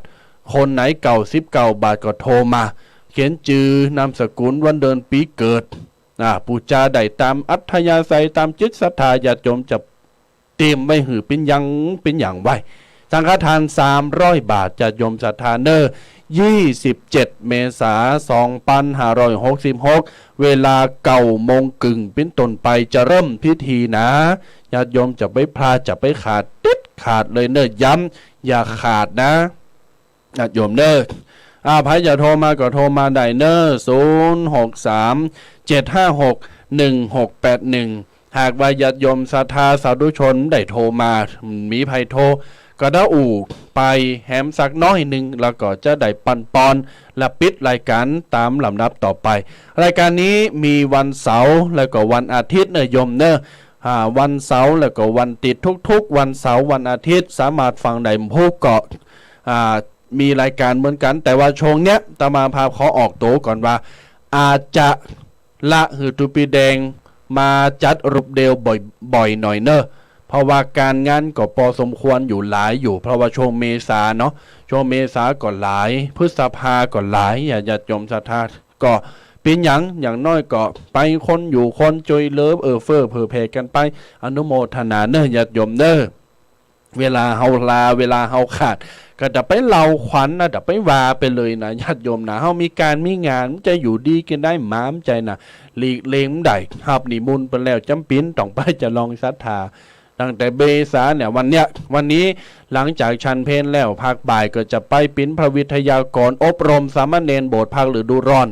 คนไหนเก้าสิบเก้าบาทก็โทรมา เขียนจื้อนามสกุลวันเดือนปี๋เกิด อ่า ปู๋จาได้ต๋ามอัธยาศัย ต๋ามจิตศรัทธา ญาติโยมจะเตรียมไว้หื้อเป๋นอย่างเป๋นอย่างไว้ สังฆทานสามร้อยบาท ญาติโยมศรัทธาเน่อ ยี่สิบเจ็ด เมษา สองพันห้าร้อยหกสิบหก เวลาเก้าโมงครึ่งเป๋นต้นไปจะเริ่มพิธีนะ ญาติโยมจะไปพลาดจะไปขาดเด็ดขาดเลยเน่อ ย้ำ อย่าขาดนะ ญาติโยมเน่อ อ่า ใผจะโทรมาก็โทรมาได้เน่อ ศูนย์ หก สาม เจ็ด ห้า หก หนึ่ง หก แปด หนึ่ง หากว่าญาติโยมศรัทธาสาธุชนได้โทรมา มีใผโทร ก็ได้อู้ไปแหมสักน้อยนึ่ง แล้วก็จะได้ปันปอน และปิดรายก๋านต๋ามลำดับต่อไป รายก๋านนี้มีวันเสาร์และก็วันอาทิตย์เน่อโยมเน่อ อ่า วันเสาร์และก็วันอาทิตย์ ทุกๆ วันเสาร์วันอาทิตย์ สามารถฟังได้ พุธก็ อ่า มีรายก๋านเหมือนกั๋น แต่ว่าช่วงเนี้ยอาตมาภาพขอออกตั๋วก่อนว่า อาจจะละหื้อตุ๊ปีแดงมาจัดรูปเดียวบ่อยๆ หน่อยเน่อ เพราะว่าก๋านงานก็ปอสมควรอยู่หลายอยู่ เพราะว่าช่วงเมษาเนาะ ช่วงเมษาก็หลาย พฤษภาก็หลาย ญาติโยมศรัทธา ก็เป๋นหยัง อย่างน้อยก็ไปคนอยู่คนจ้วยเหลือเอื้อเฟื้อเผื่อแผ่กั๋นไป อนุโมทนาเน่อญาติโยมเน่อ เวลาเฮาลา เวลาเฮาขาด ก็จะไปเล่าขวัญนะ จะไปว่าไปเลยนะ ญาติโยมนะ เฮามีก๋านมีงาน มันจะอยู่ดีกิ๋นได้หมา มันจะนะ หลีกเลี่ยงบ่ได้ ฮับนิมนต์ไปแล้ว จ๋ำเป๋นต้องไปจะลองศรัทธา ตั้งแต่เมษาเนี่ย วันเนี้ย วันนี้หลังจากฉันเพลแล้ว ภาคบ่ายก็จะไปเป๋นพระวิทยากรอบรมสามเณรโบสถ์ภาคฤดูร้อน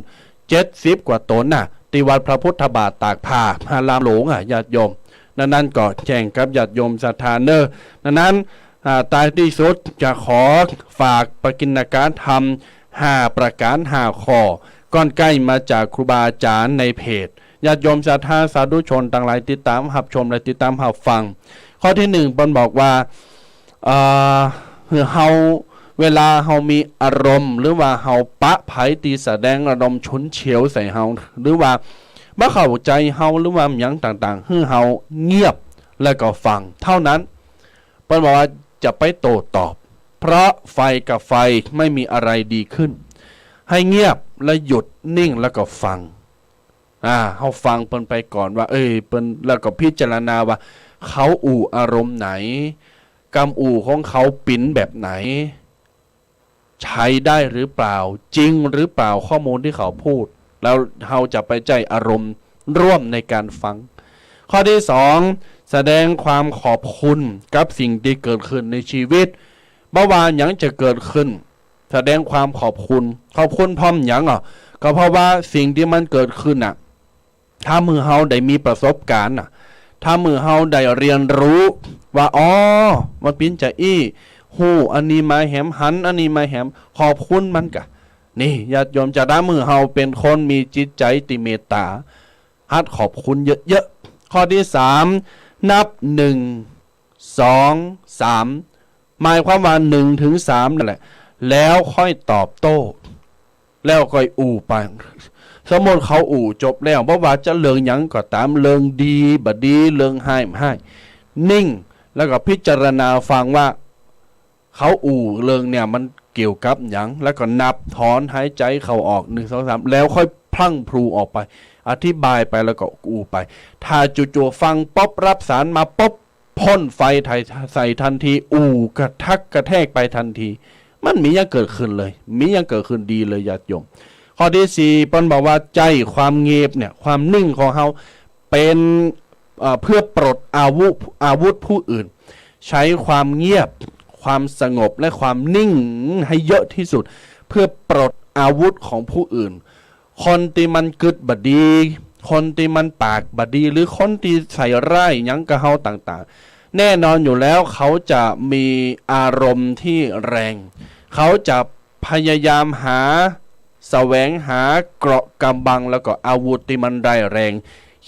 เจ็ดสิบกว่าต๋นน่ะ ตี้วัดพระพุทธบาทตากผ้า พระรามหลวงอ่ะ ญาติโยม นั้นๆ ก็แจ้งกับญาติโยมศรัทธาเน่อ นั้นๆ อ่า ท้ายตี้สุดจะขอฝากปกิณกถรรมห้าประก๋านห้าข้อ ก้อนใก้มาจากครูบาอาจารย์ในเพจ ญาติโยมศรัทธาสาธุชนตังหลายติดต๋ามฮับชมและติดต๋ามฮับฟัง ข้อตี้หนึ่ง เปิ้นบอกว่า เอ่อ หื้อเฮา เวลาเฮามีอารมณ์ หรือว่าเฮาปะใผตี้แสดงอารมณ์ฉุนเฉียวใส่เฮา หรือว่าบ่เข้าใจ๋เฮา หรือว่าหยังต่างๆ หื้อเฮาเงียบแล้วก็ฟังเท่านั้น เปิ้นบอกว่าจะไปโต้ตอบ เพราะไฟกับไฟไม่มีอะไรดีขึ้น ให้เงียบและหยุดนิ่งแล้วก็ฟัง อ่า เฮาฟังเปิ้นไปก่อนว่า เอ้ย เปิ้น แล้วก็พิจารณาว่าเขาอู้อารมณ์ไหน กำอู้ของเขาเป๋นแบบไหน ใช้ได้หรือเปล่า จริงหรือเปล่าข้อมูลตี้เขาพูด แล้วเฮาจะไปใจ๊อารมณ์ร่วมในก๋านฟัง ข้อตี้สอง แสดงความขอบคุณกับสิ่งตี้เกิดขึ้นในชีวิต บ่ว่าหยังจะเกิดขึ้น แสดงความขอบคุณ ขอบคุณพ่อมหยังอ่ะ ก็เพราะว่าสิ่งตี้มันเกิดขึ้นน่ะ ถ้าเมื่อเฮาได้มีประสบการณ์น่ะ ถ้าเมื่อเฮาได้เรียนรู้ว่า อ๋อ มันเป๋นจาอี้ ฮู้อันนี้มาแหม หันอันนี้มาแหม ขอบคุณมันกะ นี่ ญาติโยมจ๋า ถ้าเมื่อเฮาเป๋นคนมีจิตใจ๋ตี้เมตต๋า หัดขอบคุณเยอะๆ ข้อตี้สาม นับหนึ่ง สอง สาม หมายความว่าหนึ่งถึงสามนั่นแหละ แล้วค่อยตอบโต้ แล้วค่อยอู้ไป สมมุติเขาอู้จบแล้ว บ่ว่าจะเรื่องหยังก็ต๋าม เรื่องดีบ่ดี เรื่องฮ้ายบ่ฮ้าย นิ่ง แล้วก็พิจารณาฟังว่า เขาอู้เรื่องเนี่ยมันเกี่ยวกับหยัง แล้วก็นับถอนหายใจ๋เข้าออก หนึ่ง สอง สาม แล้วค่อยพลั่งพลูออกไป อธิบายไปแล้วก็อู้ไป ถ้าจู่ๆฟังปุ๊บ รับสารมาปุ๊บ พ่นไฟใส่ ใส่ทันที อู้กระทักกระแทกไปทันที มันบ่มีหยังเกิดขึ้นเลย บ่มีหยังเกิดขึ้นดีเลย ญาติโยม ข้อตี้สี่ เปิ้นบอกว่าใจ๊ความเงียบเนี่ย ความนิ่งของเฮา เป๋น เอ่อ เพื่อปลดอาวุธ อาวุธผู้อื่น ใจ๊ความเงียบ ความสงบ และความนิ่งให้เยอะตี้สุด เพื่อปลดอาวุธของผู้อื่น คนตี้มันกึ๊ดบ่ดี คนตี้มันปากบ่ดี หรือคนตี้ใส่ร้ายหยังกับเฮาต่างๆ แน่นอนอยู่แล้ว เขาจะมีอารมณ์ตี้แรง เขาจะพยายามหา แสวงหาเกราะกำบัง แล้วก็อาวุธตี้มันร้ายแรง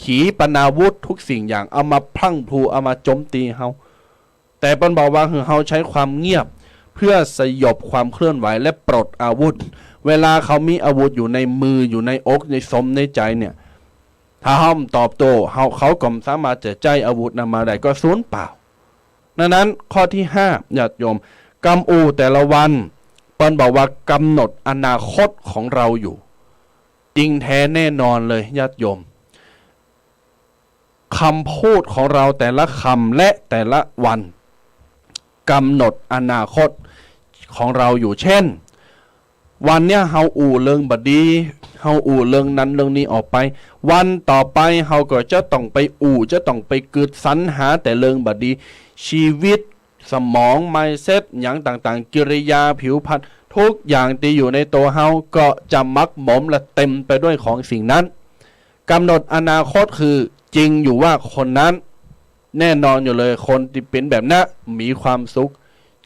ขีปนาวุธทุกสิ่งอย่าง เอามาพลั่งพลู เอามาโจมตีเฮา แต่เปิ้นบอกว่าหื้อเฮาใจ๊ความเงียบ เพื่อสยบความเคลื่อนไหวและปลดอาวุธ เวลาเขามีอาวุธอยู่ในมือ อยู่ในอก ในสม ในใจ๋เนี่ย ถ้าเฮาบ่ตอบโต้ เฮา เขาก็บ่สามารถจะใจ๊อาวุธนั้นมาได้ ก็สูญเปล่า ดังนั้นข้อตี้ห้า ญาติโยม กำอู้แต่ละวัน เปิ้นบอกว่ากำหนดอนาคตของเราอยู่ จริงแท้แน่นอนเลย ญาติโยม คำพูดของเราแต่ละคำและแต่ละวัน กำหนดอนาคตของเราอยู่ เช่น วันเนี้ยเฮาอู้เรื่องบ่ดี เฮาอู้เรื่องนั้นเรื่องนี้ออกไป วันต่อไปเฮาก็จะต้องไปอู้ จะต้องไปกึ๊ดสรรหาแต่เรื่องบ่ดี ชีวิต สมอง mindset หยังต่างๆ กิริยา ผิวพรรณ ทุกอย่างตี้อยู่ในตั๋วเฮาก็จะหมักหมมและเต็มไปด้วยของสิ่งนั้น กำหนดอนาคตคือจริงอยู่ว่าคนนั้น แน่นอนอยู่เลย คนตี้เป๋นแบบนั้นมีความสุข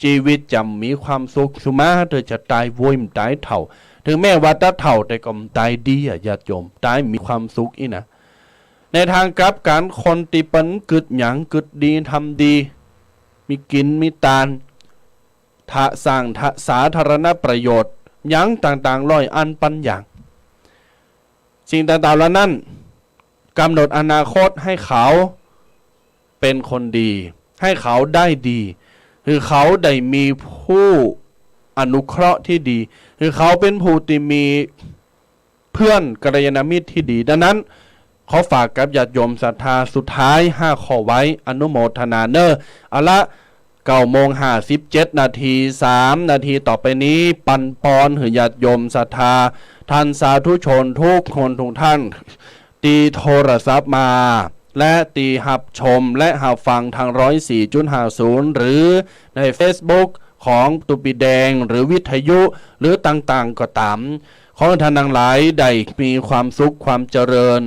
ชีวิตจะมีความสุข สุมาเถอะ จะต๋ายโว้ย บ่ต๋ายเฒ่า ถึงแม้ว่าจะเฒ่า แต่ก็บ่ต๋ายดีอะ ญาติโยม ต๋ายมีความสุขอี้นะ ในทางกลับกั๋น คนตี้เปิ้นกึ๊ดหยัง กึ๊ดดี ทำดี มีกิ๋นมีตาน ทะ สร้างทะ สาธารณประโยชน์ หยังต่างๆ ร้อยอันปันอย่าง สิ่งต่างๆ เหล่านั้น กำหนดอนาคตให้เขาเป๋นคนดี ให้เขาได้ดี หื้อเขาได้มีผู้อนุเคราะห์ตี้ดี หื้อเขาเป๋นผู้ตี้มีเพื่อนกัลยาณมิตรตี้ดี ดังนั้น ขอฝากกับญาติโยมศรัทธา สุดท้ายห้าข้อไว้ อนุโมทนาเน่อ เอาละ เก้าโมงห้าสิบเจ็ดนาที สามนาทีต่อไปนี้ ปันปอนหื้อญาติโยมศรัทธา ท่านสาธุชนทุกคนทุกท่าน ตี้โทรศัพท์มา และตี้ฮับชมและฮับฟังทาง ร้อยสี่จุดห้าศูนย์ หรือในเฟซบุ๊กของตุ๊ปีแดง หรือวิทยุ หรือต่างๆ ก็ต๋าม ขอท่านทั้งหลายได้มีความสุขความเจริญ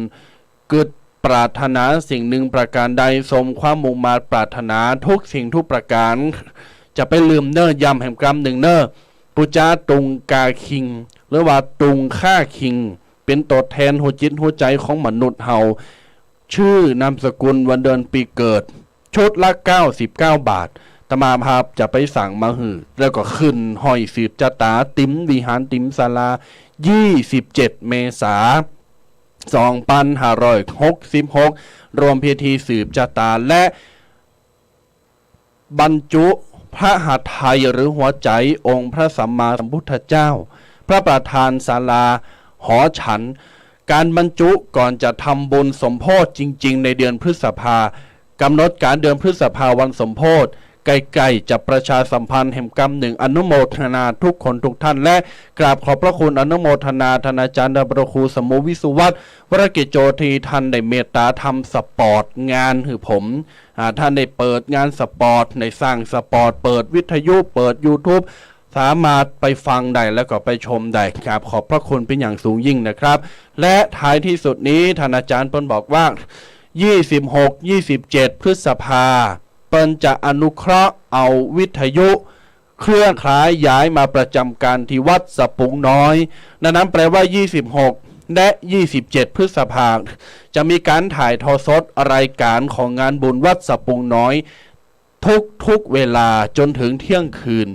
กึ๊ดปรารถนาสิ่งหนึ่งประการใด สมความมุ่งมาดปรารถนาทุกสิ่งทุกประการ จะไปลืมเน่อ ย้ำแหมกำนึ่งเน่อ ปู๋จ๊าตุงกาคิง หรือว่าตุงฆ่าคิง เป๋นตั๋วแทนหัวจิตหัวใจ๋ของมนุษย์เฮา ชื่อ นามสกุล วันเดือนปีเกิด ชุดละเก้าสิบเก้าบาท อาตมาภาพจะไปสั่งมาหื้อ แล้วก็ขึ้นห้อยสืบจะต๋า ตี๋มวิหาร ตี๋มศาลา ยี่สิบเจ็ดเมษา สองปันห้าร้อยหกสิบหก ร่วมพิธีสืบจะต๋า และบรรจุพระหทัยหรือหัวใจ๋องค์พระสัมมาสัมพุทธเจ้า พระประธานศาลาหอฉัน ก๋านบรรจุก่อนจะทำบุญสมโภชจริงๆ ในเดือนพฤษภา กำหนดก๋านเดือนพฤษภาวันสมโภช ใก้ๆ จะประชาสัมพันธ์แหมกำนึ่ง อนุโมทนาทุกคนทุกท่าน และกราบขอบพระคุณอนุโมทนาท่านอาจารย์พระครูสมุวิสุวัฒน์ วรกิจโจ ตี้ท่านได้เมตตาทำสปอตงานหื้อผม อ่า ท่านได้เปิดงานสปอต ได้สร้างสปอต เปิดวิทยุ เปิดยูทูบ สามารถไปฟังได้แล้วก็ไปชมได้ กราบขอบพระคุณเป็นอย่างสูงยิ่งนะครับ และท้ายที่สุดนี้ท่านอาจารย์เปิ้นบอกว่า ยี่สิบหก ยี่สิบเจ็ด พฤษภา เปิ้นจะอนุเคราะห์เอาวิทยุเครื่องขยายย้ายมาประจำการที่วัดสะปุงน้อย ดังนั้นแปลว่า ยี่สิบหก และ ยี่สิบเจ็ด พฤษภา จะมีการถ่ายทอดสดรายการของงานบุญวัดสะปุงน้อย ทุกๆ เวลาจนถึงเที่ยงคืน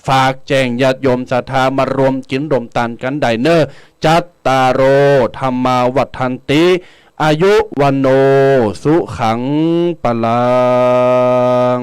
ฝากแจ้งญาติโยมศรัทธามารวมกิ๋นรวมตานกั๋นได้เน่อ จัตตาโร ธัมมา วัฑฒันติ อายุ วัณโณ สุขัง พลัง